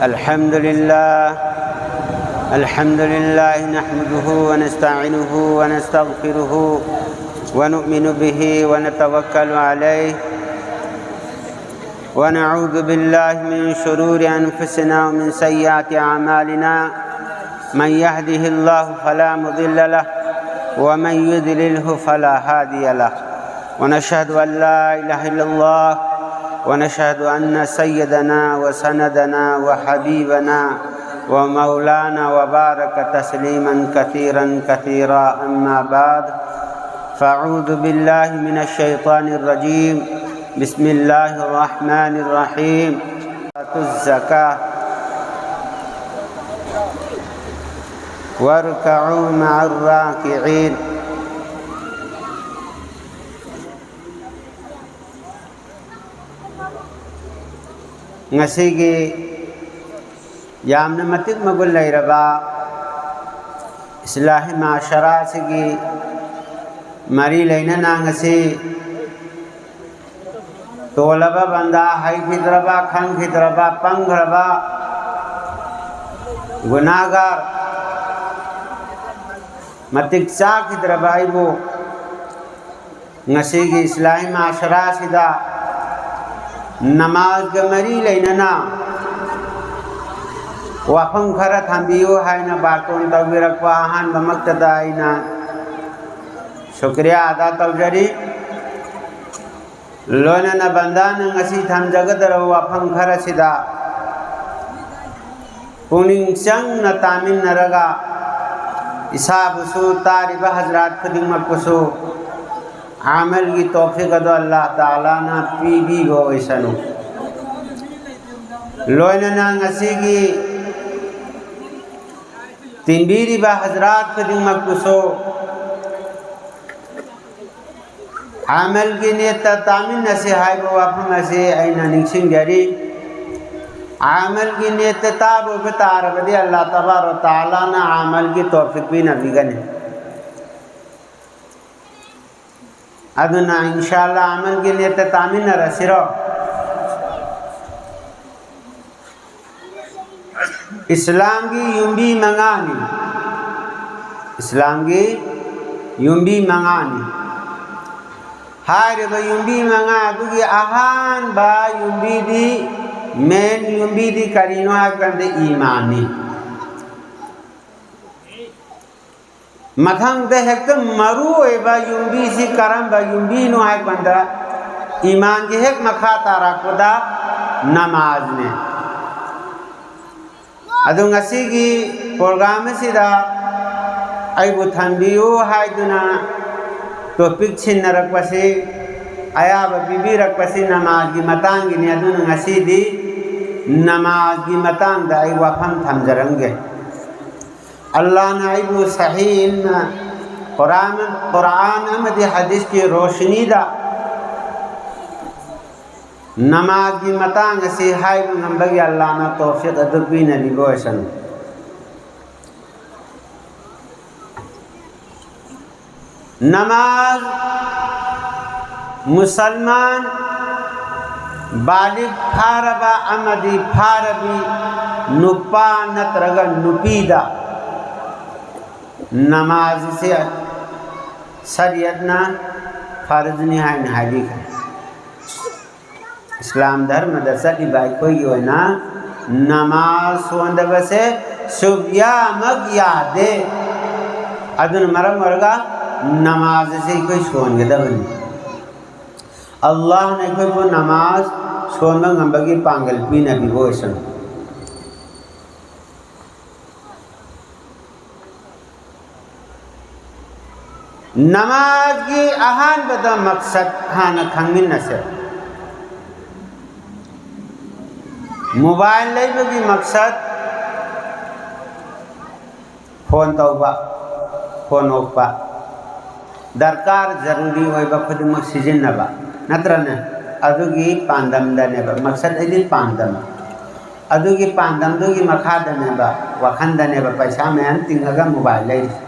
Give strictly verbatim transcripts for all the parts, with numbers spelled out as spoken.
الحمد لله. الحمد لله نحمده ونستعينه ونستغفره ونؤمن به ونتوكل عليه ونعوذ بالله من شرور أنفسنا ومن سيئات أعمالنا. من يهده الله فلا مضل له ومن يضلله فلا هادي له. ونشهد أن لا إله إلا الله ونشهد أن سيدنا وسندنا وحبيبنا ومولانا وبارك تسليما كثيرا كثيرا. أما بعد، فأعوذ بالله من الشيطان الرجيم. بسم الله الرحمن الرحيم. آتوا الزكاة واركعوا مع الراكعين. ꯉꯁꯤꯒꯤ ꯌꯥꯝꯅ ꯃꯇꯤꯛ ꯃꯒꯨꯟ ꯂꯩꯔꯕ ꯏꯁꯂꯥꯍꯤ ꯃꯥꯁꯔꯥ ꯑꯁꯤꯒꯤ ꯃꯔꯤ ꯂꯩꯅꯅ ꯉꯁꯤ ꯇꯣꯜꯂꯕ ꯕꯟꯗꯥ, ꯍꯩꯈꯤꯗ꯭ꯔꯕ, ꯈꯪꯈꯤꯗ꯭ꯔꯕ, ꯄꯪꯈ꯭ꯔꯕ, ꯒꯨꯅꯥꯒꯥꯔ, ꯃꯇꯤꯛ ꯆꯥꯈꯤꯗ꯭ꯔꯕ ꯑꯩꯕꯨ ꯉꯁꯤꯒꯤ ꯏꯁꯂꯥꯍꯤ ꯃꯥꯁꯔꯥ ꯑꯁꯤꯗ ꯅꯃꯥꯖꯒ ꯃꯔꯤ ꯂꯩꯅꯅ ꯋꯥꯐꯝ ꯈꯔ ꯊꯝꯕꯤꯌꯨ ꯍꯥꯏꯅ ꯕꯥꯔꯇꯣꯟ ꯇꯧꯕꯤꯔꯛꯄ ꯑꯍꯥꯟꯕꯃꯛꯇꯗ ꯑꯩꯅ ꯁꯨꯀ꯭ꯔꯤꯌꯥ ꯑꯗꯥ ꯇꯧꯖꯔꯤ꯫ ꯂꯣꯏꯅꯅ ꯕꯟꯗꯥꯅ ꯉꯁꯤ ꯊꯝꯖꯒꯗꯧꯔꯕ ꯋꯥꯐꯝ ꯈꯔꯁꯤꯗ ꯄꯨꯛꯅꯤꯡ ꯆꯪꯅ ꯇꯥꯃꯤꯟꯅꯔꯒ ꯏꯁꯥꯕꯨꯁꯨ, ꯇꯥꯔꯤꯕ ꯍꯖꯔꯥꯠ ꯈꯨꯗꯤꯡꯃꯛꯄꯨꯁꯨ ꯑꯃꯜꯒꯤ ꯇꯧꯐꯤꯛ ꯑꯗꯨ ꯑꯜꯂꯥꯍ ꯇꯥꯂꯥꯅ ꯄꯤꯕꯤꯕ ꯑꯣꯏꯁꯅꯨ꯫ ꯂꯣꯏꯅꯅ ꯉꯁꯤꯒꯤ ꯇꯤꯟꯕꯤꯔꯤꯕ ꯍꯖꯔꯥꯠ ꯈꯨꯗꯤꯡꯃꯛꯄꯨꯁꯨ ꯑꯃꯜꯒꯤ ꯅꯤꯌꯠꯇ ꯇꯥꯃꯤꯟꯅꯁꯤ ꯍꯥꯏꯕ ꯋꯥꯐꯝ ꯑꯁꯤ ꯑꯩꯅ ꯅꯤꯡꯁꯤꯡꯖꯔꯤ꯫ ꯑꯃꯜꯒꯤ ꯅꯤꯌꯠꯇ ꯇꯥꯕ ꯑꯣꯏꯕ ꯇꯥꯔꯕꯗꯤ ꯑꯜꯂꯥꯍ ꯇꯕꯥꯔꯛ ꯇꯥꯂꯥꯅ ꯑꯃꯜꯒꯤ ꯇꯧꯐꯤꯛ ꯄꯤꯅꯕꯤꯒꯅꯤ꯫ ꯑꯗꯨꯅ ꯏꯟꯁꯥ ꯑꯜꯂꯥ ꯑꯃꯜꯒꯤ ꯅꯦꯠꯇ ꯇꯥꯃꯤꯟꯅꯔꯁꯤꯔꯣ? ꯏꯁꯂꯥꯝꯒꯤ ꯌꯨꯝꯕꯤ ꯃꯉꯥꯅꯤ꯫ ꯏꯁꯂꯥꯝꯒꯤ ꯌꯨꯝꯕꯤ ꯃꯉꯥꯅꯤ꯫ ꯍꯥꯏꯔꯤꯕ ꯌꯨꯝꯕꯤ ꯃꯉꯥ ꯑꯗꯨꯒꯤ ꯑꯍꯥꯟꯕ ꯌꯨꯝꯕꯤꯗꯤ, ꯃꯦꯟ ꯌꯨꯝꯕꯤꯗꯤ ꯀꯔꯤꯅꯣ ꯍꯥꯏꯕ ꯀꯥꯟꯗ ꯏꯃꯥꯟꯅꯤ꯫ ꯃꯊꯪꯗ ꯍꯦꯛꯇ ꯃꯔꯨ ꯑꯣꯏꯕ ꯌꯨꯝꯕꯤꯁꯤ ꯀꯔꯝꯕ ꯌꯨꯝꯕꯤꯅꯣ ꯍꯥꯏꯕ ꯀꯥꯟꯗ, ꯏꯃꯥꯟꯒꯤ ꯍꯦꯛ ꯃꯈꯥ ꯇꯥꯔꯛꯄꯗ ꯅꯃꯥꯖꯅꯦ꯫ ꯑꯗꯨ ꯉꯁꯤꯒꯤ ꯄ꯭ꯔꯣꯒ꯭ꯔꯥꯝ ꯑꯁꯤꯗ ꯑꯩꯕꯨ ꯊꯝꯕꯤꯌꯨ ꯍꯥꯏꯗꯨꯅ ꯇꯣꯄꯤꯛ ꯁꯤꯟꯅꯔꯛꯄꯁꯤ, ꯑꯌꯥꯕ ꯄꯤꯕꯤꯔꯛꯄꯁꯤ ꯅꯃꯥꯖꯒꯤ ꯃꯇꯥꯡꯒꯤꯅꯤ꯫ ꯑꯗꯨꯅ ꯉꯁꯤꯗꯤ ꯅꯃꯥꯖꯒꯤ ꯃꯇꯥꯡꯗ ꯑꯩ ꯋꯥꯐꯝ ꯊꯝꯖꯔꯝꯒꯦ꯫ ꯑꯜꯂꯥꯍꯅ ꯑꯩꯕꯨ ꯁꯍꯤ ꯏꯜꯝ, ꯀꯨꯔꯥꯟ, ꯀꯨꯔꯥꯟ ꯑꯃꯗꯤ ꯍꯗꯤꯁꯀꯤ ꯔꯣꯁꯅꯤꯗ ꯅꯃꯥꯖꯒꯤ ꯃꯇꯥꯡ ꯑꯁꯤ ꯍꯥꯏꯕ ꯉꯝꯕꯒꯤ ꯑꯜꯂꯥꯍꯅ ꯇꯧꯐꯤꯛ ꯑꯗꯨ ꯄꯤꯅꯕꯤꯕ ꯑꯣꯏꯁꯅꯨ꯫ ꯅꯃꯥꯖ, ꯃꯨꯁꯜꯃꯥꯟ ꯕꯥꯂꯤꯒ ꯐꯥꯔꯕ ꯑꯃꯗꯤ ꯐꯥꯔꯕꯤ ꯅꯨꯄꯥ ꯅꯠꯇ꯭ꯔꯒ ꯅꯨꯄꯤꯗ ꯅꯃꯥꯖ ꯑꯁꯤ ꯁꯔꯤꯌꯠꯅ ꯐꯔꯖꯅꯤ ꯍꯥꯏꯅ ꯍꯥꯏꯕꯤꯈ꯭ꯔꯦ꯫ ꯏꯁꯂꯥꯝ ꯙꯔꯃꯗ ꯆꯠꯂꯤꯕ ꯑꯩꯈꯣꯏꯒꯤ ꯑꯣꯏꯅ ꯅꯃꯥꯖ ꯁꯣꯟꯗꯕꯁꯦ ꯁꯨꯛꯌꯥꯃꯛ ꯌꯥꯗꯦ꯫ ꯑꯗꯨꯅ ꯃꯔꯝ ꯑꯣꯏꯔꯒ ꯅꯃꯥꯖ ꯑꯁꯤ ꯑꯩꯈꯣꯏ ꯁꯣꯟꯒꯗꯕꯅꯤ꯫ ꯑꯜꯂꯥꯍꯅ ꯑꯩꯈꯣꯏꯕꯨ ꯅꯃꯥꯖ ꯁꯣꯟꯕ ꯉꯝꯕꯒꯤ ꯄꯥꯡꯒꯜ ꯄꯤꯅꯕꯤꯕ ꯑꯣꯏꯁꯅꯨ꯫ ꯅꯃꯥꯖꯒꯤ ꯑꯍꯥꯟꯕꯗ ꯃꯛꯁꯠ ꯍꯥꯟꯅ ꯈꯪꯃꯤꯟꯅꯁꯦ꯫ ꯃꯣꯕꯥꯏꯜ ꯂꯩꯕꯒꯤ ꯃꯛꯁꯠ ꯐꯣꯟ ꯇꯧꯕ, ꯐꯣꯟ ꯑꯣꯛꯄ, ꯗꯔꯀꯥꯔ ꯖꯔꯨꯔꯤ ꯑꯣꯏꯕ ꯈꯨꯗꯤꯡꯃꯛ ꯁꯤꯖꯤꯟꯅꯕ, ꯅꯠꯇ꯭ꯔꯅꯦ? ꯑꯗꯨꯒꯤ ꯄꯥꯟꯗꯝꯗꯅꯦꯕ, ꯃꯛꯁꯠ ꯍꯥꯏꯗꯤ ꯄꯥꯟꯗꯝ꯫ ꯑꯗꯨꯒꯤ ꯄꯥꯟꯗꯝꯗꯨꯒꯤ ꯃꯈꯥꯗꯅꯦꯕ, ꯋꯥꯈꯟꯗꯅꯦꯕ ꯄꯩꯁꯥ ꯃꯌꯥꯝ ꯇꯤꯡꯉꯒ ꯃꯣꯕꯥꯏꯜ ꯂꯩꯔꯤꯁꯦ꯫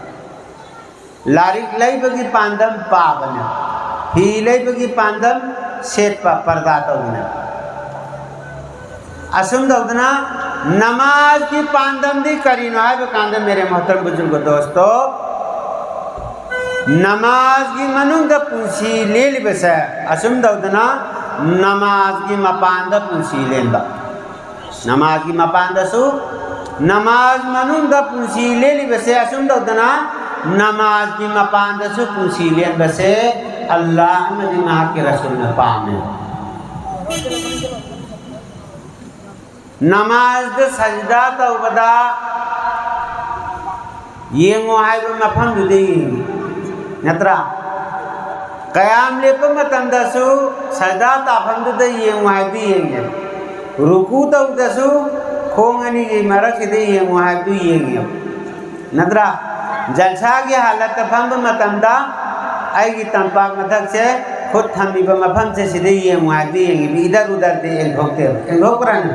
ꯂꯥꯏꯔꯤꯛ ꯂꯩꯕꯒꯤ ꯄꯥꯟꯗꯝ ꯄꯥꯕꯅꯦ꯫ ꯐꯤ ꯂꯩꯕꯒꯤ ꯄꯥꯟꯗꯝ, ꯁꯦꯠꯄ ꯄꯔꯗꯥ ꯇꯧꯗꯅ꯫ ꯑꯁꯨꯝ ꯇꯧꯗꯅ ꯅꯃꯥꯖꯀꯤ ꯄꯥꯟꯗꯝꯗꯤ ꯀꯔꯤꯅꯣ ꯍꯥꯏꯕ ꯀꯥꯟꯗ, ꯃꯦꯔꯦ ꯃꯣꯍꯇꯔꯝ ꯕꯨꯖꯨꯔꯒ ꯗꯣꯁꯇꯣ, ꯅꯃꯥꯖꯒꯤ ꯃꯅꯨꯡꯗ ꯄꯨꯟꯁꯤ ꯂꯦꯜꯂꯤꯕꯁꯦ, ꯑꯁꯨꯝ ꯇꯧꯗꯅ ꯅꯃꯥꯖꯒꯤ ꯃꯄꯥꯟꯗ ꯄꯨꯟꯁꯤ ꯂꯦꯟꯕ꯫ ꯅꯃꯥꯖꯒꯤ ꯃꯄꯥꯟꯗꯁꯨ, ꯅꯃꯥꯖ ꯃꯅꯨꯡꯗ ꯄꯨꯟꯁꯤ ꯂꯦꯜꯂꯤꯕꯁꯦ, ꯑꯁꯨꯝ ꯇꯧꯗꯅ ꯅꯃꯥꯖꯒꯤ ꯃꯄꯥꯟꯗꯁꯨ ꯄꯨꯟꯁꯤ ꯂꯦꯟꯕꯁꯦ ꯑꯜꯂꯥꯍ ꯑꯃꯗꯤ ꯃꯍꯥꯛꯀꯤ ꯔꯁꯨꯜꯅ ꯄꯥꯝꯃꯦ꯫ ꯅꯃꯥꯖꯗ ꯁꯖꯗꯥ ꯇꯧꯕꯗ ꯌꯦꯡꯉꯣ ꯍꯥꯏꯕ ꯃꯐꯝꯗꯨꯗ ꯌꯦꯡꯉꯤ, ꯅꯠꯇ꯭ꯔꯥ? ꯀꯌꯥꯝ ꯂꯦꯞꯄ ꯃꯇꯝꯗꯁꯨ ꯁꯖꯗꯥ ꯇꯥꯐꯝꯗꯨꯗ ꯌꯦꯡꯉꯨ ꯍꯥꯏꯕꯗꯨ ꯌꯦꯡꯉꯦ꯫ ꯔꯨꯀꯨ ꯇꯧꯕꯗꯁꯨ ꯈꯣꯡ ꯑꯅꯤꯒꯤ ꯃꯔꯛꯁꯤꯗ ꯌꯦꯡꯉꯨ ꯍꯥꯏꯕꯗꯨ ꯌꯦꯡꯉꯦꯕ, ꯅꯠꯇ꯭ꯔꯥ? ꯖꯜꯁꯥꯒꯤ ꯍꯥꯂꯠꯇ ꯐꯝꯕ ꯃꯇꯝꯗ ꯑꯩꯒꯤ ꯇꯝꯄꯥꯛ ꯃꯊꯛꯁꯦ, ꯈꯨꯠ ꯊꯝꯃꯤꯕ ꯃꯐꯝꯁꯦ, ꯁꯤꯗ ꯌꯦꯡꯉꯨ ꯍꯥꯏꯕꯗꯨ ꯌꯦꯡꯉꯦꯕ꯫ ꯏꯗꯔ ꯎꯗꯔꯗꯤ ꯌꯦꯡꯊꯣꯛꯇꯦꯕ꯫ ꯌꯦꯡꯊꯣꯛꯄ꯭ꯔꯥꯅꯦ?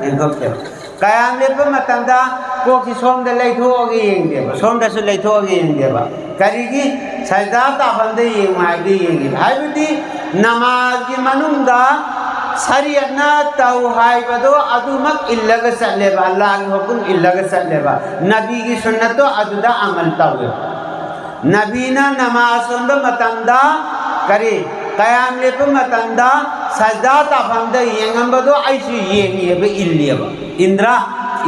ꯌꯦꯡꯊꯣꯛꯇꯦꯕ꯫ ꯀꯌꯥꯝ ꯂꯦꯞꯄ ꯃꯇꯝꯗ ꯀꯣꯛꯁꯤ ꯁꯣꯝꯗ ꯂꯩꯊꯣꯛꯑꯒ ꯌꯦꯡꯗꯦꯕ, ꯁꯣꯝꯗꯁꯨ ꯂꯩꯊꯣꯛꯑꯒ ꯌꯦꯡꯗꯦꯕ꯫ ꯀꯔꯤꯒꯤ? ꯁꯖꯗꯥ ꯇꯥꯐꯝꯗ ꯌꯦꯡꯉꯨ ꯍꯥꯏꯕꯗꯤ ꯌꯦꯡꯉꯤꯕ꯫ ꯍꯥꯏꯕꯗꯤ ꯅꯃꯥꯖꯒꯤ ꯃꯅꯨꯡꯗ ꯁꯔꯤꯌꯠꯅ ꯇꯧ ꯍꯥꯏꯕꯗꯣ ꯑꯗꯨꯃꯛ ꯏꯜꯂꯒ ꯆꯠꯂꯦꯕ, ꯑꯜꯂꯥꯍꯒꯤ ꯍꯨꯀꯨꯝ ꯏꯜꯂꯒ ꯆꯠꯂꯦꯕ, ꯅꯕꯤꯒꯤ ꯁꯨꯟꯅꯠꯇꯣ ꯑꯗꯨꯗ ꯑꯃꯜ ꯇꯧꯋꯦꯕ꯫ ꯅꯕꯤꯅ ꯅꯃꯥꯖ ꯁꯣꯟꯕ ꯃꯇꯝꯗ ꯀꯔꯤ, ꯀꯌꯥꯝ ꯂꯦꯞꯄ ꯃꯇꯝꯗ ꯁꯖꯗꯥ ꯇꯥꯐꯝꯗ ꯌꯦꯡꯉꯝꯕꯗꯣ ꯑꯩꯁꯨ ꯌꯦꯡꯉꯦꯕ, ꯏꯜꯂꯦꯕ꯫ ꯏꯟꯗ꯭ꯔꯥ?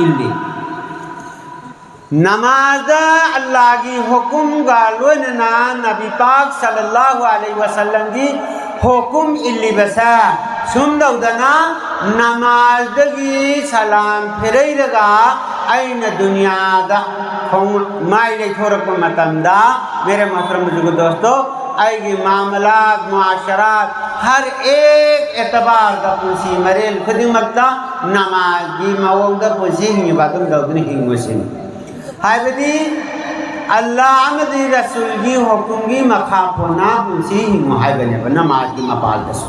ꯏꯜꯂꯤ꯫ ꯅꯃꯥꯖꯗ ꯑꯜꯂꯥꯍꯒꯤ ꯍꯨꯀꯨꯝꯒ ꯂꯣꯏꯅꯅ ꯅꯕꯤ ꯄꯥꯛ ꯁꯜꯂꯜꯂꯥꯍꯨ ꯑꯂꯩꯍꯤ ꯋꯁꯜꯂꯝꯒꯤ ꯍꯨꯀꯨꯝ ꯏꯜꯂꯤꯕꯁꯦ, ꯁꯨꯝ ꯇꯧꯗꯅ ꯅꯃꯥꯖꯗꯒꯤ ꯁꯂꯥꯝ ꯐꯤꯔꯩꯔꯒ ꯑꯩꯅ ꯗꯨꯅꯤꯌꯥꯗ ꯈꯣꯡ-, ꯃꯥꯏ ꯂꯩꯊꯣꯔꯛꯄ ꯃꯇꯝꯗ, ꯃꯦꯔꯦ ꯃꯣꯍꯇꯔꯝ ꯕꯨꯖꯨꯔꯒ ꯗꯣꯁꯇꯣ, ꯑꯩꯒꯤ ꯃꯥꯃꯂꯥꯠ, ꯃꯨꯑꯥꯁꯔꯥꯠ, ꯍꯔ ꯑꯦꯛ ꯑꯦꯇꯕꯥꯔꯗ, ꯄꯨꯟꯁꯤ ꯃꯔꯦꯜ ꯈꯨꯗꯤꯡꯃꯛꯇ ꯅꯃꯥꯖꯒꯤ ꯃꯑꯣꯡꯗ ꯄꯨꯟꯁꯤ ꯍꯤꯡꯉꯤꯕ ꯑꯗꯨꯝ ꯇꯧꯗꯨꯅ ꯍꯤꯡꯉꯨ ꯁꯤꯅꯤ꯫ ꯍꯥꯏꯕꯗꯤ ꯑꯜꯂꯥꯍ ꯑꯃꯗꯤ ꯔꯁꯨꯜꯒꯤ ꯍꯨꯀꯨꯝꯒꯤ ꯃꯈꯥ ꯄꯣꯟꯅ ꯄꯨꯟꯁꯤ ꯍꯤꯡꯉꯨ ꯍꯥꯏꯕꯅꯦꯕ ꯅꯃꯥꯖꯒꯤ ꯃꯄꯥꯜꯗꯁꯨ꯫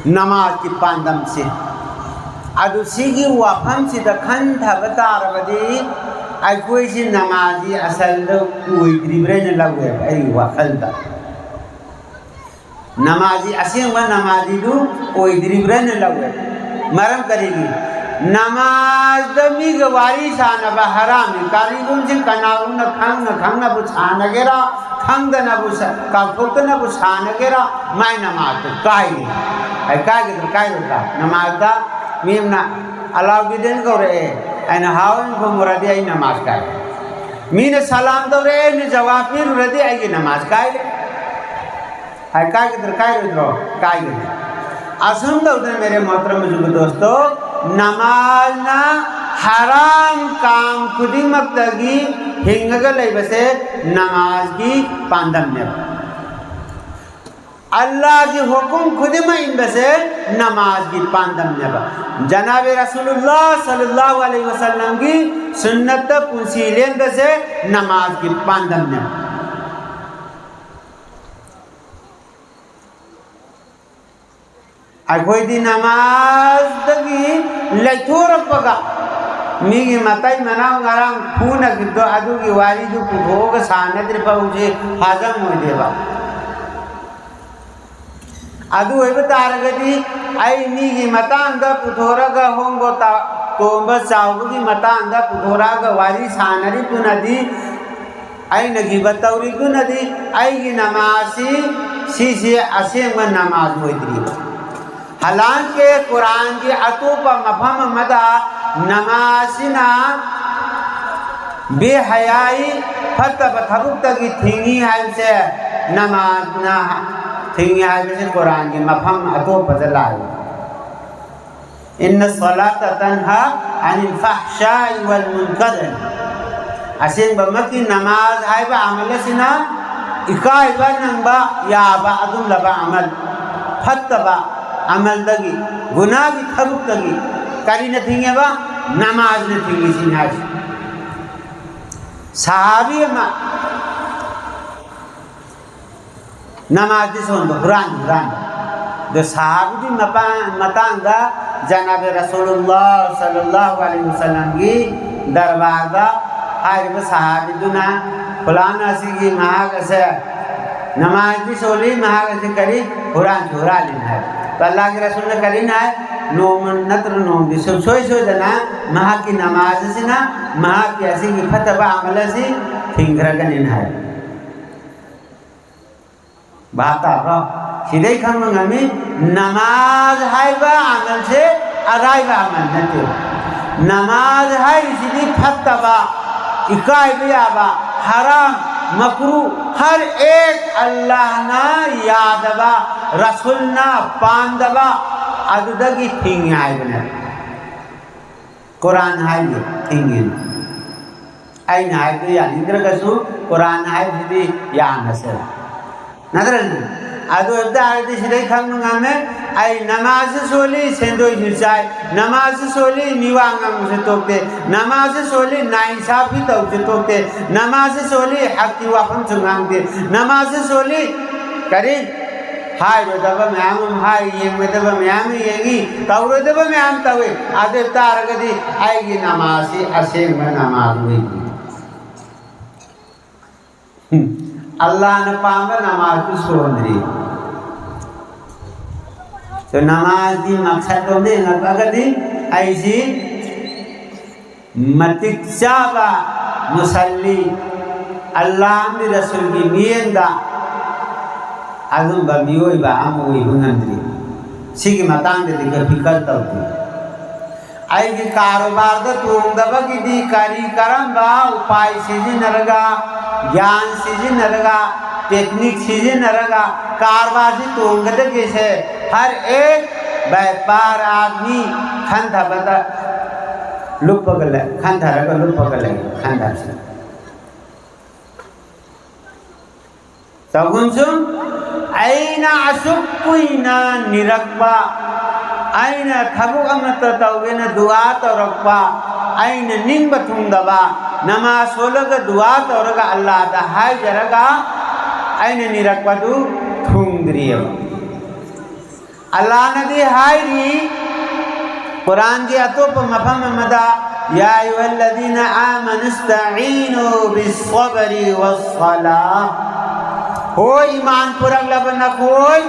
ꯅꯃꯥꯖꯀꯤ ꯄꯥꯟꯗꯝꯁꯦ꯫ ꯑꯗꯨ ꯁꯤꯒꯤ ꯋꯥꯐꯝꯁꯤꯗ ꯈꯟꯊꯕ ꯇꯥꯔꯕꯗꯤ ꯑꯩꯈꯣꯏꯁꯤ ꯅꯃꯥꯖꯤ ꯑꯁꯜꯗ ꯑꯣꯏꯗ꯭ꯔꯤꯕ꯭ꯔꯥꯅ ꯂꯧꯋꯦꯕ ꯑꯩꯒꯤ ꯋꯥꯈꯜꯗ꯫ ꯅꯃꯥꯖꯤ, ꯑꯁꯦꯡꯕ ꯅꯃꯥꯖꯤꯗꯨ ꯑꯣꯏꯗ꯭ꯔꯤꯕ꯭ꯔꯥꯅ ꯂꯧꯋꯦ꯫ ꯃꯔꯝ ꯀꯔꯤꯒꯤ? ꯅꯃꯥꯖꯗ ꯃꯤꯒ ꯋꯥꯔꯤ ꯁꯥꯟꯅꯕ ꯍꯔꯥꯝꯃꯤ꯫ ꯀꯔꯤꯒꯨꯝꯕꯁꯤ ꯀꯅꯥꯒꯨꯝꯅ ꯈꯪꯅ ꯈꯪꯅꯕꯨ ꯁꯥꯟꯅꯒꯦꯔꯥ, ꯈꯪꯗꯅꯕꯨ ꯁ-, ꯀꯥꯎꯊꯣꯛꯇꯅꯕꯨ ꯁꯥꯟꯅꯒꯦꯔꯥ, ꯃꯥꯏ ꯅꯃꯥꯖꯇꯨ ꯀꯥꯏꯅꯤ꯫ ꯑꯩ ꯀꯥꯏꯒꯗ꯭ꯔꯥ ꯀꯥꯏꯔꯣꯏꯗ꯭ꯔꯥ? ꯅꯃꯥꯖꯗ ꯃꯤ ꯑꯃꯅ "ꯑꯂꯥꯎꯗꯤꯗꯤꯟ ꯀꯧꯔꯛꯑꯦ", ꯑꯩꯅ "ꯍꯥꯎ" ꯑꯅ ꯈꯨꯝꯃꯨꯔꯗꯤ ꯑꯩ ꯅꯃꯥꯖ ꯀꯥꯏ꯫ ꯃꯤꯅ ꯁꯂꯥꯝ ꯇꯧꯔꯛꯑꯦ, ꯑꯩꯅ ꯖꯋꯥꯕ ꯄꯤꯔꯨꯔꯗꯤ ꯑꯩꯒꯤ ꯅꯃꯥꯖ ꯀꯥꯏꯔꯦ꯫ ꯍꯥꯏ ꯀꯥꯏꯒꯗ꯭ꯔꯥ ꯀꯥꯏꯔꯣꯏꯗ꯭ꯔꯣ? ꯀꯥꯏꯒꯅꯤ꯫ ꯑꯁꯨꯝ ꯇꯧꯗꯅ, ꯃꯦꯔꯦ ꯃꯣꯍꯇꯔꯝ ꯕꯨꯖꯨꯔꯒ ꯗꯣꯁꯇꯣ, ꯅꯃꯥꯖꯅ ꯍꯔꯥꯝ ꯀꯥꯝ ꯈꯨꯗꯤꯡꯃꯛꯇꯒꯤ ꯍꯤꯡꯉꯒ ꯂꯩꯕꯁꯦ ꯅꯃꯥꯖꯒꯤ ꯄꯥꯟꯗꯝꯅꯦꯕ꯫ ꯑꯜꯂꯥꯍꯒꯤ ꯍꯨꯀꯨꯝ ꯈꯨꯗꯤꯡꯃꯛ ꯏꯟꯕꯁꯦ ꯅꯃꯥꯖꯒꯤ ꯄꯥꯟꯗꯝꯅꯦꯕ꯫ ꯖꯅꯥꯕꯦ ꯔꯁꯨꯂꯨꯜꯂꯥꯍ ꯁꯜꯂꯜꯂꯥꯍꯨ ꯑꯂꯩꯍꯤ ꯋꯁꯜꯂꯝꯒꯤ ꯁꯨꯟꯅꯠꯇ ꯄꯨꯟꯁꯤ ꯂꯦꯟꯕꯁꯦ ꯅꯃꯥꯖꯒꯤ ꯄꯥꯟꯗꯝꯅꯦꯕ꯫ ꯑꯩꯈꯣꯏꯗꯤ ꯅꯃꯥꯖꯗꯒꯤ ꯂꯩꯊꯣꯔꯛꯄꯒ ꯃꯤꯒꯤ ꯃꯇꯩ ꯃꯅꯥꯎ ꯉꯔꯥꯡ ꯐꯨꯅꯈꯤꯕꯗꯣ, ꯑꯗꯨꯒꯤ ꯋꯥꯔꯤꯗꯨ ꯄꯨꯊꯣꯛꯑꯒ ꯁꯥꯟꯅꯗ꯭ꯔꯤ ꯐꯥꯎꯁꯤ ꯍꯥꯖꯝ ꯑꯣꯏꯗꯦꯕ꯫ ꯑꯗꯨ ꯑꯣꯏꯕ ꯇꯥꯔꯒꯗꯤ ꯑꯩ ꯃꯤꯒꯤ ꯃꯇꯥꯡꯗ ꯄꯨꯊꯣꯔꯒ, ꯍꯣꯡꯕ ꯇꯥ-, ꯇꯣꯡꯕ ꯆꯥꯎꯕꯒꯤ ꯃꯇꯥꯡꯗ ꯄꯨꯊꯣꯔꯛꯑꯒ ꯋꯥꯔꯤ ꯁꯥꯟꯅꯔꯤꯗꯨꯅꯗꯤ, ꯑꯩꯅ ꯒꯤꯕꯠ ꯇꯧꯔꯤꯗꯨꯅꯗꯤ ꯑꯩꯒꯤ ꯅꯃꯥꯖꯁꯤ, ꯁꯤꯁꯤ ꯑꯁꯦꯡꯕ ꯅꯃꯥꯖ ꯑꯣꯏꯗ꯭ꯔꯤꯕ꯫ ꯍꯂꯥꯟꯀꯦ ꯀꯨꯔꯥꯟꯒꯤ ꯑꯇꯣꯞꯄ ꯃꯐꯝ ꯑꯃꯗ ꯅꯃꯥꯖꯁꯤꯅ ꯕꯦꯍꯌꯥꯏ, ꯐꯠꯇꯕ ꯊꯕꯛꯇꯒꯤ ꯊꯤꯡꯉꯤ ꯍꯥꯏꯕꯁꯦ, ꯅꯃꯥꯖꯅ ꯊꯤꯡꯉꯤ ꯍꯥꯏꯕꯁꯦ ꯀꯨꯔꯥꯟꯒꯤ ꯃꯐꯝ ꯑꯇꯣꯞꯄꯗ ꯂꯥꯛꯏ꯫ "ꯏꯟꯅ ꯁꯂꯥꯇ ꯇꯟꯍꯥ ꯑꯅꯤꯜ ꯐꯍꯁꯥꯏ ꯋꯜ ꯃꯨꯟꯀꯔ" ꯍꯥꯏꯅ꯫ ꯑꯁꯦꯡꯕꯃꯛꯀꯤ ꯅꯃꯥꯖ ꯍꯥꯏꯕ ꯑꯃꯜ ꯑꯁꯤꯅ ꯏꯀꯥꯏꯕ ꯅꯪꯕ ꯌꯥꯕ ꯑꯗꯨꯒꯨꯝꯂꯕ ꯑꯃꯜ, ꯐꯠꯇꯕ ꯑꯃꯜꯗꯒꯤ, ꯒꯨꯅꯥꯒꯤ ꯊꯕꯛꯇꯒꯤ ꯀꯔꯤꯅ ꯊꯤꯡꯉꯦꯕ? ꯅꯃꯥꯖꯅ ꯊꯤꯡꯉꯤ ꯁꯤꯅꯤ ꯍꯥꯏꯁꯦ꯫ ꯁꯍꯥꯕꯤ ꯑꯃ ꯅꯃꯥꯖꯗꯤ ꯁꯣꯟꯕ, ꯍꯨꯔꯥꯟꯗꯤ ꯍꯨꯔꯥꯟꯕ꯫ ꯑꯗꯣ ꯁꯍꯥꯕꯤꯒꯤ ꯃꯄꯥ-, ꯃꯇꯥꯡꯗ ꯖꯅꯥꯕꯦ ꯔꯁꯨꯂꯨꯜꯂꯥꯍ ꯁꯜꯂꯜꯂꯥꯍꯨ ꯑꯂꯩꯍꯤ ꯋꯁꯜꯂꯝꯒꯤ ꯗꯔꯕꯥꯔꯗ ꯍꯥꯏꯔꯤꯕ ꯁꯍꯥꯕꯤꯗꯨꯅ, "ꯐꯂꯥꯅ ꯑꯁꯤꯒꯤ ꯃꯍꯥꯛ ꯑꯁꯦ ꯅꯃꯥꯖꯗꯤ ꯁꯣꯜꯂꯤ, ꯃꯍꯥꯛ ꯑꯁꯤ ꯀꯔꯤ? ꯍꯨꯔꯥꯟꯁꯨ ꯍꯨꯔꯥꯜꯂꯤꯅꯤ ꯍꯥꯏ꯫ ꯑꯗꯣ ꯑꯜꯂꯥꯍꯒꯤ ꯔꯁꯨꯜꯅ ꯀꯔꯤꯅ ꯍꯥꯏ? ꯅꯣꯡꯃ ꯅꯠꯇ꯭ꯔꯒ ꯅꯣꯡꯃꯗꯤ ꯁꯨꯡꯁꯣꯏ ꯁꯣꯏꯗꯅ ꯃꯍꯥꯛꯀꯤ ꯅꯃꯥꯖ ꯑꯁꯤꯅ ꯃꯍꯥꯛꯀꯤ ꯑꯁꯤꯒꯤ ꯐꯠꯇꯕ ꯑꯃꯜ ꯑꯁꯤ ꯊꯤꯡꯈ꯭ꯔꯒꯅꯤꯅ ꯍꯥꯏ꯫ ꯚꯥꯞ ꯇꯥꯕ꯭ꯔꯣ? ꯁꯤꯗꯩ ꯈꯪꯕ ꯉꯝꯃꯤ, ꯅꯃꯥꯖ ꯍꯥꯏꯕ ꯑꯃꯜꯁꯦ ꯑꯔꯥꯏꯕ ꯑꯃꯜ ꯅꯠꯇꯦ꯫ ꯅꯃꯥꯖ ꯍꯥꯏꯔꯤꯁꯤꯗꯤ ꯐꯠꯇꯕ, ꯏꯀꯥꯏꯕ ꯌꯥꯕ, ꯍꯔꯥꯝ, ꯃꯀ꯭ꯔꯨ, ꯍꯔ ꯑꯦꯛ ꯑꯜꯂꯥꯍꯅ ꯌꯥꯗꯕ, ꯔꯁꯨꯜꯅ ꯄꯥꯝꯗꯕ, ꯑꯗꯨꯗꯒꯤ ꯊꯤꯡꯉꯤ ꯍꯥꯏꯕꯅꯦ꯫ ꯀꯨꯔꯥꯟ ꯍꯥꯏꯔꯤ ꯊꯤꯡꯉꯤꯅ꯫ ꯑꯩꯅ ꯍꯥꯏꯕꯗꯨ ꯌꯥꯅꯤꯡꯗ꯭ꯔꯒꯁꯨ ꯀꯨꯔꯥꯟ ꯍꯥꯏꯕꯁꯤꯗꯤ ꯌꯥꯅꯁꯦ꯫ ꯅꯠꯇ꯭ꯔꯅꯦ? ꯑꯗꯨ ꯑꯣꯏꯕ ꯇꯥꯔꯒꯗꯤ ꯁꯤꯗꯩ ꯈꯪꯕ ꯉꯝꯃꯦ, ꯑꯩ ꯅꯃꯥꯖꯁꯨ ꯁꯣꯜꯂꯤ, ꯁꯦꯟꯗꯣꯏꯁꯨ ꯆꯥꯏ, ꯅꯃꯥꯖꯁꯨ ꯁꯣꯜꯂꯤ, ꯃꯤꯋꯥ ꯉꯥꯡꯕꯁꯨ ꯇꯣꯛꯇꯦ, ꯅꯃꯥꯖꯁꯨ ꯁꯣꯜꯂꯤ, ꯅꯥꯏꯟꯁꯥꯐꯤ ꯇꯧꯕꯁꯨ ꯇꯣꯛꯇꯦ, ꯅꯃꯥꯖꯁꯨ ꯁꯣꯜꯂꯤ, ꯍꯛꯀꯤ ꯋꯥꯐꯝꯁꯨ ꯉꯥꯡꯗꯦ, ꯅꯃꯥꯖꯁꯨ ꯁꯣꯜꯂꯤ, ꯀꯔꯤ? ꯍꯥꯏꯔꯣꯏꯗꯕ ꯃꯌꯥꯝ ꯑꯃ ꯍꯥꯏ, ꯌꯦꯡꯉꯣꯏꯗꯕ ꯃꯌꯥꯝ ꯑꯃ ꯌꯦꯡꯉꯤ, ꯇꯧꯔꯣꯏꯗꯕ ꯃꯌꯥꯝ ꯇꯧꯏ꯫ ꯑꯗꯨ ꯑꯣꯏ ꯇꯥꯔꯒꯗꯤ ꯑꯩꯒꯤ ꯅꯃꯥꯖꯁꯤ ꯑꯁꯦꯡꯕ ꯅꯃꯥꯖ ꯑꯣꯏꯗꯦ꯫ ꯑꯜꯂꯥꯍꯅ ꯄꯥꯝꯕ ꯅꯃꯥꯖꯇꯨ ꯁꯣꯟꯗ꯭ꯔꯤ꯫ ꯑꯗꯣ ꯅꯃꯥꯖꯒꯤ ꯃꯛꯁꯠ ꯂꯣꯝꯗ ꯌꯦꯡꯉꯛꯑꯒꯗꯤ ꯑꯩꯁꯤ ꯃꯇꯤꯛ ꯆꯥꯕ ꯃꯨꯁꯜꯂꯤ, ꯑꯜꯂꯥꯍ ꯑꯃꯗꯤ ꯔꯁꯨꯜꯒꯤ ꯃꯤꯠꯌꯦꯡꯗ ꯑꯗꯨꯝꯕ ꯃꯤꯑꯣꯏꯕ ꯑꯃ ꯑꯣꯏꯕ ꯉꯝꯗ꯭ꯔꯤ꯫ ꯁꯤꯒꯤ ꯃꯇꯥꯡꯗꯗꯤ ꯑꯩꯈꯣꯏ ꯐꯤꯀꯔ ꯇꯧꯗꯦ꯫ ꯑꯩꯒꯤ ꯀꯥꯔꯣꯕꯥꯔꯗ ꯇꯣꯡꯗꯕꯒꯤꯗꯤ ꯀꯔꯤ ꯀꯔꯝꯕ ꯎꯄꯥꯏ ꯁꯤꯖꯤꯟꯅꯔꯒ, ꯒ꯭ꯌꯥꯟ ꯁꯤꯖꯤꯟꯅꯔꯒ, ꯇꯦꯛꯅꯤꯛ ꯁꯤꯖꯤꯟꯅꯔꯒ ꯀꯥꯔꯕꯥꯔꯁꯤ ꯇꯣꯡꯒꯗꯒꯦꯁꯦ ꯍꯔ ꯑꯦꯛ ꯕ꯭ꯌꯥꯄꯥꯔ ꯑꯥꯗꯃꯤ ꯈꯟꯊꯕꯗ ꯂꯨꯞꯄꯒ ꯂꯩ, ꯈꯟꯊꯔꯒ ꯂꯨꯞꯄꯒ ꯂꯩ, ꯈꯟꯊꯕꯁꯦ꯫ ꯇꯧꯒꯨꯝꯁꯨꯝ ꯑꯩꯅ ꯑꯁꯨꯛ ꯀꯨꯏꯅ ꯅꯤꯔꯛꯄ, ꯑꯩꯅ ꯊꯕꯛ ꯑꯃꯠꯇ ꯇꯧꯒꯦꯅ ꯗꯨꯋꯥ ꯇꯧꯔꯛꯄ, ꯑꯩꯅ ꯅꯤꯡꯕ ꯊꯨꯡꯗꯕ, ꯅꯃꯥꯖ ꯁꯣꯜꯂꯒ ꯗꯨꯋꯥ ꯇꯧꯔꯒ ꯑꯜꯂꯥꯗ ꯍꯥꯏꯖꯔꯒ ꯑꯩꯅ ꯅꯤꯔꯛꯄꯗꯨ ꯊꯨꯡꯗ꯭ꯔꯤꯑꯕ꯫ ꯑꯜꯂꯥꯅꯗꯤ ꯍꯥꯏꯔꯤ ꯀꯨꯔꯥꯟꯒꯤ ꯑꯇꯣꯞꯄ ꯃꯐꯝ ꯑꯃꯗ, "يا أيها الذين آمنوا استعينوا بالصبر والصلاة." ꯍꯣꯏ, ꯏꯃꯥꯟ ꯄꯨꯔꯛꯂꯕ ꯅꯈꯣꯏ,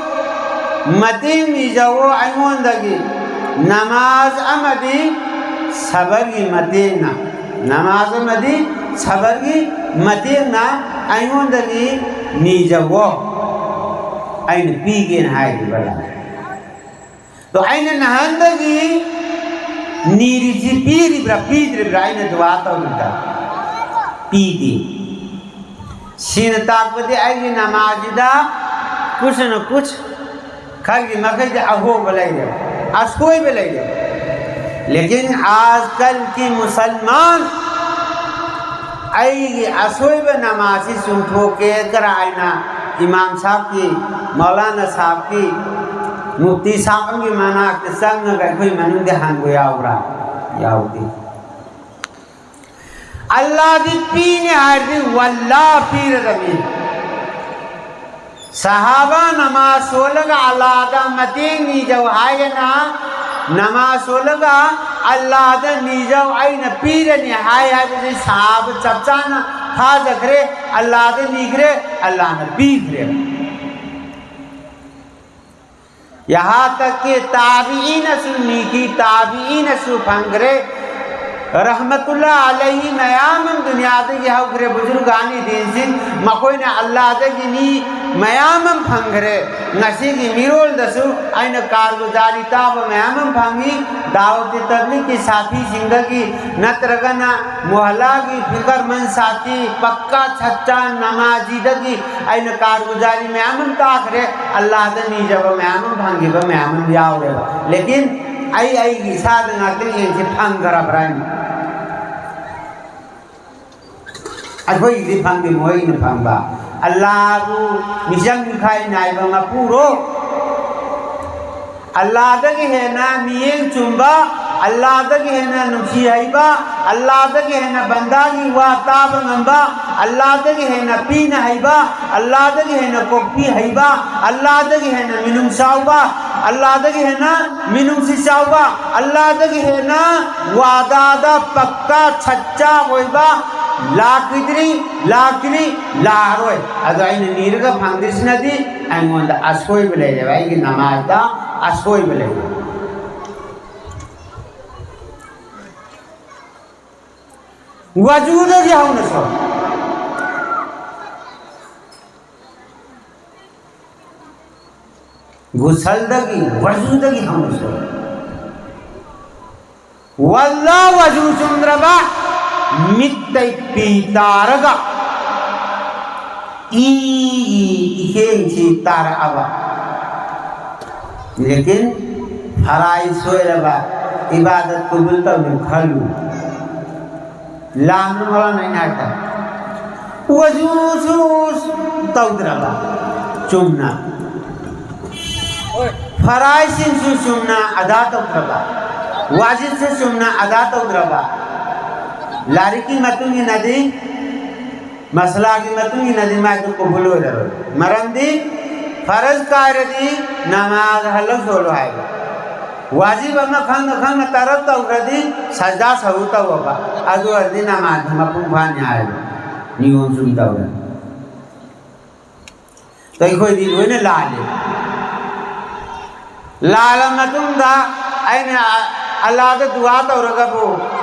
ꯃꯇꯦꯡ ꯅꯤꯖꯧꯑꯣ ꯑꯩꯉꯣꯟꯗꯒꯤ, ꯅꯃꯥꯖ ꯑꯃꯗꯤ ꯁꯕꯔꯒꯤ ꯃꯇꯦꯡꯅ, ꯅꯃꯥꯖ ꯑꯃꯗꯤ ꯁꯕꯔꯒꯤ ꯃꯇꯦꯡꯅ ꯑꯩꯉꯣꯟꯗꯒꯤ ꯅꯤꯖꯧꯑꯣ, ꯑꯩꯅ ꯄꯤꯒꯦꯅ ꯍꯥꯏꯔꯤꯕ ꯂꯥꯏ꯫ ꯑꯗꯣ ꯑꯩꯅ ꯅꯍꯥꯟꯗꯒꯤ ꯅꯤꯔꯤꯁꯤ ꯄꯤꯔꯤꯕ꯭ꯔꯥ ꯄꯤꯗ꯭ꯔꯤꯕ꯭ꯔꯥ? ꯑꯩꯅ ꯗꯨꯋꯥ ꯇꯧꯔꯤꯕ꯭ꯔꯥ? ꯄꯤꯗꯦ꯫ ꯁꯤꯅ ꯇꯥꯛꯄꯗꯤ ꯑꯩꯒꯤ ꯅꯃꯥꯖꯁꯤꯗ ꯀꯨꯁꯅ ꯀꯨꯁ ꯈꯔꯒꯤ ꯃꯈꯩꯗꯤ ꯑꯍꯣꯕ ꯂꯩꯔꯦꯕ, ꯑꯁꯣꯏꯕ ꯂꯩꯔꯦꯕ꯫ ꯂꯦꯀꯤꯟ ꯑꯥꯖꯀꯜꯒꯤ ꯃꯨꯁꯜꯃꯥꯟ ꯑꯩꯒꯤ ꯑꯁꯣꯏꯕ ꯅꯃꯥꯖꯁꯤ ꯆꯨꯝꯊꯣꯛꯀꯦ ꯀꯔꯥꯏꯅ ꯏꯃꯥꯝ ꯁꯥꯍꯕꯀꯤ, ꯃꯧꯂꯥꯅꯥ ꯁꯥꯍꯕꯀꯤ, ꯃꯨꯐꯇꯤ ꯁꯥꯍꯕ ꯑꯃꯒꯤ ꯃꯅꯥꯛꯇ ꯆꯪꯉꯒ ꯑꯩꯈꯣꯏ ꯃꯅꯨꯡꯗ ꯍꯪꯕ ꯌꯥꯎꯕ꯭ꯔꯥ? ꯌꯥꯎꯗꯦ꯫ ꯑꯜꯂꯥꯗꯤ ꯄꯤꯅꯤ ꯍꯥꯏꯔꯗꯤ ꯋꯜꯂꯥ ꯄꯤꯔꯗꯕꯅꯤ꯫ ꯁꯍꯥꯕꯥ ꯅꯃꯥꯖ ꯁꯣꯜꯂꯒ ꯑꯜꯂꯥꯗ ꯃꯇꯦꯡ ꯅꯤꯖꯧ ꯍꯥꯏꯌꯦꯅ, ꯅꯃꯥꯖ ꯁꯣꯜꯂꯒ ꯑꯜꯂꯥꯗ ꯅꯤꯖꯧ ꯑꯩꯅ ꯄꯤꯔꯅꯤ ꯍꯥꯏ ꯍꯥꯏꯕꯁꯤ ꯁꯍꯥꯕꯥ ꯆꯞ ꯆꯥꯅ ꯊꯥꯖꯈ꯭ꯔꯦ꯫ ꯑꯜꯂꯥꯗ ꯅꯤꯈ꯭ꯔꯦ, ꯑꯜꯂꯥꯅ ꯄꯤꯈ꯭ꯔꯦ꯫ ꯌꯍꯥ ꯇꯛ ꯀꯤ ꯇꯥꯕꯤꯏꯅꯁꯨ ꯃꯤꯒꯤ ꯇꯥꯕꯤꯏꯅꯁꯨ ꯐꯪꯈ꯭ꯔꯦ꯫ ꯔꯍꯃꯇꯨꯜꯂꯥ ꯑꯂꯩꯍꯤ ꯃꯌꯥꯝ ꯑꯃ ꯗꯨꯅꯤꯌꯥꯗꯒꯤ ꯍꯧꯈ꯭ꯔꯦ, ꯕꯨꯖꯨꯔꯒꯥꯅꯤ ꯗꯤꯟꯁꯤꯡ, ꯃꯈꯣꯏꯅ ꯑꯜꯂꯥꯗꯒꯤꯅꯤ ꯃꯌꯥꯝ ꯑꯃ ꯐꯪꯈ꯭ꯔꯦ꯫ ꯉꯁꯤꯒꯤ ꯃꯤꯔꯣꯜꯗꯁꯨ ꯑꯩꯅ ꯀꯥꯔꯒꯨꯖꯥꯔꯤ ꯇꯥꯕ ꯃꯌꯥꯝ ꯑꯃ ꯐꯪꯉꯤ꯫ ꯗꯥꯋꯠ ꯇꯕ꯭ꯂꯤꯒꯀꯤ ꯁꯥꯊꯤꯁꯤꯡꯗꯒꯤ ꯅꯠꯇ꯭ꯔꯒꯅ ꯃꯣꯍꯜꯂꯥꯒꯤ ꯐꯤꯀꯔꯃꯟ ꯁꯥꯊꯤ, ꯄꯛꯀꯥ ꯁꯠꯆꯥ ꯅꯃꯥꯖꯤꯗꯒꯤ ꯑꯩꯅ ꯀꯥꯔꯒꯨꯖꯥꯔꯤ ꯃꯌꯥꯝ ꯑꯃ ꯇꯥꯈ꯭ꯔꯦ, ꯑꯜꯂꯥꯗ ꯅꯤꯖꯕ ꯃꯌꯥꯝ ꯑꯃ ꯐꯪꯈꯤꯕ ꯃꯌꯥꯝ ꯑꯃ ꯌꯥꯎꯔꯦꯕ꯫ ꯂꯦꯀꯤꯟ ꯑꯩ ꯑꯩꯒꯤ ꯏꯁꯥꯗ ꯉꯥꯛꯇ ꯌꯦꯡꯁꯤ, ꯐꯪꯈ꯭ꯔꯕ꯭ꯔꯥ ꯍꯥꯏꯅ꯫ ꯑꯩꯈꯣꯏꯒꯤꯗꯤ ꯐꯪꯗꯦ, ꯃꯣꯏꯒꯤꯅ ꯐꯪꯕ꯫ ꯑꯜꯂꯥꯕꯨ ꯃꯤꯆꯪ ꯃꯤꯈꯥꯏ ꯅꯥꯏꯕ ꯃꯄꯨꯔꯣ? ꯑꯜꯂꯥꯗꯒꯤ ꯍꯦꯟꯅ ꯃꯤꯠꯌꯦꯡ ꯆꯨꯝꯕ, ꯑꯜꯂꯥꯗꯒꯤ ꯍꯦꯟꯅ ꯅꯨꯡꯁꯤ ꯍꯩꯕ, ꯑꯜꯂꯥꯗꯒꯤ ꯍꯦꯟꯅ ꯕꯟꯗꯥꯒꯤ ꯋꯥ ꯇꯥꯕ ꯉꯝꯕ, ꯑꯜꯂꯥꯗꯒꯤ ꯍꯦꯟꯅ ꯄꯤꯅ ꯍꯩꯕ, ꯑꯜꯂꯥꯗꯒꯤ ꯍꯦꯟꯅ ꯀꯣꯛꯄꯤ ꯍꯩꯕ, ꯑꯜꯂꯥꯗꯒꯤ ꯍꯦꯟꯅ ꯃꯤꯅꯨꯡ ꯆꯥꯎꯕ, ꯑꯜꯂꯥꯗꯒꯤ ꯍꯦꯟꯅ ꯃꯤꯅꯨꯡꯁꯤ ꯆꯥꯎꯕ, ꯑꯜꯂꯥꯗꯒꯤ ꯍꯦꯟꯅ ꯋꯥꯗꯥꯗ ꯄꯛꯀꯥ ꯁꯠꯆꯥ ꯑꯣꯏꯕ, ꯂꯥꯛꯈꯤꯗ꯭ꯔꯤ, ꯂꯥꯛꯈꯤꯗ꯭ꯔꯤ, ꯂꯥꯛꯑꯔꯣꯏ꯫ ꯑꯗꯣ ꯑꯩꯅ ꯅꯤꯔꯒ ꯐꯪꯗ꯭ꯔꯤꯁꯤꯅꯗꯤ ꯑꯩꯉꯣꯟꯗ ꯑꯁꯣꯏꯕ ꯂꯩꯔꯦꯕ, ꯑꯩꯒꯤ ꯅꯃꯥꯖꯇ ꯑꯁꯣꯏꯕ ꯂꯩꯔꯦ꯫ ꯋꯖꯨꯗꯒꯤ ꯍꯧꯅ ꯁꯣꯏ꯫ ꯒꯨꯁꯜꯗꯒꯤ, ꯋꯖꯨꯗꯒꯤ ꯍꯧꯅ ꯁꯣꯏ꯫ ꯋꯜꯂ ꯋꯖꯨ ꯆꯨꯝꯗ꯭ꯔꯕ, ꯃꯤꯠꯇꯩ ꯄꯤ ꯇꯥꯔꯒ ꯏ, ꯏ, ꯏꯍꯦꯡꯁꯤ ꯇꯥꯔꯛꯑꯕ꯫ ꯂꯦꯀꯤꯟ ꯐꯔꯥꯏ ꯁꯣꯏꯔꯕ, ꯏꯕꯥꯗꯠ ꯀꯨꯕꯨꯜ ꯇꯧꯅꯤ ꯈꯜꯂꯨ꯫ ꯂꯥꯟꯕ ꯃꯔꯝ ꯑꯩꯅ ꯍꯥꯏꯇꯥꯔꯦ꯫ ꯋꯖꯨꯁꯨ ꯇꯧꯗ꯭ꯔꯕ, ꯆꯨꯝꯅ꯫ ꯐꯔꯥꯏꯁꯤꯡꯁꯨ ꯆꯨꯝꯅ ꯑꯗꯥ ꯇꯧꯗ꯭ꯔꯕ, ꯋꯥꯖꯤꯕꯁꯨ ꯆꯨꯝꯅ ꯑꯗꯥ ꯇꯧꯗ꯭ꯔꯕ, ꯂꯥꯏꯔꯤꯛꯀꯤ ꯃꯇꯨꯡ ꯏꯟꯅꯗꯤ, ꯃꯁꯂꯥꯒꯤ ꯃꯇꯨꯡ ꯏꯟꯅꯗꯤ ꯃꯥꯏꯗꯨ ꯀꯨꯕꯨꯜ ꯑꯣꯏꯔꯔꯣꯏ꯫ ꯃꯔꯝꯗꯤ ꯐꯔꯖ ꯀꯥꯏꯔꯗꯤ ꯅꯃꯥꯖ ꯍꯜꯂ ꯁꯣꯜꯂꯣ ꯍꯥꯏꯕ꯫ ꯋꯥꯖꯤꯕ ꯑꯃ ꯈꯪꯅ ꯈꯪꯅ ꯇꯔꯛ ꯇꯧꯈ꯭ꯔꯗꯤ ꯁꯖꯗꯥ ꯁꯍꯨ ꯇꯧꯑꯣꯕ꯫ ꯑꯗꯨ ꯑꯣꯏꯔꯗꯤ ꯅꯃꯥꯖ ꯃꯄꯨꯡ ꯐꯥꯅꯤ ꯍꯥꯏꯕ꯫ ꯅꯤꯌꯣꯝ ꯆꯨꯝ ꯇꯧꯔꯦ꯫ ꯑꯩꯈꯣꯏꯗꯤ ꯂꯣꯏꯅ ꯂꯥꯜꯂꯤ꯫ ꯂꯥꯜꯂ ꯃꯇꯨꯡꯗ ꯑꯩꯅ ꯑꯜꯂꯥꯗ ꯗꯨꯋꯥ ꯇꯧꯔꯒꯕꯨ,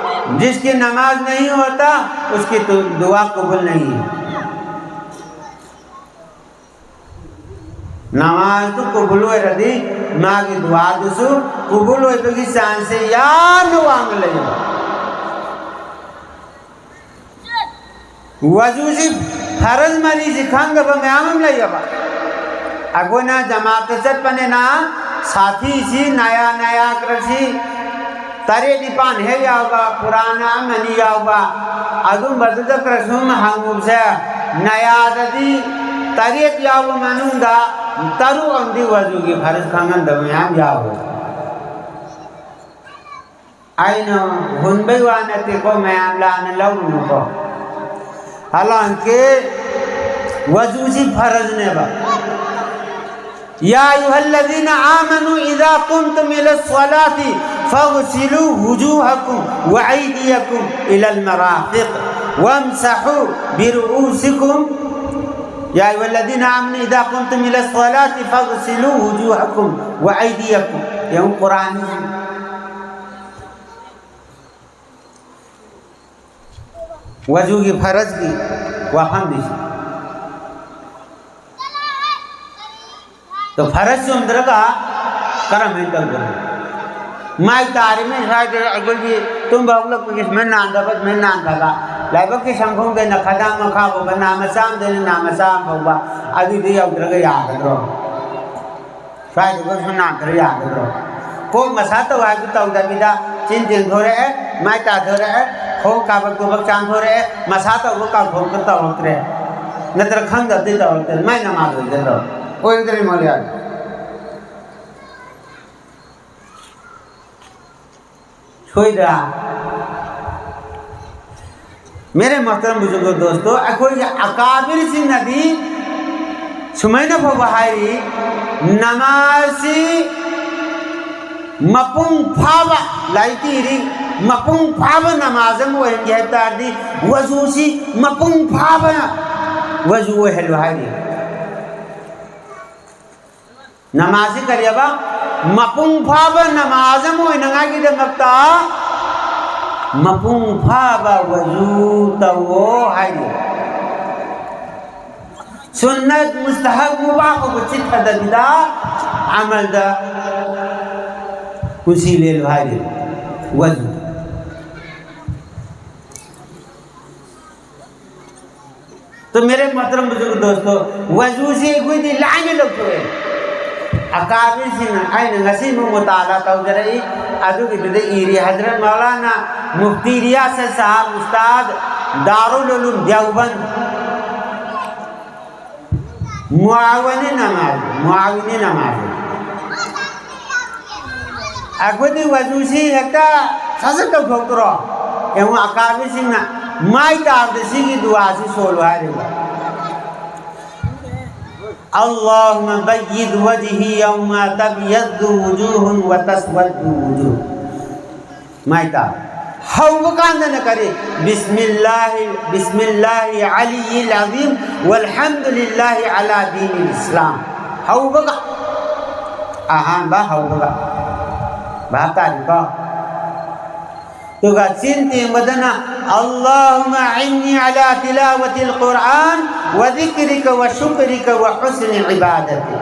"ꯖꯤꯁꯀꯤ ꯅꯃꯥꯖ ꯅꯍꯤ ꯍꯣꯇꯥ, ꯎꯁꯀꯤ ꯗꯨ-, ꯗꯨꯋꯥ ꯀꯕꯨꯜ ꯅꯍꯤ ꯍꯦ"꯫ ꯅꯃꯥꯖꯇꯨ ꯀꯨꯕꯨꯜ ꯑꯣꯏꯔꯗꯤ ꯃꯥꯒꯤ ꯗꯨꯋꯥꯗꯨꯁꯨ ꯀꯨꯕꯨꯜ ꯑꯣꯏꯕꯒꯤ ꯆꯥꯟꯁꯁꯦ ꯌꯥꯝꯅ ꯋꯥꯡꯅ ꯂꯩꯌꯦꯕ꯫ ꯋꯖꯨꯁꯤ ꯐꯔꯖ ꯃꯔꯤꯁꯤ ꯈꯪꯗꯕ ꯃꯌꯥꯝ ꯑꯃ ꯂꯩꯌꯦꯕ꯫ ꯑꯩꯈꯣꯏꯅ ꯖꯃꯥꯠꯇ ꯆꯠꯄꯅꯤꯅ ꯁꯥꯊꯤꯁꯤ ꯅꯌꯥ ꯅꯌꯥ ꯈꯔꯁꯤ ꯇꯔꯦꯠ ꯅꯤꯄꯥꯟ ꯍꯦꯛ ꯌꯥꯎꯕ, ꯄꯨꯔꯥꯅ ꯑꯃꯅꯤ ꯌꯥꯎꯕ, ꯑꯗꯨꯝꯕꯗꯨꯗ ꯈꯔ ꯁꯨꯝ ꯍꯪꯉꯨꯕꯁꯦ, ꯅꯌꯥꯗꯗꯤ ꯇꯔꯦꯠ ꯌꯥꯎꯕ ꯃꯅꯨꯡꯗ ꯇꯔꯨꯛ ꯑꯃꯗꯤ ꯋꯖꯨꯒꯤ ꯐꯔꯖ ꯈꯪꯍꯟꯗꯕ ꯃꯌꯥꯝ ꯌꯥꯎꯋꯦ꯫ ꯑꯩꯅ ꯍꯨꯟꯕꯩ ꯋꯥ ꯅꯠꯇꯦꯀꯣ, ꯃꯌꯥꯝ ꯂꯥꯟꯅ ꯂꯧꯔꯨꯅꯨꯀꯣ꯫ ꯍꯂꯥꯟꯀꯤ ꯋꯖꯨꯁꯤ ꯐꯔꯖꯅꯦꯕ꯫ يا أيها الذين آمنوا إذا قمتم إلى الصلاة فاغسلوا وجوهكم وأيديكم إلى المرافق. وامسحوا برؤوسكم، يا أيها الذين آمنوا إذا قمتم إلى الصلاة فاغسلوا وجوهكم وأيديكم. ꯌꯦꯡꯉꯨ, ꯀꯨꯔꯥꯟ꯫ ꯋꯖꯨꯒꯤ ꯐꯔꯖꯀꯤ ꯋꯥꯐꯝꯅꯤ꯫ ꯑꯗꯣ ꯐꯔꯖ ꯆꯨꯝꯗ꯭ꯔꯒ ꯀꯔꯝꯍꯥꯏꯅ ꯇꯧꯗꯣꯏꯅꯣ? ꯃꯥꯏ ꯇꯥꯔꯤꯃꯤ ꯁ꯭ꯋꯥꯏꯗ ꯑꯩꯈꯣꯏꯒꯤ ꯇꯨꯝꯕ ꯍꯧꯒꯠꯂꯛꯄꯒꯤ ꯁꯨꯃꯥꯏꯅ ꯅꯥꯟꯊꯕ, ꯁꯨꯃꯥꯏꯅ ꯅꯥꯟꯊꯕ, ꯂꯥꯏꯕꯛꯀꯤ ꯁꯪꯈꯣꯡꯗꯩꯅ ꯈꯗꯥꯡ ꯃꯈꯥ ꯐꯥꯎꯕ, ꯅꯥ ꯃꯆꯥ ꯑꯃꯗꯩꯅ ꯅꯥ ꯃꯆꯥ ꯑꯃ ꯐꯥꯎꯕ, ꯑꯗꯨꯏꯗꯨ ꯌꯧꯗ꯭ꯔꯒ ꯌꯥꯒꯗ꯭ꯔꯣ? ꯁ꯭ꯋꯥꯏꯗꯨꯒ ꯁꯨꯝ ꯅꯥꯟꯊꯔ ꯌꯥꯒꯗ꯭ꯔꯣ? ꯀꯣꯛ ꯃꯁꯥ ꯇꯧ ꯍꯥꯏꯕꯗꯨ ꯇꯧꯗꯕꯤꯗ, ꯆꯤꯟ ꯇꯦꯡꯊꯣꯔꯛꯑꯦ, ꯃꯥꯏ ꯇꯥꯊꯣꯔꯛꯑꯦ, ꯈꯣꯡ ꯀꯥꯕꯛ ꯇꯨꯕꯛ ꯆꯥꯝꯊꯣꯔꯛꯑꯦ, ꯃꯁꯥ ꯇꯧꯕ ꯀꯥꯎꯊꯣꯛꯇ ꯇꯧꯔꯛꯇ꯭ꯔꯦ, ꯅꯠꯇ꯭ꯔ ꯈꯪꯗꯕꯗꯤ ꯇꯧꯔꯛꯇ꯭ꯔꯦ, ꯃꯥꯏ ꯅꯃꯥꯖ ꯑꯣꯏꯒꯗ꯭ꯔꯣ? ꯑꯣꯏꯒꯗ꯭ꯔꯦ ꯃꯣꯂꯤꯌꯥ꯫ ꯁꯣꯏꯗ꯭ꯔꯥ? ꯃꯦꯔꯦ ꯃꯣꯍꯇꯔꯝ ꯕꯨꯖꯨꯔꯒ ꯗꯣꯁꯇꯣ, ꯑꯩꯈꯣꯏꯒꯤ ꯑꯀꯥꯕꯤꯔꯁꯤꯡꯅꯗꯤ ꯁꯨꯃꯥꯏꯅ ꯐꯥꯎꯕ ꯍꯥꯏꯔꯤ, ꯅꯃꯥꯖꯁꯤ ꯃꯄꯨꯡ ꯐꯥꯕ, ꯂꯥꯏꯔꯤꯛꯇ ꯏꯔꯤ, ꯃꯄꯨꯡ ꯐꯥꯕ ꯅꯃꯥꯖ ꯑꯃ ꯑꯣꯏꯍꯟꯒꯦ ꯍꯥꯏꯕ ꯇꯥꯔꯗꯤ ꯋꯖꯨꯁꯤ ꯃꯄꯨꯡ ꯐꯥꯕ ꯋꯖꯨ ꯑꯣꯏꯍꯜꯂꯨ ꯍꯥꯏꯔꯤ꯫ ꯅꯃꯥꯖꯁꯤ ꯀꯔꯤꯑꯕ? ꯃꯄꯨꯡ ꯐꯥꯕ ꯅꯃꯥꯖ ꯑꯃ ꯑꯣꯏꯅꯉꯥꯏꯒꯤꯗꯃꯛꯇ ꯃꯄꯨꯡ ꯐꯥꯕ ꯋꯖꯨ ꯇꯧꯋꯣ ꯍꯥꯏꯔꯤ꯫ ꯁꯨꯟꯅꯠ, ꯃꯨꯁꯇꯍꯕ, ꯃꯨꯕꯥꯍ ꯐꯥꯎꯕ ꯆꯤꯠꯊꯗꯕꯤꯗ ꯑꯃꯜꯗ ꯄꯨꯟꯁꯤ ꯂꯦꯜꯂꯨ ꯍꯥꯏꯔꯤ꯫ ꯋꯖꯨ꯫ ꯇꯣ ꯃꯦꯔꯦ ꯃꯣꯍꯇꯔꯝ ꯕꯨꯖꯨꯔꯒ ꯗꯣꯁꯇꯣ, ꯋꯖꯨꯁꯤ ꯑꯩꯈꯣꯏꯗꯤ ꯂꯥꯏꯅ ꯂꯧꯊꯣꯛꯑꯦ꯫ ꯑꯀꯥꯕꯤꯁꯤꯡꯅ, ꯑꯩꯅ ꯉꯁꯤ ꯑꯃꯨꯛ ꯃꯨꯇꯥꯂꯥ ꯇꯧꯖꯔꯛꯏ, ꯑꯗꯨꯒꯤꯗꯨꯗ ꯏꯔꯤ, ꯍꯖꯔꯠ ꯃꯧꯂꯥꯅꯥ ꯃꯨꯐꯇꯤ ꯔꯤꯌꯥꯁꯠ ꯁꯥꯍꯕ ꯎꯁꯇꯥꯗ ꯗꯥꯔꯨꯜ ꯎꯂꯨꯝ ꯗꯦꯎꯕꯟ꯫ ꯃꯨꯑꯥꯋꯤꯅꯤ ꯅꯃꯥꯖ, ꯃꯨꯑꯥꯋꯤꯅꯤ ꯅꯃꯥꯖ꯫ ꯑꯩꯈꯣꯏꯗꯤ ꯋꯖꯨꯁꯤ ꯍꯦꯛꯇ ꯁꯠ ꯁꯠ ꯇꯧꯊꯣꯛꯇ꯭ꯔꯣ? ꯌꯦꯡꯉꯨ, ꯑꯀꯥꯕꯤꯁꯤꯡꯅ ꯃꯥꯏ ꯇꯥꯕꯗ ꯁꯤꯒꯤ ꯗꯨꯋꯥꯁꯤ ꯁꯣꯜꯂꯨ ꯍꯥꯏꯔꯤꯕ꯫ اللهم بيض وجهي يوم تبيض وجوه وتسود وجوه. ꯃꯥꯏ ꯇꯥꯕ꯫ ꯍꯧꯕ ꯀꯥꯟꯗꯅ ꯀꯔꯤ? ꯕꯤꯁꯃꯤꯜꯂꯥꯍꯤ, ꯕꯤꯁꯃꯤꯜꯂꯥꯍꯤ ꯑꯂꯤꯌꯤꯜ ꯑꯖꯤꯝ, ꯋꯜꯍꯝꯗꯨꯂꯤꯜꯂꯥꯍꯤ ꯑꯂꯥ ꯗꯤꯅꯤꯜ ꯏꯁꯂꯥꯝ꯫ ꯍꯧꯕꯒ, ꯑꯍꯥꯟꯕ ꯍꯧꯕꯒ꯫ ꯚꯥꯞ ꯇꯥꯔꯤꯀꯣ? ꯑꯗꯨꯒ ꯆꯤꯟ ꯇꯦꯡꯕꯗꯅ, "ꯑꯜꯂꯥꯍꯨꯝꯃ ꯑꯏꯟꯅꯤ ꯑꯂꯥ ꯇꯤꯂꯥꯋꯥꯇꯤꯜ ꯀꯨꯔꯥꯟ ꯋ ꯖꯤꯀ꯭ꯔꯤꯀ ꯋ ꯁꯨꯀ꯭ꯔꯤꯀ ꯋ ꯍꯨꯁꯅꯤ ꯏꯕꯥꯗꯇꯤ"꯫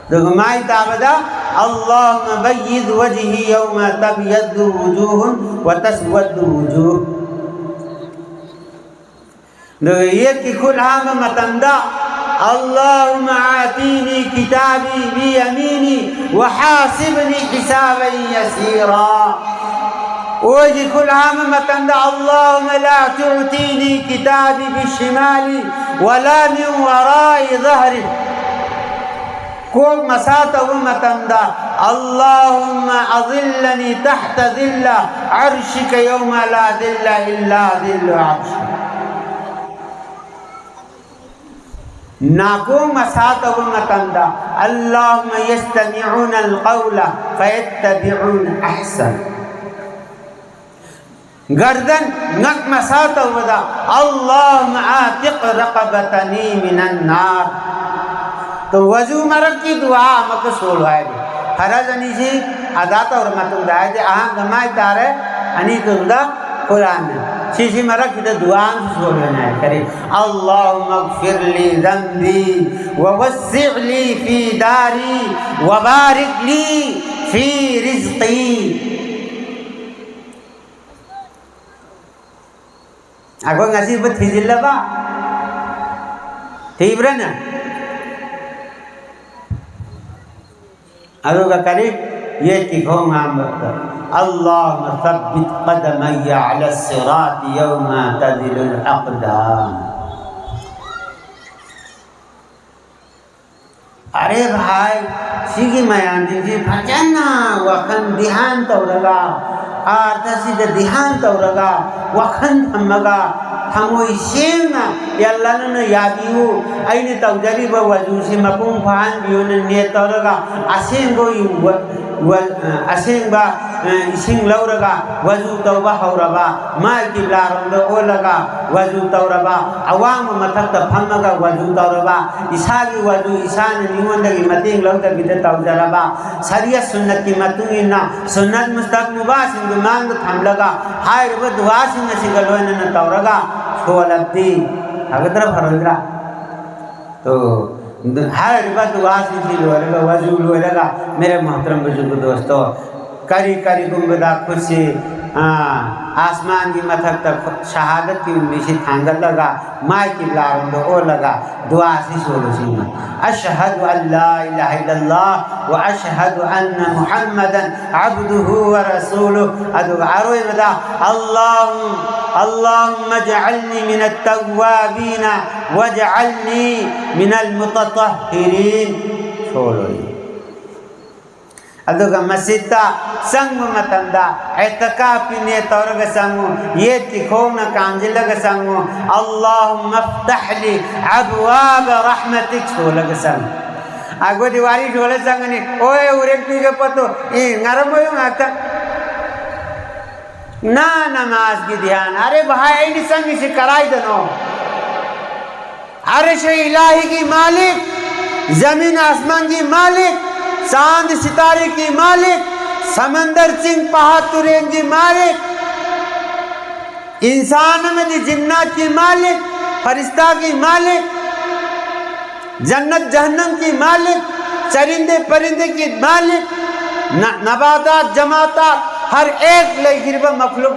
ꯑꯗꯨꯒ ꯃꯥꯏ ꯇꯥꯕꯗ, "ꯑꯜꯂꯥꯍꯨꯝꯃ ꯕꯌꯤꯗ ꯋꯖꯍꯤ ꯌꯧꯃ ꯇꯕꯌꯗꯨ ꯋꯨꯖꯨꯍꯨꯟ ꯋ ꯇꯁꯋꯗꯨ ꯋꯨꯖꯨꯍ"꯫ ꯑꯗꯨꯒ ꯌꯦꯠꯀꯤ ꯈꯨꯠ ꯍꯥꯝꯕ ꯃꯇꯝꯗ, "ꯑꯜꯂꯥꯍꯨꯝꯃ ꯑꯥꯇꯤꯅꯤ ꯀꯤꯇꯥꯕꯤ ꯕꯤꯌꯃꯤꯅꯤ ꯋ ꯍꯥꯁꯤꯕꯅꯤ ꯍꯤꯁꯥꯕꯟ ꯌꯁꯤꯔꯥ"꯫ ꯑꯣꯏꯒꯤ ꯈꯨꯠ ꯍꯥꯝꯕ ꯃꯇꯝꯗ, "ꯑꯜꯂꯥꯍꯨꯝꯃ ꯂꯥ ꯇꯨꯇꯤꯅꯤ ꯀꯤꯇꯥꯕꯤ ꯕꯤꯁꯤꯃꯥꯂꯤ ꯋ ꯂꯥ ꯃꯤꯟ ꯋꯔꯥꯏ ꯖꯍꯔꯤ"꯫ ꯀꯣꯛ ꯃꯁꯥ ꯇꯧꯕ ꯃꯇꯝꯗ, "ꯑꯜꯂꯥꯍꯨꯝꯃ ꯑꯖꯤꯜꯂꯅꯤ ꯇꯍꯇ ꯖꯤꯜꯂ ꯑꯔꯁꯤꯀ ꯌꯧꯃ ꯂꯥ ꯖꯤꯜꯂ ꯏꯜꯂꯥ ꯖꯤꯜꯂꯨ ꯑꯔꯁꯤꯛ"꯫ ꯅꯥꯀꯣꯡ ꯃꯁꯥ ꯇꯧꯕ ꯃꯇꯝꯗ, "ꯑꯜꯂꯥꯍꯨꯝꯃ ꯌꯁꯇꯃꯤꯎꯅ ꯑꯜ ꯀꯧꯂ ꯐꯌꯠꯇꯕꯤꯎꯅ ꯑꯍꯁꯟ"꯫ ꯒꯔꯗꯟ, ꯉꯛ ꯃꯁꯥ ꯇꯧꯕꯗ, "ꯑꯜꯂꯥꯍꯨꯝꯃ ꯑꯥꯇꯤꯛ ꯔꯀꯕꯇꯅꯤ ꯃꯤꯅꯟ ꯅꯥꯔ"꯫ ꯑꯗꯣ ꯋꯖꯨ ꯃꯔꯛꯀꯤ ꯗꯨꯋꯥ ꯑꯃꯨꯛꯀ ꯁꯣꯜꯂꯨ ꯍꯥꯏꯔꯤ꯫ ꯐꯔꯖ ꯑꯅꯤꯁꯤ ꯑꯗꯥ ꯇꯧꯔ ꯃꯇꯨꯡꯗ, ꯍꯥꯏꯗꯤ ꯑꯍꯥꯟꯕ ꯃꯥꯏ ꯇꯥꯔꯦ, ꯑꯅꯤꯁꯨꯕꯗ ꯈꯨꯠ ꯍꯥꯝꯃꯦ꯫ ꯁꯤꯁꯤ ꯃꯔꯛꯁꯤꯗ ꯗꯨꯋꯥ ꯑꯃꯁꯨ ꯁꯣꯜꯂꯨ ꯍꯥꯏꯅ ꯍꯥꯏ꯫ ꯀꯔꯤ? "ꯑꯜꯂꯥꯍꯨꯝꯃ ꯏꯒꯐꯤꯔ ꯂꯤ ꯖꯝꯕꯤ ꯋ ꯋꯁꯤꯑ ꯂꯤ ꯐꯤ ꯗꯥꯔꯤ ꯋ ꯕꯥꯔꯤꯛ ꯂꯤ ꯐꯤ ꯔꯤꯖꯀꯤ"꯫ ꯑꯩꯈꯣꯏ ꯉꯁꯤꯕꯨ ꯊꯤꯖꯤꯜꯂꯕ? ꯊꯤꯕ꯭ꯔꯅꯦ? ꯑꯗꯨꯒ ꯀꯔꯤ? ꯌꯦꯠꯀꯤ ꯈꯣꯡ ꯍꯥꯝꯕꯗ, "ꯑꯜꯂꯥꯍꯨꯝꯃ ꯁꯕꯤꯠ ꯀꯗꯃꯩꯌ ꯑꯂ ꯁꯤꯔꯥꯇꯤ ꯌꯧꯃ ꯇꯖꯤꯂꯨꯜ ꯑꯛꯗꯥꯝ"꯫ ꯑꯔꯦ ꯚꯥꯏ, ꯁꯤꯒꯤ ꯃꯌꯥꯝꯁꯤꯡꯁꯤ ꯐꯖꯅ ꯋꯥꯈꯜ ꯙ꯭ꯌꯥꯟ ꯇꯧꯔꯒ, ꯑꯥꯔꯊꯁꯤꯗ ꯙ꯭ꯌꯥꯟ ꯇꯧꯔꯒ, ꯋꯥꯈꯜ ꯊꯝꯃꯒ, ꯊꯃꯣꯏ ꯁꯦꯡꯅ, "ꯑꯦ ꯑꯜꯂꯥ, ꯅꯪꯅ ꯌꯥꯕꯤꯌꯨ, ꯑꯩꯅ ꯇꯧꯖꯔꯤꯕ ꯋꯖꯨꯁꯤ ꯃꯄꯨꯡ ꯐꯥꯍꯟꯕꯤꯌꯨꯅ" ꯅꯤꯌꯠ ꯇꯧꯔꯒ, ꯑꯁꯦꯡꯕ ꯋ-, ꯋ-, ꯑꯁꯦꯡꯕ ꯑ, ꯏꯁꯤꯡ ꯂꯧꯔꯒ ꯋꯖꯨ ꯇꯧꯕ ꯍꯧꯔꯕ, ꯃꯥꯏ ꯀꯤꯕ꯭ꯂꯥꯔꯣꯝꯗ ꯑꯣꯜꯂꯒ ꯋꯖꯨ ꯇꯧꯔꯕ, ꯑꯋꯥꯡꯕ ꯃꯊꯛꯇ ꯐꯝꯃꯒ ꯋꯖꯨ ꯇꯧꯔꯕ, ꯏꯁꯥꯒꯤ ꯋꯖꯨ ꯏꯁꯥꯅ ꯃꯤꯉꯣꯟꯗꯒꯤ ꯃꯇꯦꯡ ꯂꯧꯗꯕꯤꯗ ꯇꯧꯖꯔꯕ, ꯁꯔꯤꯌꯠ ꯁꯨꯟꯅꯠꯀꯤ ꯃꯇꯨꯡ ꯏꯟꯅ ꯁꯨꯟꯅꯠ ꯃꯨꯁꯇꯍꯕꯥꯁꯤꯡꯗꯨ ꯃꯥꯡꯗ ꯊꯝꯂꯒ ꯍꯥꯏꯔꯤꯕ ꯗꯨꯋꯥꯁꯤꯡ ꯑꯁꯤꯒ ꯂꯣꯏꯅꯅ ꯇꯧꯔꯒ ꯁꯣꯜꯂꯕꯗꯤ ꯐꯒꯗ꯭ꯔꯥ ꯐꯔꯣꯏꯗ꯭ꯔꯥ? ꯇꯣ, ꯍꯥꯏꯔꯤꯕ ꯗꯨꯋꯥꯁꯤꯡꯁꯤ ꯂꯣꯏꯔꯒ, ꯋꯖꯨ ꯂꯣꯏꯔꯒ, ꯃꯦꯔꯦ ꯃꯣꯍꯇꯔꯝ ꯕꯨꯖꯨꯔꯒ ꯗꯣꯁꯇꯣ, ꯀꯔꯤ ꯀꯔꯤꯒꯨꯝꯕꯗ ꯈꯨꯠꯁꯤ, ꯑ, ꯑꯥꯁꯃꯥꯟꯒꯤ ꯃꯊꯛꯇ ꯈꯨꯠ, ꯁꯍꯥꯗꯠꯀꯤ ꯎꯡꯂꯤꯁꯤ ꯊꯥꯡꯒꯠꯂꯒ, ꯃꯥꯏ ꯀꯤꯕ꯭ꯂꯥꯔꯣꯝꯗ ꯑꯣꯜꯂꯒ, ꯗꯨꯋꯥꯁꯤ ꯁꯣꯜꯂꯨꯁꯤ꯫ "ꯑꯁꯍꯗꯨ ꯑꯜ ꯂꯥ ꯏꯂꯥꯍ ꯏꯜꯂꯜꯂꯥꯍ ꯋ ꯑꯁꯍꯗꯨ ꯑꯟꯅ ꯃꯨꯍꯝꯃꯗꯟ ꯑꯕꯗꯨꯍꯨ ꯋ ꯔꯁꯨꯂꯨꯍ"꯫ ꯑꯗꯨꯒ ꯑꯔꯣꯏꯕꯗ, "ꯑꯜꯂꯥꯍꯨꯝ-, ꯑꯜꯂꯥꯍꯨꯝꯃ ꯖꯑꯜꯅꯤ ꯃꯤꯅꯠ ꯇꯧꯋꯥꯕꯤꯅ ꯋꯖꯑꯜꯅꯤ ꯃꯤꯅꯜ ꯃꯨꯇꯇꯍꯤꯔꯤꯟ" ꯁꯣꯜꯂꯣꯏ꯫ ꯑꯗꯨꯒ ꯃꯁꯖꯤꯗꯇ ꯆꯪꯕ ꯃꯇꯝꯗ ꯑꯦꯇꯀꯥꯐꯀꯤ ꯅꯤꯌꯠ ꯇꯧꯔꯒ ꯆꯪꯉꯨ, ꯌꯦꯠꯀꯤ ꯈꯣꯡꯅ ꯀꯥꯟꯁꯤꯜꯂꯒ ꯆꯪꯉꯨ, "ꯑꯜꯂꯥꯍꯨꯝꯃ ꯐꯇꯍꯂꯤ ꯑꯕꯋꯥꯕ ꯔꯍꯃꯇꯤꯛ" ꯁꯣꯜꯂꯒ ꯆꯪꯉꯨ꯫ ꯑꯩꯈꯣꯏꯗꯤ ꯋꯥꯔꯤ ꯁꯣꯜꯂ ꯆꯪꯒꯅꯤ, "ꯑꯣꯏ, ꯎꯔꯦꯛ ꯄꯤꯒ ꯄꯣꯠꯇꯣ, ꯏ, ꯉꯔꯝꯃꯣꯏ ꯉꯥꯛꯇ꯫ ꯅꯥ ꯅꯃꯥꯖꯀꯤ ꯙ꯭ꯌꯥꯟ, ꯑꯔꯦ ꯚꯥꯏ, ꯑꯩꯅ ꯆꯪꯉꯤꯁꯤ ꯀꯔꯥꯏꯗꯅꯣ?" ꯑꯔꯁ ꯏꯂꯥꯍꯤꯒꯤ ꯃꯥꯂꯤꯛ, ꯖꯃꯤꯟ ꯑꯥꯁꯃꯥꯟꯒꯤ ꯃꯥꯂꯤꯛ, ꯆꯥꯟꯗ ꯁꯤꯇꯥꯔꯦꯒꯤ ꯃꯥꯂꯤꯛ, ꯁꯃꯟꯗꯔ ꯆꯤꯡ ꯄꯍꯥ ꯇꯨꯔꯦꯟꯒꯤ ꯃꯥꯂꯤꯛ, ꯏꯟꯁꯥꯟ ꯑꯃꯗꯤ ꯖꯤꯟꯅꯥꯠꯀꯤ ꯃꯥꯂꯤꯛ, ꯐꯔꯤꯁꯇꯥꯒꯤ ꯃꯥꯂꯤꯛ, ꯖꯟꯅꯠ ꯖꯍꯟꯅꯝꯒꯤ ꯃꯥꯂꯤꯛ, ꯆꯔꯤꯟꯗꯦ ꯄꯔꯤꯟꯗꯦꯒꯤ ꯃꯥꯂꯤꯛ, ꯅ-, ꯅꯕꯥꯇꯥꯠ ꯖꯃꯥꯇꯥꯠ, ꯍꯔ ꯑꯦꯛ ꯂꯩꯈꯤꯕ ꯃꯈꯂꯨꯛ,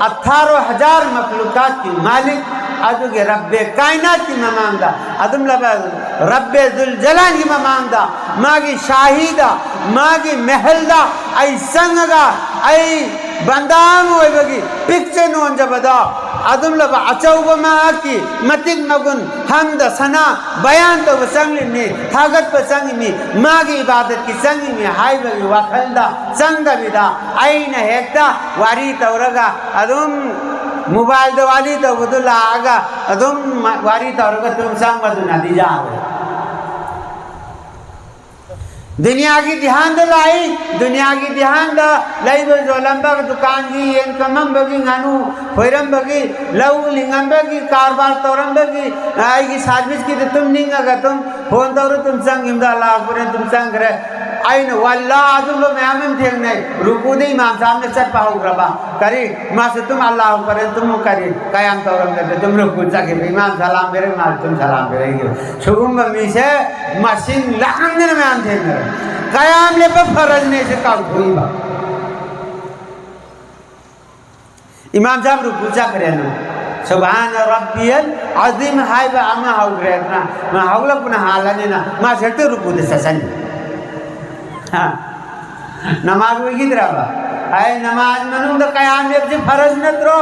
ꯑꯊꯥꯔꯣ ꯍꯖꯥꯔ ꯃꯈꯂꯨꯀꯥꯠꯀꯤ ꯃꯥꯂꯤꯛ, ꯑꯗꯨꯒꯤ ꯔꯕꯦ ꯀꯥꯏꯅꯥꯠꯀꯤ ꯃꯃꯥꯡꯗ, ꯑꯗꯨꯝꯂꯕ ꯔꯕꯦ ꯖꯨꯜ ꯖꯂꯥꯟꯒꯤ ꯃꯃꯥꯡꯗ, ꯃꯥꯒꯤ ꯁꯥꯍꯤꯗ, ꯃꯥꯒꯤ ꯃꯦꯍꯜꯗ ꯑꯩ ꯆꯪꯉꯒ, ꯑꯩ ꯕꯟꯗꯥ ꯑꯃ ꯑꯣꯏꯕꯒꯤ ꯄꯤꯛꯆ ꯅꯣꯟꯖꯕꯗ, ꯑꯗꯨꯝꯂꯕ ꯑꯆꯧꯕ ꯃꯍꯥꯛꯀꯤ ꯃꯇꯤꯛ ꯃꯒꯨꯟ, ꯍꯝꯗ ꯁꯅꯥ ꯕꯌꯥꯟ ꯇꯧꯕ ꯆꯪꯂꯤꯕꯅꯤ, ꯊꯥꯒꯠꯄ ꯆꯪꯂꯤꯕꯅꯤ, ꯃꯥꯒꯤ ꯏꯕꯥꯗꯠꯀꯤ ꯆꯪꯂꯤꯕꯅꯤ ꯍꯥꯏꯕꯒꯤ ꯋꯥꯈꯜꯗ ꯆꯪꯗꯕꯤꯗ, ꯑꯩꯅ ꯍꯦꯛꯇ ꯋꯥꯔꯤ ꯇꯧꯔꯒ ꯑꯗꯨꯝ ꯃꯣꯕꯥꯏꯜꯗ ꯋꯥꯔꯤ ꯇꯧꯕꯗꯨ ꯂꯥꯛꯑꯒ ꯑꯗꯨꯝ ꯋꯥꯔꯤ ꯇꯧꯔꯒ ꯑꯗꯨꯝ ꯆꯪꯕꯗꯨꯅꯗꯤ ꯌꯥꯔꯣꯏ꯫ ꯗꯨꯅꯤꯌꯥꯒꯤ ꯙ꯭ꯌꯥꯟꯗ ꯂꯥꯛꯏ꯫ ꯗꯨꯅꯤꯌꯥꯒꯤ ꯙ꯭ꯌꯥꯟꯗ ꯂꯩꯕ ꯌꯣꯜꯂꯝꯕ, ꯗꯨꯀꯥꯟꯒꯤ ꯌꯦꯟ ꯀꯝꯃꯝꯕꯒꯤ, ꯉꯥꯅꯨ ꯐꯣꯏꯔꯝꯕꯒꯤ, ꯂꯧ ꯂꯤꯡꯉꯝꯕꯒꯤ, ꯀꯔꯕꯥꯔ ꯇꯧꯔꯝꯕꯒꯤ, ꯑꯩꯒꯤ ꯁꯥꯔꯚꯤꯁꯀꯤꯗ ꯇꯨꯝꯅꯤꯡꯉꯒ ꯑꯗꯨꯝ ꯐꯣꯟ ꯇꯧꯔ ꯑꯗꯨꯝ ꯆꯪꯈꯤꯕꯗ ꯑꯜꯂꯥꯍꯨ ꯑꯛꯕꯔ ꯑꯗꯨꯝ ꯆꯪꯈ꯭ꯔꯦ꯫ ꯑꯩꯅ ꯋꯥꯜꯂꯥ ꯑꯗꯨꯝꯕ ꯃꯌꯥꯝ ꯑꯃ ꯊꯦꯡꯅꯩ꯫ ꯔꯨꯀꯨꯗ ꯏꯃꯥꯝ ꯁꯥꯍꯕꯅ ꯆꯠꯄ ꯍꯧꯈ꯭ꯔꯕ꯫ ꯀꯔꯤ? ꯃꯥꯁꯨ ꯑꯗꯨꯝ ꯑꯜꯂꯥꯍꯨ ꯑꯛꯕꯔ ꯑꯗꯨꯝ ꯀꯔꯤ? ꯀꯌꯥꯝ ꯇꯧꯔꯝꯗꯕꯗ ꯑꯗꯨꯝ ꯔꯨꯀꯨ ꯆꯠꯈꯤꯕ꯫ ꯏꯃꯥꯝ ꯁꯂꯥꯝ ꯄꯤꯔꯛ ꯃꯥꯁꯨ ꯑꯗꯨꯝ ꯁꯂꯥꯝ ꯄꯤꯔꯛꯏ꯫ ꯁꯤꯒꯨꯝꯕ ꯃꯤꯁꯦ ꯃꯁꯤꯡ ꯂꯥꯡꯗꯅ ꯃꯌꯥꯝ ꯊꯦꯡꯅꯔꯦ꯫ ꯀꯌꯥꯝ ꯂꯦꯞꯄ ꯐꯔꯖꯅꯦꯁꯦ ꯀꯥꯎꯊꯣꯛꯏꯕ꯫ ꯏꯃꯥꯝ ꯁꯥꯍꯕ ꯔꯨꯀꯨ ꯆꯠꯈ꯭ꯔꯦꯅ ꯁꯨꯕꯍꯥꯅ ꯔꯕꯤꯌꯜ ꯑꯖꯤꯝ ꯍꯥꯏꯕ ꯑꯃ ꯍꯧꯈ꯭ꯔꯦꯗꯅ, ꯃꯥ ꯍꯧꯒꯠꯂꯛꯄꯅ ꯍꯥꯜꯂꯅꯤꯅ ꯃꯥꯁꯦ ꯍꯦꯛꯇ ꯔꯨꯀꯨꯗ ꯆꯠꯁꯟꯈꯤ꯫ ꯍꯥ? ꯅꯃꯥꯖ ꯑꯣꯏꯈꯤꯗ꯭ꯔꯕ? ꯑꯩ ꯅꯃꯥꯖ ꯃꯅꯨꯡꯗ ꯀꯌꯥꯝ ꯂꯦꯞꯁꯤ ꯐꯔꯖ ꯅꯠꯇ꯭ꯔꯣ?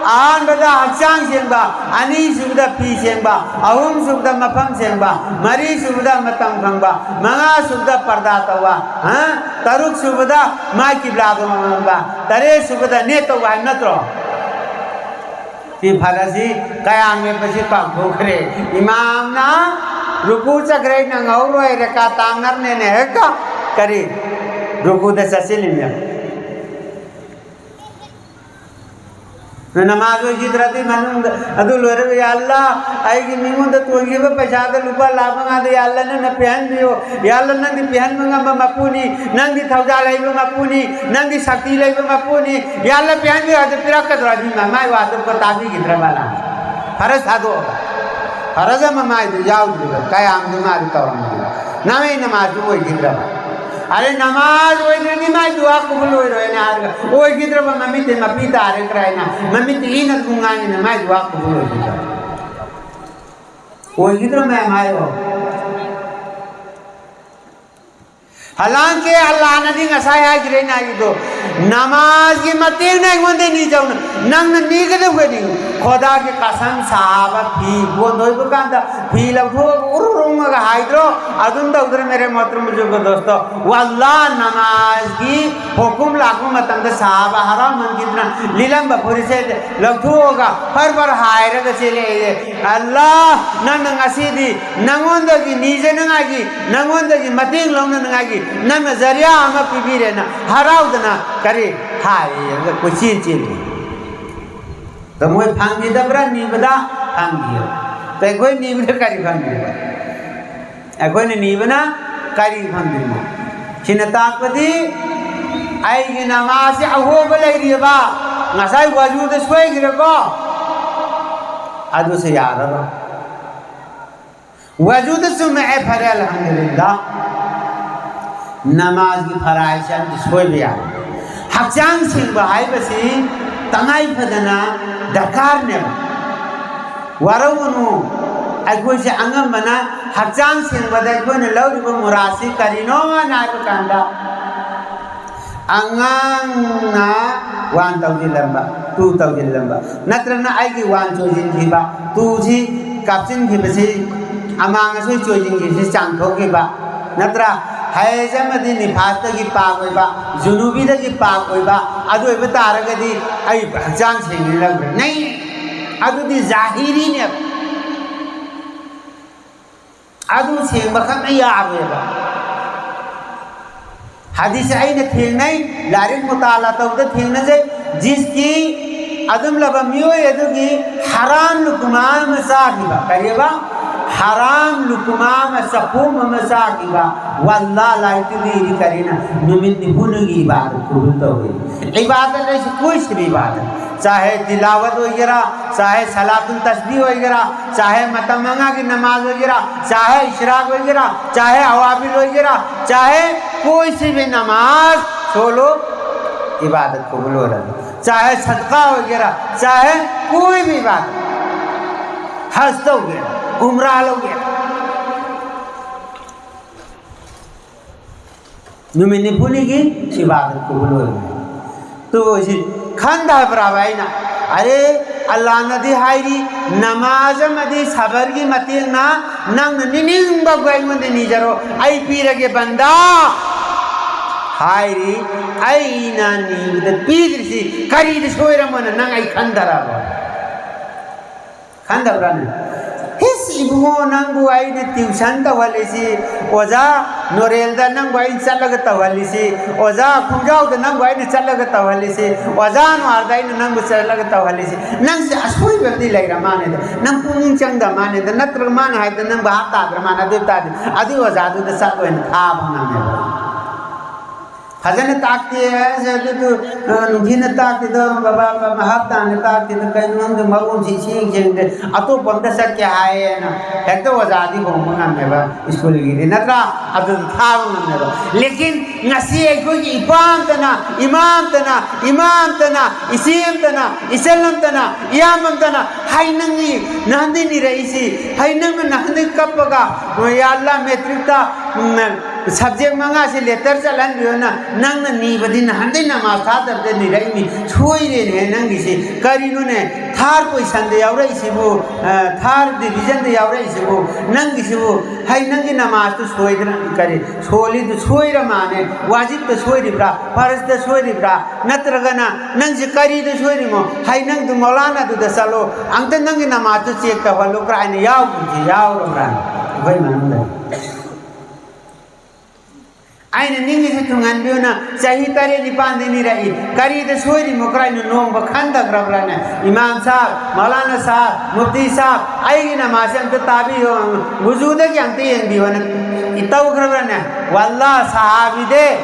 ꯑꯍꯥꯟꯕꯗ ꯍꯛꯆꯥꯡ ꯁꯦꯡꯕ, ꯑꯅꯤꯁꯨꯕꯗ ꯐꯤ ꯁꯦꯡꯕ, ꯑꯍꯨꯝꯁꯨꯕꯗ ꯃꯐꯝ ꯁꯦꯡꯕ, ꯃꯔꯤꯁꯨꯕꯗ ꯃꯇꯝ ꯈꯪꯕ, ꯃꯉꯥꯁꯨꯕꯗ ꯄꯔꯗꯥ ꯇꯧꯕ, ꯍꯥ? ꯇꯔꯨꯛꯁꯨꯕꯗ ꯃꯥꯏ ꯀꯤꯕ꯭ꯂꯥꯗ ꯑꯣꯟꯕ, ꯇꯔꯦꯠꯁꯨꯕꯗ ꯅꯦꯠ ꯇꯧꯕ ꯍꯥꯏꯕ ꯅꯠꯇ꯭ꯔꯣ? ꯁꯤ ꯐꯔꯖꯁꯤ ꯀꯌꯥꯝ ꯂꯦꯞꯄꯁꯤ ꯀꯥꯎꯊꯣꯛꯈ꯭ꯔꯦ꯫ ꯏꯃꯥꯝꯅ ꯔꯨꯀꯨ ꯆꯠꯈ꯭ꯔꯦ, ꯅꯪꯍꯧꯔꯣꯏ, ꯔꯦꯀꯥ ꯇꯥꯡꯅꯕꯅꯦꯅ ꯍꯦꯛꯇ ꯀꯔꯤ? ꯔꯨꯀꯨꯗ ꯆꯠꯁꯤꯜꯂꯤꯅꯦ꯫ ꯅꯃꯥꯖ ꯑꯣꯏꯈꯤꯗ꯭ꯔꯗꯤ ꯃꯅꯨꯡꯗ ꯑꯗꯨ ꯂꯣꯏꯔꯒ, "ꯌꯥ ꯑꯜꯂꯥ, ꯑꯩꯒꯤ ꯃꯤꯉꯣꯟꯗ ꯇꯣꯟꯈꯤꯕ ꯄꯩꯁꯥꯗ ꯂꯨꯄꯥ ꯂꯥꯈ ꯃꯉꯥꯗ ꯌꯥ ꯑꯜꯂꯥ ꯅꯪꯅ ꯄꯤꯍꯟꯕꯤꯌꯨ꯫ ꯌꯥ ꯑꯜꯂꯥ ꯅꯪꯗꯤ ꯄꯤꯍꯟꯕ ꯉꯝꯕ ꯃꯄꯨꯅꯤ, ꯅꯪꯗꯤ ꯊꯧꯖꯥꯜ ꯍꯩꯕ ꯃꯄꯨꯅꯤ, ꯅꯪꯗꯤ ꯁꯛꯇꯤ ꯂꯩꯕ ꯃꯄꯨꯅꯤ, ꯌꯥ ꯑꯜꯂꯥ ꯄꯤꯍꯟꯕꯤꯌꯨ" ꯍꯥꯏꯗꯤ ꯄꯤꯔꯛꯀꯗ꯭ꯔꯣ? ꯑꯗꯨ ꯃꯃꯥꯏ ꯋꯥꯗꯨ ꯇꯥꯕꯤꯈꯤꯗ꯭ꯔꯕ? ꯐꯔꯖ ꯊꯥꯗꯣꯛꯑꯒ꯫ ꯐꯔꯖ ꯑꯃ ꯃꯥꯏꯗꯨ ꯌꯥꯎꯗ꯭ꯔꯤꯕ, ꯀꯌꯥꯝꯗꯨ ꯃꯥꯗꯤ ꯇꯧꯔꯝꯃꯤꯕ? ꯅꯃꯥꯏ ꯅꯃꯥꯖꯗꯨ ꯑꯣꯏꯈꯤꯗ꯭ꯔꯕ? ꯑꯔꯦ, ꯅꯃꯥꯖ ꯑꯣꯏꯗ꯭ꯔꯗꯤ ꯃꯥꯏ ꯗꯨꯋꯥ ꯀꯕꯨꯜ ꯑꯣꯏꯔꯣꯏꯅ ꯍꯥꯏꯔꯒ, ꯑꯣꯏꯈꯤꯗ꯭ꯔꯕ ꯃꯃꯤꯠꯇꯤ ꯃꯄꯤ ꯇꯥꯔꯦ ꯀꯔꯥꯏꯅ, ꯃꯃꯤꯠꯇꯤ ꯏꯅ ꯑꯗꯨꯝ ꯉꯥꯡꯉꯤꯅ ꯃꯥꯏ ꯗꯨꯋꯥ ꯀꯕꯨꯜ ꯑꯣꯏꯈꯤꯗ꯭ꯔꯕ? ꯑꯣꯏꯈꯤꯗ꯭ꯔꯣ ꯃꯌꯥꯝ ꯍꯥꯏꯌꯣ? ꯍꯂꯥꯡꯀꯦ ꯑꯜꯂꯥꯅꯗꯤ ꯉꯁꯥꯏ ꯍꯥꯏꯈ꯭ꯔꯦ ꯑꯩꯅ ꯍꯥꯏꯕꯗꯣ, ꯅꯃꯥꯖꯒꯤ ꯃꯇꯦꯡꯅ ꯑꯩꯉꯣꯟꯗ ꯅꯤꯖꯧꯅ, ꯅꯪꯅ ꯅꯤꯒꯗꯕꯅꯤ꯫ ꯈꯣꯗꯥꯒꯤ ꯀꯁꯝ ꯁꯥꯕ ꯐꯤ ꯀꯣꯟ ꯂꯣꯏꯕ ꯀꯥꯟꯗ ꯐꯤ ꯂꯧꯊꯣꯛꯑꯒ ꯎꯔꯨ ꯎꯔꯨ ꯍꯥꯏꯗ꯭ꯔꯣ? ꯑꯗꯨꯝ ꯇꯧꯗ꯭ꯔꯣ, ꯃꯦꯔꯦ ꯃꯣꯍꯇꯔꯝ ꯕꯨꯖꯨꯔꯒꯣ ꯗꯣꯁꯇꯣ? ꯋꯥꯜꯂꯥ, ꯅꯃꯥꯖꯒꯤ ꯍꯨꯀꯨꯝ ꯂꯥꯛꯄ ꯃꯇꯝꯗ ꯁꯍꯥꯕꯥ ꯍꯔꯥꯎꯃꯟꯈꯤꯗꯅ ꯂꯤꯠꯂꯝꯕ ꯐꯨꯔꯤꯠꯁꯦ ꯂꯧꯊꯣꯛꯑꯒ ꯐꯔ ꯐꯔ ꯍꯥꯏꯔꯒ ꯆꯦꯜꯂꯛꯑꯦ꯫ ꯑꯜꯂꯥ, ꯅꯪꯅ ꯉꯁꯤꯗꯤ ꯅꯪꯉꯣꯟꯗꯒꯤ ꯅꯤꯖꯅꯉꯥꯏꯒꯤ, ꯅꯪꯉꯣꯟꯗꯒꯤ ꯃꯇꯦꯡ ꯂꯧꯅꯅꯉꯥꯏꯒꯤ ꯅꯪꯅ ꯖꯔꯤꯌꯥ ꯑꯃ ꯄꯤꯕꯤꯔꯦꯅ ꯍꯔꯥꯎꯗꯅ ꯀꯔꯤ ꯍꯥꯏꯔꯒ ꯀꯣꯏꯆꯦꯟ ꯆꯦꯜꯂꯤ꯫ ꯑꯗꯣ ꯃꯣꯏ ꯐꯪꯈꯤꯗꯕ꯭ꯔꯥ ꯅꯤꯕꯗ? ꯐꯪꯈꯤ꯫ ꯑꯗꯣ ꯑꯩꯈꯣꯏ ꯅꯤꯕꯗ ꯀꯔꯤ ꯐꯪꯗ꯭ꯔꯤꯕ? ꯑꯩꯈꯣꯏꯅ ꯅꯤꯕꯅ ꯀꯔꯤ ꯐꯪꯗ꯭ꯔꯤꯅꯣ? ꯁꯤꯅ ꯇꯥꯛꯄꯗꯤ ꯑꯩꯒꯤ ꯅꯃꯥꯖꯁꯤ ꯑꯍꯣꯕ ꯂꯩꯔꯤꯑꯕ꯫ ꯉꯁꯥꯏ ꯋꯥꯖꯨꯗ ꯁꯣꯏꯈ꯭ꯔꯦꯀꯣ, ꯑꯗꯨꯁꯨ ꯌꯥꯔꯔꯣꯏ꯫ ꯋꯥꯖꯨꯗ ꯆꯨꯝꯃꯛꯑꯦ, ꯐꯔꯦ, ꯑꯜꯍꯝꯗꯨꯂꯤꯜꯂꯥ꯫ ꯅꯃꯥꯖꯒꯤ ꯐꯔꯥꯏꯖꯁꯦ ꯑꯝꯇ ꯁꯣꯏꯕ ꯌꯥꯗꯦ꯫ ꯍꯛꯆꯥꯡ ꯁꯦꯡꯕ ꯍꯥꯏꯕꯁꯤ ꯇꯉꯥꯏ ꯐꯗꯅ ꯗꯔꯀꯥꯔꯅꯦꯕ꯫ ꯋꯥꯔꯧꯒꯅꯨ, ꯑꯩꯈꯣꯏꯁꯦ ꯑꯉꯝꯕꯅ ꯍꯛꯆꯥꯡ ꯁꯦꯡꯕꯗ ꯑꯩꯈꯣꯏꯅ ꯂꯧꯔꯤꯕ ꯃꯨꯔꯥꯁꯤ ꯀꯔꯤꯅꯣ ꯍꯥꯏꯅ ꯍꯥꯏꯕ ꯀꯥꯟꯗ, ꯑꯉꯥꯡꯅ ꯋꯥꯟ ꯇꯧꯁꯤꯜꯂꯝꯕ, ꯇꯨ ꯇꯧꯁꯤꯜꯂꯝꯕ, ꯅꯠꯇ꯭ꯔꯒꯅ ꯑꯩꯒꯤ ꯋꯥꯟ ꯆꯣꯏꯁꯤꯟꯈꯤꯕ, ꯇꯨꯁꯤ ꯀꯥꯞꯁꯤꯟꯈꯤꯕꯁꯤ, ꯑꯃꯥꯡ ꯑꯁꯣꯏ ꯆꯣꯏꯁꯤꯟꯈꯤꯕꯁꯤ ꯆꯥꯝꯊꯣꯛꯈꯤꯕ, ꯅꯠꯇ꯭ꯔꯥ? ꯍꯩꯖ ꯑꯃꯗꯤ ꯅꯤꯐꯥꯁꯇꯒꯤ ꯄꯥꯛ ꯑꯣꯏꯕ, ꯖꯨꯅꯨꯕꯤꯗꯒꯤ ꯄꯥꯛ ꯑꯣꯏꯕ, ꯑꯗꯨ ꯑꯣꯏꯕ ꯇꯥꯔꯒꯗꯤ ꯑꯩ ꯍꯛꯆꯥꯡ ꯁꯦꯡꯉꯦ ꯂꯧꯈ꯭ꯔꯦ꯫ ꯅꯩ! ꯑꯗꯨꯗꯤ ꯖꯥꯍꯤꯔꯤꯅꯦꯕ꯫ ꯑꯗꯨ ꯁꯦꯡꯕ ꯈꯛꯅ ꯌꯥꯔꯣꯏꯕ꯫ ꯍꯗꯤꯁ ꯑꯩꯅ ꯊꯦꯡꯅꯩ, ꯂꯥꯏꯔꯤꯛ ꯃꯨꯇꯥꯂꯥ ꯇꯧꯕꯗ ꯊꯦꯡꯅꯖꯩ꯫ ꯖꯤꯁꯀꯤ ꯑꯗꯨꯝꯂꯕ ꯃꯤꯑꯣꯏ ꯑꯗꯨꯒꯤ ꯍꯔꯥꯝ ꯂꯨꯀꯨꯃꯥ ꯑꯃ ꯆꯥꯈꯤꯕ, ꯀꯔꯤꯕ? ꯍꯔꯥꯝ ꯂꯨꯀꯨꯃꯥ ꯑꯃ, ꯆꯈꯣꯝ ꯑꯃ ꯆꯥꯈꯤꯕ꯫ ꯋꯥꯜꯂꯥ, ꯂꯥꯏꯔꯤꯛꯇꯨꯗꯤ ꯀꯔꯤꯅ ꯅꯨꯃꯤꯠ ꯅꯤꯐꯨꯅꯤꯒꯤ ꯏꯕꯥꯗꯠ ꯀꯕꯨꯜ ꯇꯧꯏ꯫ ꯏꯕꯥꯗꯠ ꯑꯁꯤ ꯀꯣꯏ ꯁꯤ ꯏꯕꯥꯗꯠ, ꯆꯥꯍꯦ ꯇꯤꯂꯥꯋꯠ ꯑꯣꯏꯒꯦꯔꯥ, ꯆꯥꯍꯦ ꯁꯂꯥꯇꯨꯜ ꯇꯁꯕꯤꯍ ꯑꯣꯏꯒꯦꯔꯥ, ꯆꯥꯍꯦ ꯃꯇꯝ ꯃꯉꯥꯒꯤ ꯅꯃꯥꯖ ꯑꯣꯏꯒꯦꯔꯥ, ꯆꯥꯍꯦ ꯏꯁꯔꯥꯛ ꯑꯣꯏꯒꯦꯔꯥ, ꯆꯥꯍꯦ ꯑꯋꯥꯕꯤꯜ ꯑꯣꯏꯒꯦꯔꯥ, ꯆꯥꯍꯦ ꯀꯣꯏ ꯁꯤ ꯚꯤ ꯅꯃꯥꯖ ꯁꯣꯂꯣ, ꯏꯕꯥꯗꯠ ꯀꯕꯨꯜ ꯑꯣꯏꯔꯅꯤ꯫ ꯆꯥꯍꯦ ꯁꯗꯀꯥ ꯑꯣꯏꯒꯦꯔꯥ, ꯆꯥꯍꯦ ꯀꯣꯏ ꯚꯤ ꯏꯕꯥꯗꯠ, ꯍꯖ ꯇꯧꯒꯦꯔꯥ, ꯎꯝꯔꯥ ꯂꯧꯒꯦꯔꯥ, ꯅꯨꯃꯤꯠ ꯅꯤꯐꯨꯅꯤꯒꯤ ꯏꯕꯥꯗꯠ ꯀꯕꯨꯜ ꯑꯣꯏꯔꯅꯤ꯫ ꯇꯨ ꯁꯤ ꯈꯟꯗꯕ꯭ꯔꯥꯕ ꯑꯩꯅ? ꯑꯔꯦ, ꯑꯜꯂꯥꯅꯗꯤ ꯍꯥꯏꯔꯤ, ꯅꯃꯥꯖ ꯑꯃꯗꯤ ꯁꯕꯔꯒꯤ ꯃꯇꯦꯡꯅ ꯅꯪꯅ ꯅꯤꯅꯤꯡꯕ ꯑꯩꯉꯣꯟꯗ ꯅꯤꯖꯔꯣ, ꯑꯩ ꯄꯤꯔꯒꯦ ꯕꯟꯗꯥ꯫ ꯍꯥꯏꯔꯤ, ꯑꯩꯅ ꯅꯤꯕꯗ ꯄꯤꯗ꯭ꯔꯤꯁꯤ ꯀꯔꯤꯗ ꯁꯣꯏꯔꯝꯃꯣꯅ ꯅꯪ ꯑꯩ ꯈꯟꯗꯔꯕ? ꯈꯟꯗꯕ꯭ꯔꯥꯅꯦ? ꯍꯤꯁ, ꯏꯕꯨꯡꯉꯣ, ꯅꯪꯕꯨ ꯑꯩꯅ ꯇ꯭ꯌꯨꯁꯟ ꯇꯧꯍꯜꯂꯤꯁꯤ, ꯑꯣꯖꯥ ꯅꯣꯔꯦꯜꯗ ꯅꯪꯕꯨ ꯑꯩꯅ ꯆꯠꯂꯒ ꯇꯧꯍꯜꯂꯤꯁꯤ, ꯑꯣꯖꯥ ꯈꯣꯡꯖꯥꯎꯗ ꯅꯪꯕꯨ ꯑꯩꯅ ꯆꯠꯂꯒ ꯇꯧꯍꯜꯂꯤꯁꯤ, ꯑꯣꯖꯥ ꯑꯅ꯭ꯋꯥꯔꯗ ꯑꯩꯅ ꯅꯪꯕꯨ ꯆꯠꯂꯒ ꯇꯧꯍꯜꯂꯤꯁꯤ, ꯅꯪꯁꯦ ꯑꯁꯣꯏꯕ ꯑꯃꯗꯤ ꯂꯩꯔ ꯃꯥꯅꯦꯗ, ꯅꯪ ꯄꯨꯛꯅꯤꯡ ꯆꯪꯗ ꯃꯥꯅꯦꯗ, ꯅꯠꯇ꯭ꯔꯒ ꯃꯥꯅ ꯍꯥꯏꯕꯗ ꯅꯪ ꯚꯥꯞ ꯇꯥꯗ꯭ꯔ ꯃꯥꯅꯦ꯫ ꯑꯗꯨ ꯑꯣꯏ ꯇꯥꯔꯗꯤ ꯑꯗꯨꯒꯤ ꯑꯣꯖꯥꯗꯨꯗ ꯆꯠꯂꯣꯏꯅ ꯊꯥꯕ ꯉꯝꯃꯦꯕ꯫ ꯐꯖꯅ ꯇꯥꯛꯇꯦ ꯍꯥꯏꯁꯦ, ꯑꯗꯨꯗꯨ, ꯑ, ꯅꯨꯡꯊꯤꯜꯗ ꯇꯥꯛꯇꯦꯗꯣ, ꯕꯕꯥ, ꯕꯕꯥ, ꯃꯍꯥꯛ ꯇꯥꯅ ꯇꯥꯛꯇꯦꯗꯣ, ꯀꯩꯅꯣ ꯈꯪꯗꯦ, ꯃꯔꯣꯟꯁꯤ ꯏꯁꯦꯡ ꯁꯦꯡꯗꯦ, ꯑꯇꯣꯞꯄ ꯑꯝꯗ ꯆꯠꯀꯦ ꯍꯥꯏꯌꯦꯅ ꯍꯦꯛꯇ ꯑꯣꯖꯥꯗꯤ ꯍꯣꯡꯕ ꯉꯝꯃꯦꯕ ꯁ꯭ꯀꯨꯜꯒꯤꯗꯤ, ꯅꯠꯇ꯭ꯔꯥ? ꯑꯗꯨꯗ ꯊꯥꯕ ꯉꯝꯃꯦꯕ꯫ ꯂꯦꯀꯤꯟ ꯉꯁꯤ ꯑꯩꯈꯣꯏꯒꯤ ꯏꯄꯥ ꯑꯝꯇꯅ, ꯏꯃꯥ ꯑꯝꯇꯅ, ꯏꯃꯥ ꯑꯝꯇꯅ, ꯏꯆꯦ ꯑꯝꯇꯅ, ꯏꯆꯜ ꯑꯝꯇꯅ, ꯏꯌꯥꯝꯕ ꯑꯝꯇꯅ ꯍꯥꯏ ꯅꯪꯒꯤ ꯅꯍꯥꯟꯗꯩ ꯅꯤꯔꯛꯏꯁꯤ, ꯍꯥꯏ ꯅꯪꯅ ꯅꯍꯥꯟꯗꯩ ꯀꯞꯄꯒ, "ꯌꯥ ꯑꯜꯂꯥ, ꯃꯦꯇ꯭ꯔꯤꯛꯇ, ꯎꯝ, ꯁꯕꯖꯦꯛ ꯃꯉꯥꯁꯤ ꯂꯦꯇꯔ ꯆꯠꯍꯟꯕꯤꯌꯣꯅ ꯅꯪꯅ ꯅꯤꯕꯗꯤ ꯅꯍꯥꯟꯗꯩ ꯅꯃꯥꯖ ꯊꯥꯗꯕꯗ ꯅꯤꯔꯛꯏꯅꯤ, ꯁꯣꯏꯔꯦꯅꯦ ꯅꯪꯒꯤꯁꯤ꯫ ꯀꯔꯤꯅꯣꯅꯦ, ꯊꯥꯔ ꯄꯣꯖꯤꯁꯟꯗ ꯌꯥꯎꯔꯛꯏꯁꯤꯕꯨ, ꯑ, ꯊꯥꯔ ꯗꯤꯕꯤꯖꯟꯗ ꯌꯥꯎꯔꯛꯏꯁꯤꯕꯨ, ꯅꯪꯒꯤꯁꯤꯕꯨ, ꯍꯩ, ꯅꯪꯒꯤ ꯅꯃꯥꯖꯇꯨ ꯁꯣꯏꯗꯅ, ꯀꯔꯤ, ꯁꯣꯜꯂꯤꯗꯨ ꯁꯣꯏꯔ ꯃꯥꯅꯦ, ꯋꯥꯖꯤꯕꯇ ꯁꯣꯏꯔꯤꯕ꯭ꯔꯥ, ꯐꯔꯖꯇ ꯁꯣꯏꯔꯤꯕ꯭ꯔꯥ, ꯅꯠꯇ꯭ꯔꯒꯅ ꯅꯪꯁꯤ ꯀꯔꯤꯗ ꯁꯣꯏꯔꯤꯃꯣ? ꯍꯩ, ꯅꯪꯗꯨ ꯃꯧꯂꯥꯅꯥꯗꯨꯗ ꯆꯠꯂꯣ, ꯑꯝꯇ ꯅꯪꯒꯤ ꯅꯃꯥꯖꯇꯨ ꯆꯦꯛ ꯇꯧꯍꯜꯂꯨ" ꯀꯥꯏꯅ ꯌꯥꯎꯕꯁꯤ ꯌꯥꯎꯔꯕ꯭ꯔꯥ ꯑꯩꯈꯣꯏ ꯃꯅꯨꯡꯗ? ꯑꯩꯅ ꯅꯤꯡꯉꯤꯁꯤ ꯊꯨꯡꯍꯟꯕꯤꯌꯨꯅ, ꯆꯍꯤ ꯇꯔꯦꯠ ꯅꯤꯄꯥꯟꯗꯤ ꯅꯤꯔꯛꯏ, ꯀꯔꯤꯗ ꯁꯣꯏꯔꯤꯃꯣ ꯀꯔꯥꯏꯅꯣ ꯅꯣꯡꯃ ꯈꯟꯗꯈ꯭ꯔꯕ꯭ꯔꯥꯅꯦ? ꯏꯃꯥꯝ ꯁꯥꯍꯕ, ꯃꯧꯂꯥꯅꯥ ꯁꯥꯍꯕ, ꯃꯨꯐꯇꯤ ꯁꯥꯍꯕ, ꯑꯩꯒꯤ ꯅꯃꯥꯖꯁꯦ ꯑꯝꯇ ꯇꯥꯕꯤꯌꯣ, ꯋꯨꯖꯨꯗꯒꯤ ꯑꯝꯇ ꯌꯦꯡꯕꯤꯌꯣꯅ ꯇꯧꯈ꯭ꯔꯕ꯭ꯔꯥꯅꯦ? ꯋꯥꯜꯂꯥ, ꯁꯥꯍꯥꯕꯤꯗꯤ,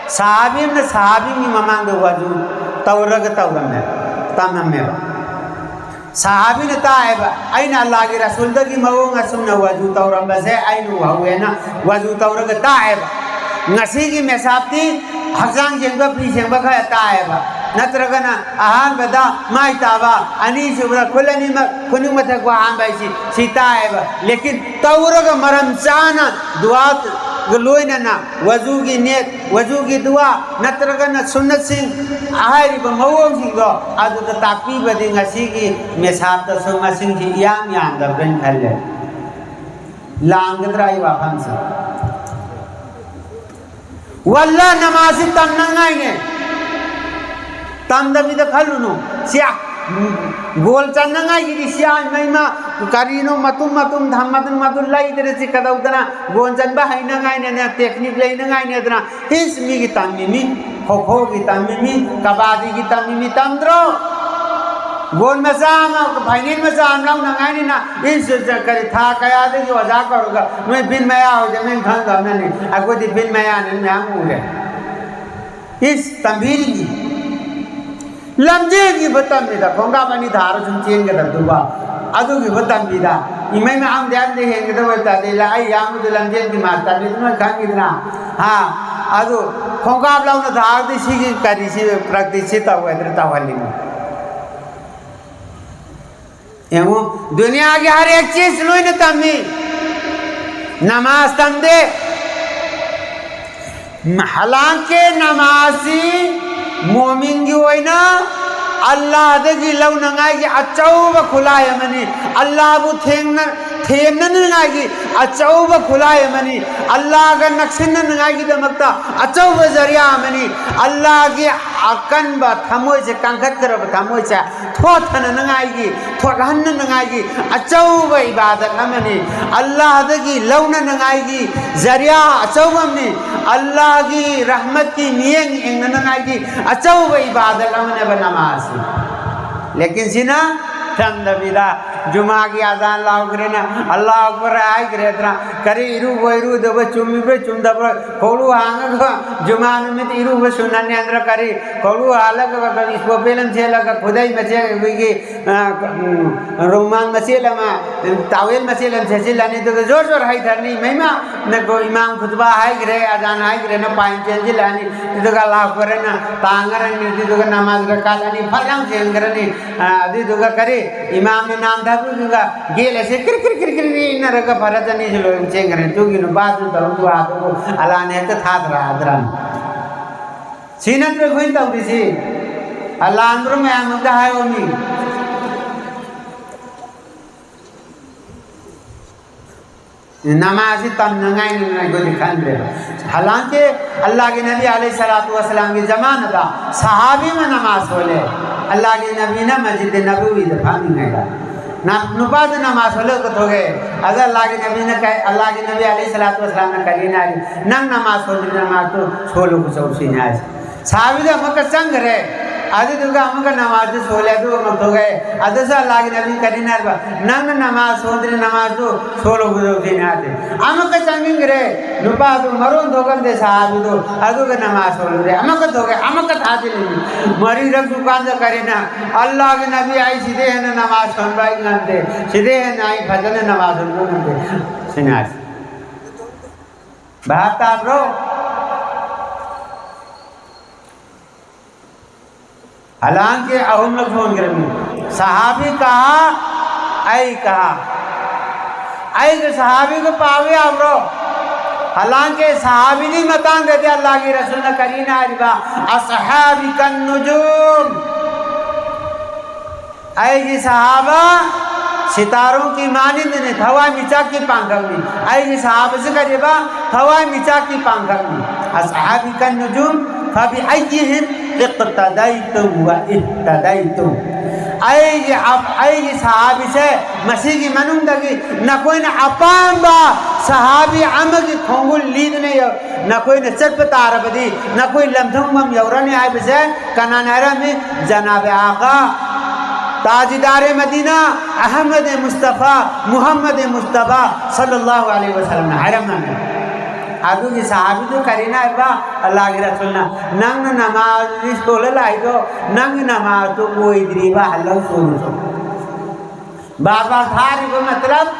ꯁꯥꯍꯥꯕꯤ ꯑꯃꯅ ꯁꯥꯍꯥꯕꯤ ꯑꯃꯒꯤ ꯃꯃꯥꯡꯗ ꯋꯥꯖꯨ ꯇꯧꯔꯒ ꯇꯧꯔꯝꯃꯦ, ꯇꯝꯃꯝꯃꯦꯕ꯫ ꯁꯥꯍꯥꯕꯤꯅ ꯇꯥꯛꯑꯦꯕ, "ꯑꯩꯅ ꯑꯜꯂꯥꯒꯤ ꯔꯁꯨꯜꯗꯒꯤ ꯃꯑꯣꯡ ꯑꯁꯨꯝꯅ ꯋꯥꯖꯨ ꯇꯧꯔꯝꯕꯁꯦ ꯑꯩꯅ ꯎꯍꯧꯋꯦꯅ" ꯋꯥꯖꯨ ꯇꯧꯔꯒ ꯇꯥꯛꯑꯦꯕ꯫ ꯉꯁꯤꯒꯤ ꯃꯦꯁꯥꯞꯇꯤ ꯍꯛꯆꯥꯡ ꯁꯦꯡꯕ, ꯐꯤ ꯁꯦꯡꯕ ꯈꯔ ꯇꯥꯛꯑꯦꯕ, ꯅꯠꯇ꯭ꯔꯒꯅ ꯑꯍꯥꯟꯕꯗ ꯃꯥꯏ ꯇꯥꯕ, ꯑꯅꯤꯁꯨꯕꯗ ꯈꯨꯠ ꯑꯅꯤꯃꯛ ꯈꯨꯅꯤꯡ ꯃꯊꯛ ꯐꯥꯎ ꯍꯥꯝꯕ ꯍꯥꯏꯁꯤ ꯁꯤ ꯇꯥꯛꯑꯦꯕ꯫ ꯂꯦꯀꯤꯟ ꯇꯧꯔꯒ ꯃꯔꯝ ꯆꯥꯅ ꯗꯨꯋꯥ ꯂꯣꯏꯅꯅ ꯋꯖꯨꯒꯤ ꯅꯤꯌꯠ, ꯋꯖꯨꯒꯤ ꯗꯨꯋꯥ, ꯅꯠꯇ꯭ꯔꯒꯅ ꯁꯨꯟꯅꯠꯁꯤꯡ, ꯍꯥꯏꯔꯤꯕ ꯃꯑꯣꯡꯁꯤꯡꯗꯣ ꯑꯗꯨꯗ ꯇꯥꯛꯄꯤꯕꯗꯤ ꯉꯁꯤꯒꯤ ꯃꯤꯁꯥꯞꯇꯁꯨ ꯃꯁꯤꯡꯁꯤ ꯏꯌꯥꯝ ꯌꯥꯝꯗꯕ꯭ꯔꯅ ꯈꯜꯂꯦ꯫ ꯂꯥꯟꯒꯗ꯭ꯔꯥ ꯑꯩ ꯋꯥꯐꯝꯁꯦ? ꯋꯥꯜꯂꯥ ꯅꯃꯥꯖꯁꯤ ꯇꯝꯅꯉꯥꯏꯅꯦ꯫ ꯇꯝꯗꯕꯤꯗ ꯈꯜꯂꯨꯅꯨ꯫ ꯁꯤ, ꯎꯝ, ꯒꯣꯜ ꯆꯟꯅꯉꯥꯏꯒꯤꯗꯤ ꯁꯤ, ꯑꯥ, ꯏꯃꯥ, ꯏꯃꯥ, ꯀꯔꯤꯅꯣ ꯃꯇꯨꯝ ꯃꯇꯨꯝ ꯊꯝ-, ꯃꯇꯨꯝ ꯃꯇꯨꯝ ꯂꯩꯗꯅ ꯁꯤ ꯀꯩꯗꯧꯗꯅ ꯒꯣꯜ ꯆꯟꯕ ꯍꯩꯅꯉꯥꯏꯅꯦꯅ, ꯇꯦꯛꯅꯤꯛ ꯂꯩꯅꯉꯥꯏꯅꯦꯗꯅ꯫ ꯏꯁ, ꯃꯤꯒꯤ ꯇꯝꯃꯤꯃꯤ, ꯈꯣꯈꯣꯒꯤ ꯇꯝꯃꯤꯃꯤ, ꯀꯕꯥꯗꯤꯒꯤ ꯇꯝꯃꯤꯃꯤ, ꯇꯝꯗ꯭ꯔꯣ? ꯒꯣꯜ ꯃꯆꯥ ꯑꯃ, ꯐꯥꯏꯅꯦꯜ ꯃꯆꯥ ꯑꯃ ꯂꯧꯅꯉꯥꯏꯅꯤꯅ, ꯏꯁ, ꯀꯔꯤ ꯊꯥ ꯀꯌꯥꯗꯒꯤ ꯑꯣꯖꯥ ꯀꯧꯔꯒ, ꯅꯣꯏ ꯕꯤꯟ ꯃꯌꯥ ꯍꯣꯏꯗ ꯅꯣꯏ ꯈꯪꯗꯕꯅꯅꯤ, ꯑꯩꯈꯣꯏꯗꯤ ꯕꯤꯟ ꯃꯌꯥꯅ ꯃꯌꯥꯝ ꯎꯔꯦ꯫ ꯏꯁ, ꯇꯝꯕꯤꯔꯤꯅꯤ꯫ ꯂꯝꯖꯦꯟꯒꯤꯕ ꯇꯝꯃꯤꯗ, ꯈꯣꯡꯀꯥꯞ ꯑꯅꯤ ꯊꯥꯔ ꯁꯨꯝ ꯆꯦꯟꯒꯗꯕꯗꯨꯕ, ꯑꯗꯨꯒꯤꯕ ꯇꯝꯃꯤꯗ꯫ ꯏꯃꯩ ꯃꯌꯥꯝꯗꯤ ꯑꯝꯗ ꯍꯦꯟꯒꯗꯕ ꯑꯣꯏ ꯇꯥꯔꯗꯤ, ꯂ-, ꯑꯩ ꯏꯌꯥꯝꯕꯗꯨ ꯂꯝꯖꯦꯟꯒꯤ ꯃꯥꯁꯇꯔꯅꯤ, ꯑꯗꯨ ꯅꯣꯏ ꯈꯪꯉꯤꯗꯅ? ꯍꯥ? ꯑꯗꯨ ꯈꯣꯡꯀꯥꯞ ꯂꯧꯅ ꯊꯥꯔꯗꯤ ꯁꯤꯒꯤ ꯀꯔꯤꯁꯤ, ꯄ꯭ꯔꯦꯛꯇꯤꯁꯁꯤ ꯇꯧꯒꯗ꯭ꯔꯥ? ꯇꯧꯍꯜꯂꯤꯅꯤ꯫ ꯌꯦꯡꯉꯨ, ꯗꯨꯅꯤꯌꯥꯒꯤ ꯍꯔ ꯑꯦꯛ ꯆꯤꯖ ꯂꯣꯏꯅ ꯇꯝꯃꯤ, ꯅꯃꯥꯖ ꯇꯝꯗꯦ꯫ ꯍꯂꯥꯡꯀꯦ ꯅꯃꯥꯖꯁꯤ ꯃꯣꯃꯤꯟꯒꯤ ꯑꯣꯏꯅ ꯑꯜꯂꯥꯍꯗꯒꯤ ꯂꯧꯅꯉꯥꯏꯒꯤ ꯑꯆꯧꯕ ꯈꯨꯠꯂꯥꯏ ꯑꯃꯅꯤ꯫ ꯑꯜꯂꯥꯍꯕꯨ ꯊꯦꯡꯅ-, ꯊꯦꯡꯅꯅꯉꯥꯏꯒꯤ ꯑꯆꯧꯕ ꯈꯨꯠꯂꯥꯏ ꯑꯃꯅꯤ꯫ ꯑꯜꯂꯥꯍꯒ ꯅꯛꯁꯤꯟꯅꯅꯉꯥꯏꯒꯤꯗꯃꯛꯇ ꯑꯆꯧꯕ ꯖꯔꯤꯌꯥ ꯑꯃꯅꯤ꯫ ꯑꯜꯂꯥꯍꯒꯤ ꯑꯀꯟꯕ ꯊꯃꯣꯏꯁꯦ, ꯀꯟꯈꯠꯈ꯭ꯔꯕ ꯊꯃꯣꯏꯁꯦ ꯊꯣꯠꯊꯅꯅꯉꯥꯏꯒꯤ, ꯊꯣꯠꯍꯟꯅꯅꯉꯥꯏꯒꯤ ꯑꯆꯧꯕ ꯏꯕꯥꯗꯠ ꯑꯃꯅꯤ꯫ ꯑꯜꯂꯥꯍꯗꯒꯤ ꯂꯧꯅꯅꯉꯥꯏꯒꯤ ꯖꯔꯤꯌꯥ ꯑꯆꯧꯕ ꯑꯃꯅꯤ꯫ ꯑꯜꯂꯥꯍꯒꯤ ꯔꯍꯃꯠꯀꯤ ꯃꯤꯠꯌꯦꯡ ꯌꯦꯡꯅꯅꯉꯥꯏꯒꯤ ꯑꯆꯧꯕ ꯏꯕꯥꯗꯠ ꯑꯃꯅꯦꯕ ꯅꯃꯥꯖꯁꯤ꯫ ꯂꯦꯀꯤꯟ ꯁꯤꯅ ꯊꯝꯗꯕꯤꯗ ꯖꯨꯃꯥꯒꯤ ꯑꯖꯥꯟ ꯂꯥꯎꯈ꯭ꯔꯦꯅ, ꯑꯜꯂꯥꯍꯨ ꯑꯛꯕꯔ ꯍꯥꯏꯈ꯭ꯔꯦꯗꯅ, ꯀꯔꯤ ꯏꯔꯨꯕ ꯏꯔꯨꯗꯕ, ꯆꯨꯝꯃꯤꯕ꯭ꯔꯥ ꯆꯨꯝꯗꯕ꯭ꯔꯥ, ꯈꯣꯡꯎꯞ ꯍꯥꯡꯉꯒ ꯖꯨꯃꯥ ꯅꯨꯃꯤꯠ ꯏꯔꯨꯕ ꯁꯨꯟꯅꯠꯅꯦꯗꯅ, ꯀꯔꯤ ꯈꯣꯡꯎꯞ ꯍꯥꯜꯂꯒ, ꯀꯔꯤ ꯏꯁꯄꯣꯔꯠ ꯄꯦꯟ ꯑꯃ ꯁꯦꯠꯂꯒ, ꯈꯨꯗꯩ ꯃꯆꯦꯠ, ꯑꯩꯈꯣꯏꯒꯤ, ꯑ, ꯎꯝ, ꯔꯨꯃꯥꯟ ꯃꯆꯦꯠ ꯑꯃ, ꯇꯥꯋꯦꯜ ꯃꯆꯦꯠ ꯑꯃ ꯁꯦꯠꯆꯤꯜꯂꯅꯤ, ꯑꯗꯨꯒ ꯖꯣꯔ ꯖꯣꯔ ꯍꯩꯊꯔꯅꯤ꯫ ꯃꯩꯃ, ꯅꯀꯣ ꯏꯃꯥꯝ ꯈꯨꯇꯕꯥ ꯍꯥꯏꯈ꯭ꯔꯦ, ꯑꯖꯥꯟ ꯍꯥꯏꯈ꯭ꯔꯦꯅ ꯄꯥꯏꯟ ꯆꯦꯟꯁꯤꯜꯂꯛꯑꯅꯤ, ꯑꯗꯨꯒ ꯑꯜꯂꯥꯍꯨ ꯑꯛꯕꯔꯅ ꯇꯥꯡꯉꯔꯅꯤ, ꯑꯗꯨꯗꯨꯒ ꯅꯃꯥꯖ ꯔꯀꯥꯠ ꯑꯅꯤ ꯐꯠ ꯂꯥꯎ ꯆꯦꯟꯈ꯭ꯔꯅꯤ꯫ ꯑ, ꯑꯗꯨꯏꯗꯨꯒ ꯀꯔꯤ, ꯏꯃꯥꯝꯅ ꯅꯥꯟꯊꯕꯗꯨꯒ ꯒꯦꯠ ꯑꯁꯦ ꯀ꯭ꯔꯤꯛ ꯀ꯭ꯔꯤꯛ ꯀ꯭ꯔꯤꯛ ꯀ꯭ꯔꯤꯛ ꯏꯟꯅꯔꯒ ꯐꯔꯁ ꯑꯅꯤꯁꯤ ꯂꯣꯏ ꯆꯦꯟꯈ꯭ꯔꯦ꯫ ꯑꯗꯨꯒꯤ ꯅꯨꯄꯥꯗꯨ ꯇꯧꯔꯨ ꯍꯥꯗꯨꯕꯨ ꯑꯜꯂꯥꯅ ꯍꯦꯛꯇ ꯊꯥꯗꯔꯛꯑꯗ꯭ꯔꯥ? ꯁꯤ ꯅꯠꯇ꯭ꯔꯣ ꯑꯩꯈꯣꯏꯅ ꯇꯧꯔꯤꯁꯤ? ꯑꯜꯂꯥꯟꯗ꯭ꯔꯣ ꯃꯌꯥꯝ ꯑꯝꯇ ꯍꯥꯏꯌꯣꯃꯤ꯫ ꯅꯃꯥꯖꯁꯤ ꯇꯝꯅꯉꯥꯏꯅꯤ ꯑꯩꯈꯣꯏꯗꯤ ꯈꯟꯗ꯭ꯔꯦꯕ꯫ ꯍꯂꯥꯟꯀꯤ ꯑꯜꯂꯥꯒꯤ ꯅꯕꯤ ꯑꯂꯩꯍꯤ ꯁꯂꯥꯇꯨ ꯋꯁꯂꯥꯝꯒꯤ ꯖꯃꯥꯅꯗ ꯁꯍꯥꯕꯤ ꯑꯃ ꯅꯃꯥꯖ ꯁꯣꯜꯂꯦ꯫ ꯑꯜꯂꯥꯒꯤ ꯅꯕꯤꯅ ꯃꯁꯖꯤꯗ ꯅꯕꯋꯤꯗ ꯐꯝꯃꯤꯉꯩꯗ ꯅ-, ꯅꯨꯄꯥꯗꯨ ꯅꯃꯥꯖ ꯁꯣꯜꯂꯒ ꯊꯣꯛꯑꯦ꯫ ꯑꯗ ꯑꯜꯂꯥꯒꯤ ꯅꯕꯤꯅ ꯀꯩ-, ꯑꯜꯂꯥꯒꯤ ꯅꯕꯤ ꯑꯂꯩꯍꯤ ꯁꯂꯥꯇꯨ ꯋꯁꯂꯥꯝꯅ ꯀꯔꯤꯅ ꯍꯥꯏ? "ꯅꯪ ꯅꯃꯥꯖ ꯁꯣꯜꯂꯤ, ꯅꯃꯥꯖꯇꯨ ꯁꯣꯜꯂꯨ ꯆꯧꯁꯤꯅꯤ" ꯍꯥꯏꯁꯦ꯫ ꯁꯍꯥꯕꯤꯗꯣ ꯑꯃꯨꯛꯀ ꯆꯪꯈ꯭ꯔꯦ꯫ ꯑꯗꯨꯗꯨꯒ ꯑꯃꯨꯛꯀ ꯅꯃꯥꯖꯇꯨ ꯁꯣꯜꯂꯦ, ꯑꯗꯨꯒ ꯑꯃꯨꯛ ꯊꯣꯛꯂꯛꯑꯦ꯫ ꯑꯗꯨꯁꯨ ꯑꯜꯂꯥꯒꯤ ꯅꯕꯤ ꯀꯔꯤꯅ ꯍꯥꯏꯕ? "ꯅꯪꯅ ꯅꯃꯥꯖ ꯁꯣꯟꯗ꯭ꯔꯤ, ꯅꯃꯥꯖꯇꯨ ꯁꯣꯜꯂꯨ ꯍꯨꯗꯧꯁꯤꯅꯤ" ꯍꯥꯏꯁꯦ꯫ ꯑꯃꯨꯛꯀ ꯆꯪꯁꯤꯟꯈ꯭ꯔꯦ꯫ ꯅꯨꯄꯥꯗꯨ ꯃꯔꯣꯟ ꯊꯣꯛꯍꯟꯗꯦ ꯁꯍꯥꯕꯤꯗꯨ꯫ ꯑꯗꯨꯒ ꯅꯃꯥꯖ ꯁꯣꯜꯂꯨꯔꯦ꯫ ꯑꯃꯨꯛꯀ ꯊꯣꯛꯂꯛꯑꯦ, ꯑꯃꯨꯛꯀ ꯊꯥꯖꯤꯜꯂꯤꯅꯤ꯫ ꯃꯔꯤꯔꯛ ꯁꯨꯀꯥꯟꯗ ꯀꯔꯤꯅ? "ꯑꯜꯂꯥꯒꯤ ꯅꯕꯤ, ꯑꯩ ꯁꯤꯗꯩ ꯍꯦꯟꯅ ꯅꯃꯥꯖ ꯁꯣꯟꯕ ꯑꯩ ꯉꯝꯗꯦ꯫ ꯁꯤꯗꯩ ꯍꯦꯟꯅ ꯑꯩ ꯐꯖꯅ ꯅꯃꯥꯖ ꯁꯣꯟꯕ ꯉꯝꯗꯦ" ꯁꯤꯅꯤ ꯍꯥꯏꯁꯦ꯫ ꯚꯥꯞ ꯇꯥꯕ꯭ꯔꯣ? ꯍꯂꯥꯟꯀꯤ ꯑꯍꯨꯝꯂꯛ ꯁꯣꯟꯈ꯭ꯔꯕꯅꯤ꯫ ꯁꯍꯥꯕꯤ ꯀꯍꯥ, ꯑꯩ ꯀꯍꯥ꯫ ꯑꯩꯒ ꯁꯍꯥꯕꯤꯒ ꯄꯥꯕ ꯌꯥꯕ꯭ꯔꯣ? ꯍꯂꯥꯟꯀꯤ ꯁꯍꯥꯕꯤꯒꯤ ꯃꯇꯥꯡꯗꯗꯤ ꯑꯜꯂꯥꯒꯤ ꯔꯁꯨꯜꯅ ꯀꯔꯤꯅ ꯍꯥꯏꯔꯤꯕ? "ꯑꯁꯍꯥꯕꯤ ꯀꯟ ꯅꯨꯖꯨꯝ"꯫ ꯑꯩꯒꯤ ꯁꯍꯥꯕ ꯁꯤꯇꯥꯔꯣꯡꯒꯤ ꯃꯥꯅꯤꯗꯨꯅꯤ, ꯊꯋꯥꯟꯃꯤꯆꯥꯛꯀꯤ ꯄꯥꯡꯒꯜꯅꯤ꯫ ꯑꯩꯒꯤ ꯁꯍꯥꯕꯁꯤ ꯀꯔꯤꯕ? ꯊꯋꯥꯟꯃꯤꯆꯥꯛꯀꯤ ꯄꯥꯡꯒꯜꯅꯤ꯫ "ꯑꯁꯍꯥꯕꯤ ꯀꯟ ꯅꯨꯖꯨꯝ ꯐꯕꯤ ꯑꯩꯒꯤꯍꯤꯝ ꯏꯛꯇꯗꯩꯇꯨꯝ ꯋꯥ ꯏꯍꯇꯗꯩꯇꯨꯝ"꯫ ꯑꯩꯒꯤ ꯑꯞ-, ꯑꯩꯒꯤ ꯁꯍꯥꯕꯤꯁꯦ ꯃꯁꯤꯒꯤ ꯃꯅꯨꯡꯗꯒꯤ ꯅꯈꯣꯏꯅ ꯑꯄꯥꯝꯕ ꯁꯍꯥꯕꯤ ꯑꯃꯒꯤ ꯈꯣꯡꯒꯨꯜ ꯂꯤꯗꯨꯅ ꯌꯧ-, ꯅꯈꯣꯏꯅ ꯆꯠꯄ ꯇꯥꯔꯕꯗꯤ ꯅꯈꯣꯏ ꯂꯝꯊꯨꯡꯐꯝ ꯌꯧꯔꯅꯤ ꯍꯥꯏꯕꯁꯦ ꯀꯅꯥꯅ ꯍꯥꯏꯔꯝꯃꯤ? ꯖꯅꯥꯕꯦ ꯑꯥꯀꯥ, ꯇꯥꯖꯤꯗꯥꯔꯦ ꯃꯗꯤꯅꯥ, ꯑꯍꯃꯗ ꯃꯨꯁꯇꯐꯥ, ꯃꯨꯍꯝꯃꯗ ꯃꯨꯁꯇꯐꯥ ꯁꯜꯂꯜꯂꯥꯍꯨ ꯑꯂꯩꯍꯤ ꯋꯁꯜꯂꯝꯅ ꯍꯥꯏꯔꯝꯃꯃꯤ꯫ ꯑꯗꯨꯒꯤ ꯁꯍꯥꯕꯤꯗꯨ ꯀꯔꯤꯅ ꯍꯥꯏꯕ? ꯑꯜꯂꯥꯍꯒꯤ ꯔꯁꯨꯜꯅ, "ꯅꯪꯅ ꯅꯃꯥꯖ ꯁꯣꯜꯂ ꯂꯥꯛꯏꯗꯣ, ꯅꯪꯒꯤ ꯅꯃꯥꯖꯇꯨ ꯑꯣꯏꯗ꯭ꯔꯤꯕ, ꯍꯜꯂꯧ ꯁꯣꯜꯂꯨ ꯆꯣ"꯫ ꯕꯥꯔ ꯕꯥꯔ ꯊꯥꯔꯤꯕ ꯃꯇꯂꯕ,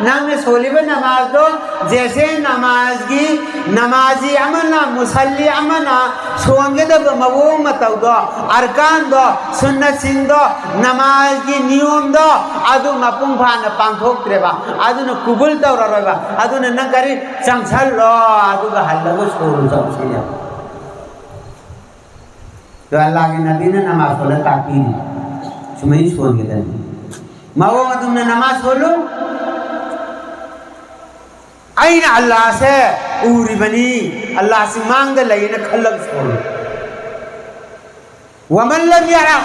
ꯅꯪꯅ ꯁꯣꯜꯂꯤꯕ ꯅꯃꯥꯖꯗꯣ ꯖꯦꯁꯦ ꯅꯃꯥꯖꯒꯤ ꯅꯃꯥꯖꯤ ꯑꯃꯅ, ꯃꯨꯁꯜꯂꯤ ꯑꯃꯅ ꯁꯣꯟꯒꯗꯕ ꯃꯑꯣꯡ ꯃꯇꯧꯗꯣ, ꯑꯔꯀꯥꯟꯗꯣ, ꯁꯨꯟꯅꯠꯁꯤꯡꯗꯣ, ꯅꯃꯥꯖꯒꯤ ꯅꯤꯌꯣꯝꯗꯣ ꯑꯗꯨ ꯃꯄꯨꯡ ꯐꯥꯅ ꯄꯥꯡꯊꯣꯛꯇ꯭ꯔꯦꯕ꯫ ꯑꯗꯨꯅ ꯀꯨꯕꯨꯜ ꯇꯧꯔꯔꯣꯏꯕ꯫ ꯑꯗꯨꯅ ꯅꯪ ꯀꯔꯤ ꯆꯪꯁꯜꯂꯣ, ꯑꯗꯨꯒ ꯍꯜꯂꯒ ꯁꯣꯜꯂꯨ ꯆꯠꯂꯨ ꯁꯤꯅꯦꯕ꯫ ꯑꯗꯣ ꯑꯜꯂꯥꯍꯒꯤ ꯅꯕꯤꯅ ꯅꯃꯥꯖ ꯁꯣꯜꯂ ꯇꯥꯛꯄꯤꯔꯤ꯫ ꯁꯨꯃꯥꯏꯅ ꯁꯣꯟꯒꯗꯕꯅꯤ꯫ ꯃꯑꯣꯡ ꯑꯗꯨꯝꯅ ꯅꯃꯥꯖ ꯁꯣꯜꯂꯨ꯫ ꯑꯩꯅ ꯑꯜꯂꯥꯍꯁꯦ ꯎꯔꯤꯕꯅꯤ, ꯑꯜꯂꯥꯍꯁꯤ ꯃꯥꯡꯗ ꯂꯩꯌꯦꯅ ꯈꯜꯂꯒ ꯁꯣꯜꯂꯨ꯫ ꯋꯃꯟ ꯂꯝ ꯌꯔ,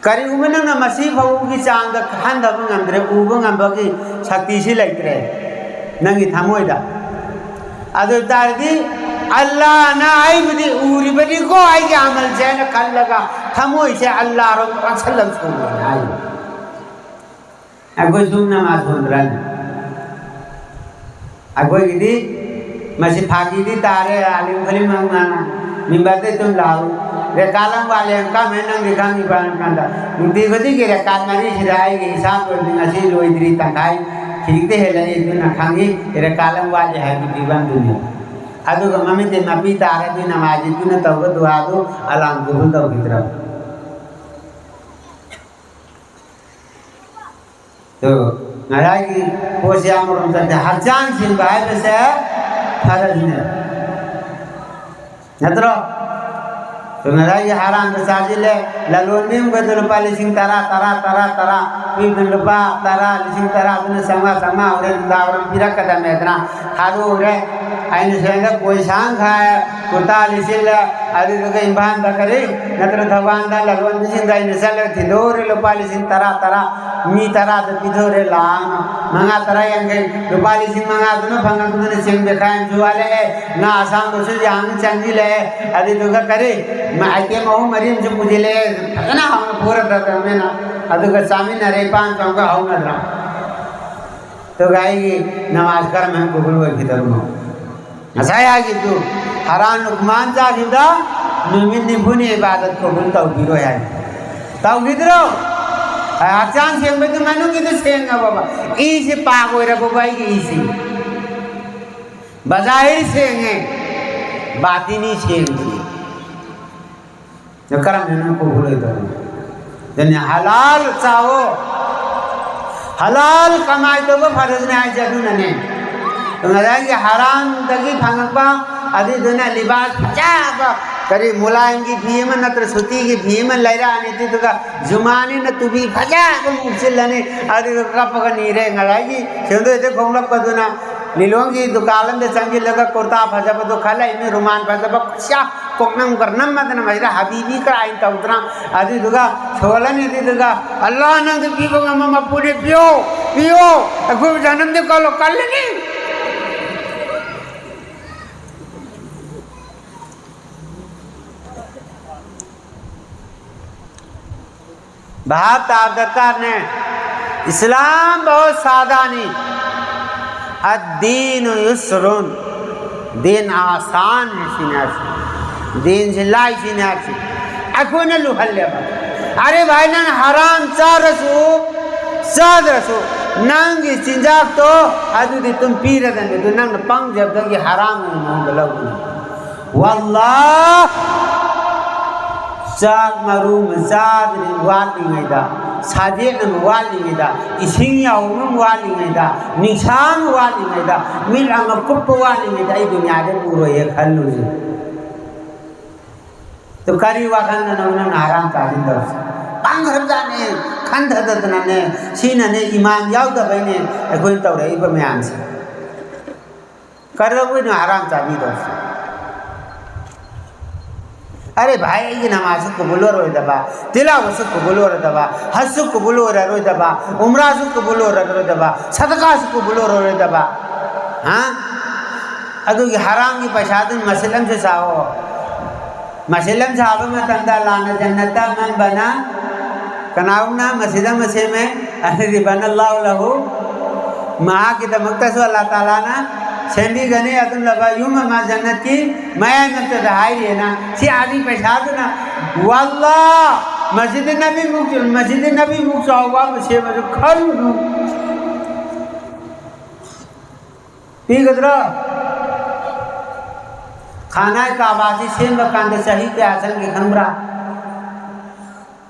ꯀꯔꯤꯒꯨꯝꯕ ꯅꯪꯅ ꯃꯁꯤ ꯐꯥꯎꯕꯒꯤ ꯆꯥꯡꯗ ꯈꯟꯊꯕ ꯉꯝꯗ꯭ꯔꯦ, ꯎꯕ ꯉꯝꯕꯒꯤ ꯁꯛꯇꯤꯁꯤ ꯂꯩꯇ꯭ꯔꯦ ꯅꯪꯒꯤ ꯊꯃꯣꯏꯗ, ꯑꯗꯨ ꯑꯣꯏ ꯇꯥꯔꯗꯤ ꯑꯜꯂꯥꯍꯅ ꯑꯩꯕꯨꯗꯤ ꯎꯔꯤꯕꯅꯤꯀꯣ ꯑꯩꯒꯤ ꯑꯃꯜꯁꯦ ꯍꯥꯏꯅ ꯈꯜꯂꯒ ꯊꯃꯣꯏꯁꯦ ꯑꯜꯂꯥꯍꯔꯣꯝꯗ ꯑꯣꯟꯁꯤꯜꯂꯒ ꯁꯣꯜꯂꯣꯅ ꯍꯥꯏ꯫ ꯑꯩꯈꯣꯏ ꯁꯨꯝ ꯅꯃꯥꯖ ꯁꯣꯟꯕ꯭ꯔꯅꯦ? ꯑꯩꯈꯣꯏꯒꯤꯗꯤ ꯃꯁꯤ ꯐꯥꯒꯤꯗꯤ ꯇꯥꯔꯦ, ꯑꯥꯂꯤꯝ ꯈꯂꯤꯝ ꯑꯃꯅ ꯃꯤꯝꯕꯔꯗ ꯑꯗꯨꯝ ꯂꯥꯎꯏ, "ꯔꯦꯀꯥꯠ ꯑꯃ ꯋꯥꯠꯂꯦ, ꯀꯃꯥꯏꯅ ꯅꯪꯗꯤ ꯈꯪꯉꯤꯕ?" ꯍꯥꯏꯔ ꯀꯥꯟꯗ, "ꯅꯨꯡꯇꯤ ꯈꯨꯗꯤꯡꯒꯤ ꯔꯦꯀꯥꯠ ꯃꯔꯤꯁꯤꯗ ꯑꯩꯒꯤ ꯍꯤꯁꯥꯕ ꯂꯣꯏꯗ꯭ꯔꯤ, ꯉꯁꯤ ꯂꯣꯏꯗ꯭ꯔꯤ, ꯇꯪꯈꯥꯏ ꯈꯤꯖꯤꯛꯇ ꯍꯦꯜꯂꯛꯏ, ꯑꯗꯨꯅ ꯈꯪꯉꯤ ꯔꯦꯀꯥꯠ ꯑꯃ ꯋꯥꯠꯂꯤ ꯍꯥꯏꯕꯒꯤ ꯐꯤꯕꯝꯗꯨꯅꯤ"꯫ ꯑꯗꯨꯒ ꯃꯃꯤꯠꯇꯩ ꯃꯄꯤ ꯇꯥꯔꯗꯤ ꯅꯃꯥꯖꯤꯗꯨꯅ ꯇꯧꯕ ꯗꯨꯋꯥꯗꯨ ꯑꯜꯂꯥꯍꯅ ꯀꯕꯨꯜ ꯇꯧꯈꯤꯗ꯭ꯔꯕ? ꯑꯗꯨ ꯉꯁꯥꯏꯒꯤ ꯄꯣꯠꯁꯦ ꯑꯃꯔꯣꯝ ꯆꯠꯇꯦ, ꯍꯛꯆꯥꯡ ꯁꯦꯡꯕ ꯍꯥꯏꯕꯁꯦ ꯐꯔꯁꯤꯅꯦ, ꯅꯠꯇ꯭ꯔꯣ? ꯑꯗꯨ ꯉꯁꯥꯏꯒꯤ ꯍꯥꯔꯥꯟꯕ ꯆꯥꯁꯤꯜꯂꯦ, ꯂꯂꯣꯟꯕꯤ ꯑꯃꯈꯛꯇ ꯂꯨꯄꯥ ꯂꯤꯁꯤꯡ ꯇꯔꯥ, ꯇꯔꯥ, ꯇꯔꯥ, ꯇꯔꯥ ꯄꯤꯕꯗ ꯂꯨꯄꯥ ꯇꯔꯥ, ꯂꯤꯁꯤꯡ ꯇꯔꯥ ꯑꯗꯨꯅ ꯆꯥꯝꯃꯉꯥ, ꯆꯥꯝꯃꯉꯥ ꯍꯣꯔꯦꯟ ꯅꯨꯡꯗꯥꯡ ꯋꯥꯏꯔꯝ ꯄꯤꯔꯛꯀꯗꯕꯅꯦꯗꯅ ꯊꯥꯗꯣꯛꯎꯔꯦ꯫ ꯑꯩꯅ ꯁꯣꯝꯗ ꯀꯣꯏ ꯁꯥꯡ ꯈꯥꯏ, ꯀꯨꯔꯇꯥ ꯂꯤꯠꯁꯤꯜꯂꯦ, ꯑꯗꯨꯗꯨꯒ ꯏꯝꯐꯥꯜꯗ ꯀꯔꯤ ꯅꯠꯇ꯭ꯔ ꯊꯧꯕꯥꯜꯗ ꯂꯂꯣꯟꯕꯤꯁꯤꯡꯗ ꯑꯩꯅ ꯆꯠꯂꯒ ꯊꯤꯟꯗꯣꯛꯎꯔꯦ ꯂꯨꯄꯥ ꯂꯤꯁꯤꯡ ꯇꯔꯥ, ꯇꯔꯥ꯫ ꯃꯤ ꯇꯔꯥꯗ ꯄꯤꯊꯣꯔꯦ, ꯂꯥꯛ ꯑꯃ, ꯃꯉꯥ, ꯇꯔꯥ, ꯌꯥꯡꯈꯩ, ꯂꯨꯄꯥ ꯂꯤꯁꯤꯡ ꯃꯉꯥꯗꯨꯅ ꯐꯪꯉꯛꯄꯗꯨꯅ ꯆꯦꯡ ꯕꯦꯈꯥꯏ ꯑꯃꯁꯨ ꯋꯥꯠꯂꯛꯑꯦ, ꯉꯥ ꯑꯁꯥꯡꯕꯁꯨ ꯌꯥꯝꯅ ꯆꯪꯁꯤꯜꯂꯛꯑꯦ, ꯑꯗꯨꯗꯨꯒ ꯀꯔꯤ, ꯃ-, item ꯑꯍꯨꯝ ꯃꯔꯤ ꯑꯃꯁꯨ ꯄꯨꯁꯤꯜꯂꯛꯑꯦ, ꯐꯖꯅ ꯍꯥꯎꯅ ꯄꯨꯔꯗ꯭ꯔꯕꯅꯤꯅ, ꯑꯗꯨꯒ ꯆꯥꯃꯤꯟꯅꯔꯦ, ꯏꯄꯥꯝ ꯆꯥꯎꯒ ꯍꯧꯅꯗ꯭ꯔꯥ? ꯑꯗꯨꯒ ꯑꯩꯒꯤ ꯅꯃꯥꯖ ꯀꯔꯝꯍꯥꯏꯅ ꯀꯕꯨꯜ ꯑꯣꯏꯈꯤꯗꯧꯔꯤꯅꯣ? ꯉꯁꯥꯏ ꯍꯥꯏꯈꯤꯕꯗꯨ, ꯍꯔꯥꯟ ꯂꯨꯛꯃꯥꯟ ꯆꯥꯈꯤꯕꯗ ꯅꯨꯃꯤꯠ ꯅꯤꯐꯨꯅꯤ ꯏꯕꯥꯗꯠ ꯀꯕꯨꯜ ꯇꯧꯕꯤꯔꯣꯏ ꯍꯥꯏ꯫ ꯇꯧꯈꯤꯗ꯭ꯔꯣ? ꯍꯛꯆꯥꯡ ꯁꯦꯡꯕꯗꯨ ꯃꯅꯨꯡꯒꯤꯗꯨ ꯁꯦꯡꯉꯕꯕ? ꯏꯁꯤ ꯄꯥꯛ ꯑꯣꯏꯔꯕꯕ? ꯑꯩꯒꯤ ꯏꯁꯤ ꯕꯖꯥꯍꯤꯔ ꯁꯦꯡꯉꯦ, ꯕꯥꯇꯤꯅꯤ ꯁꯦꯡꯗ꯭ꯔꯤ꯫ ꯑꯗꯣ ꯀꯔꯝꯕꯅ ꯀꯣꯛꯍꯜꯂꯣꯏꯗꯕꯅꯣ? ꯑꯗꯨꯅ ꯍꯂꯥꯜ ꯆꯥꯋꯣ, ꯍꯂꯥꯜ ꯀꯃꯥꯏ ꯇꯧꯕ ꯐꯔꯁꯤꯅꯦ ꯍꯥꯏꯁꯦ ꯑꯗꯨꯅꯅꯦ꯫ ꯉꯁꯥꯏꯒꯤ ꯍꯔꯥꯝꯗꯒꯤ ꯐꯪꯉꯛꯄ, ꯑꯗꯨꯏꯗꯨꯅ ꯂꯤꯕꯥꯁ ꯐꯖꯕ, ꯀꯔꯤ ꯃꯨꯂꯥꯌꯝꯒꯤ ꯐꯤ ꯑꯃ ꯅꯠꯇ꯭ꯔ ꯁꯨꯇꯤꯒꯤ ꯐꯤ ꯑꯃ ꯂꯩꯔꯛꯑꯅꯤ, ꯑꯗꯨꯗꯨꯒ ꯖꯨꯃꯥꯅꯤꯅ ꯇꯨꯕꯤ ꯐꯖꯕ ꯑꯃ ꯎꯞꯁꯤꯜꯂꯅꯤ, ꯑꯗꯨꯒ ꯀꯞꯄꯒ ꯅꯤꯔꯦ꯫ ꯉꯁꯥꯏꯒꯤ ꯁꯦꯟꯗꯣꯏꯗ ꯈꯣꯡꯂꯛꯄꯗꯨꯅ ꯂꯤꯂꯣꯡꯒꯤ ꯗꯨꯀꯥꯟ ꯑꯃꯗ ꯆꯪꯁꯤꯜꯂꯒ ꯀꯨꯔꯇꯥ ꯐꯖꯕꯗꯣ ꯈꯜꯂꯛꯏꯅꯤ, ꯔꯨꯃꯥꯟ ꯐꯖꯕ ꯈꯨꯠꯁꯥ ꯀꯣꯛꯅꯝ ꯀꯔꯅꯝ ꯑꯗꯨꯅ ꯃꯁꯤꯗ ꯍꯕꯤꯕꯤ ꯀꯔꯥꯏꯅ ꯇꯧꯗꯅ, ꯑꯗꯨꯗꯨꯒ ꯁꯣꯜꯂꯅꯤ, ꯑꯗꯨꯗꯨꯒ "ꯑꯜꯂꯥꯍ ꯅꯪꯗꯤ ꯄꯤꯕ ꯉꯝꯕ ꯃꯄꯨꯅꯦ, ꯄꯤꯌꯣ, ꯄꯤꯌꯣ, ꯑꯩꯈꯣꯏꯕꯨ ꯖꯅꯝꯗꯤ ꯀꯜꯂꯣ, ꯀꯜꯂꯅꯤ"꯫ ꯚꯥꯞ ꯇꯥꯕ ꯗꯔꯀꯥꯔꯅꯦ꯫ ꯏꯁꯂꯥꯝ ꯕꯍꯨꯠ ꯁꯥꯗꯥꯅꯤ꯫ ꯑꯗ ꯗꯤꯟ ꯌꯨꯁꯔꯨꯟ꯫ ꯗꯤꯟ ꯑꯥꯁꯥꯟ ꯍꯦ ꯁꯤꯅꯦ ꯍꯥꯏꯁꯦ꯫ ꯗꯤꯟꯁꯤ ꯂꯥꯏ ꯁꯤꯅꯦ ꯍꯥꯏꯁꯦ꯫ ꯑꯩꯈꯣꯏꯅ ꯂꯨꯍꯜꯂꯦꯕ꯫ ꯑꯔꯦ ꯚꯥꯏ, ꯅꯪ ꯍꯔꯥꯝ ꯆꯥꯔꯁꯨ ꯆꯥꯗ꯭ꯔꯁꯨ ꯅꯪꯒꯤ ꯆꯤꯟꯖꯥꯛꯇꯣ ꯑꯗꯨꯗꯤ ꯑꯗꯨꯝ ꯄꯤꯔꯗꯅꯤ꯫ ꯑꯗꯨ ꯅꯪꯅ ꯄꯪꯖꯕꯗꯒꯤ ꯍꯔꯥꯝ ꯑꯣꯏꯅ ꯃꯑꯣꯡꯗ ꯂꯧꯕꯅꯤ꯫ ꯋꯥꯜꯂꯥꯍ! ꯆꯥꯛ ꯃꯔꯨ ꯑꯃ ꯆꯥꯗ꯭ꯔꯤ ꯋꯥꯠꯂꯤꯉꯩꯗ, ꯁꯥꯖꯦꯛ ꯑꯃ ꯋꯥꯠꯂꯤꯉꯩꯗ, ꯏꯁꯤꯡ ꯌꯥꯎꯕ ꯑꯃ ꯋꯥꯠꯂꯤꯉꯩꯗ, ꯅꯤꯡꯁꯥ ꯑꯃ ꯋꯥꯠꯂꯤꯉꯩꯗ, ꯃꯤꯠ ꯑꯃ ꯀꯨꯞꯄ ꯋꯥꯠꯂꯤꯉꯩꯗ ꯑꯩ ꯗꯨꯅꯤꯌꯥꯗ ꯎꯔꯣꯏꯌꯦ ꯈꯜꯂꯨꯁꯦ꯫ ꯑꯗꯨ ꯀꯔꯤ ꯋꯥꯈꯜꯗꯅꯣ ꯅꯪꯅ ꯍꯔꯥꯝ ꯆꯥꯁꯤꯟꯗꯧꯔꯤꯁꯦ? ꯄꯥꯡꯈ꯭ꯔꯕꯖꯥꯠꯅꯦ, ꯈꯟꯊꯗꯗꯅꯅꯦ꯫ ꯁꯤꯅꯅꯦ ꯏꯃꯥꯟ ꯌꯥꯎꯗꯕꯩꯅꯦ ꯑꯩꯈꯣꯏꯅ ꯇꯧꯔꯛꯏꯕ ꯃꯌꯥꯝꯁꯦ꯫ ꯀꯩꯗꯧꯕꯩꯅꯣ ꯍꯔꯥꯝ ꯆꯥꯕꯤꯗꯣꯏꯁꯦ? ꯑꯔꯦ ꯚꯥꯏ, ꯑꯩꯒꯤ ꯅꯃꯥꯖꯁꯨ ꯀꯕꯨꯜ ꯑꯣꯏꯔꯣꯏꯗꯕ, ꯇꯤꯂꯥꯋꯠꯁꯨ ꯀꯕꯨꯜ ꯑꯣꯏꯔꯣꯏꯗꯕ, ꯍꯖꯁꯨ ꯀꯕꯨꯜ ꯑꯣꯏꯔꯔꯣꯏꯗꯕ, ꯎꯝꯔꯥꯁꯨ ꯀꯕꯨꯜ ꯑꯣꯏꯔꯔꯣꯏꯗꯕ, ꯁꯗꯀꯥꯁꯨ ꯀꯕꯨꯜ ꯑꯣꯏꯔꯔꯣꯏꯗꯕ, ꯍꯥ? ꯑꯗꯨꯒꯤ ꯍꯔꯥꯝꯒꯤ ꯄꯩꯁꯥꯗꯨꯅ ꯃꯁꯖꯤꯗ ꯑꯃꯁꯨ ꯁꯥꯑꯣ꯫ ꯃꯁꯖꯤꯗ ꯑꯃ ꯁꯥꯕ ꯃꯇꯝꯗ ꯑꯜꯂꯥꯍꯅ ꯖꯟꯅꯠꯇ ꯑꯃꯟꯕꯅ ꯀꯅꯥꯒꯨꯝꯕꯅ ꯃꯁꯖꯤꯗ ꯑꯃ ꯁꯦꯝꯃꯦ, ꯑꯗꯨꯗꯤ ꯕꯅꯜꯂꯥꯍꯨ ꯂꯍꯨ, ꯃꯍꯥꯛꯀꯤꯗꯃꯛꯇꯁꯨ ꯑꯜꯂꯥꯍ ꯇꯥꯂꯥꯅ ꯁꯦꯝꯕꯤꯒꯅꯤ ꯑꯗꯨꯒꯨꯝꯂꯕ ꯌꯨꯝ ꯑꯃ ꯖꯟꯅꯠꯀꯤ ꯃꯌꯥꯏꯃꯛꯇꯗ ꯍꯥꯏꯔꯤꯑꯅ꯫ ꯁꯤ ꯑꯥꯗꯤ ꯄꯩꯁꯥꯗꯨꯅ ꯋꯥꯜꯂꯥꯍ ꯃꯁꯖꯤꯗ ꯅꯕꯤꯃꯨꯛ, ꯃꯁꯖꯤꯗ ꯅꯕꯤꯃꯨꯛ ꯆꯥꯎꯕ ꯑꯃ ꯁꯦꯝꯃꯁꯨ ꯈꯜꯂꯨꯅꯨ꯫ ꯄꯤꯒꯗ꯭ꯔꯣ? ꯈꯥꯅꯥꯏ ꯀꯥꯕꯥꯁꯤ ꯁꯦꯝꯕ ꯀꯥꯟꯗ ꯆꯍꯤ ꯀꯌꯥ ꯆꯪꯒꯦ ꯈꯪꯕ꯭ꯔꯥ?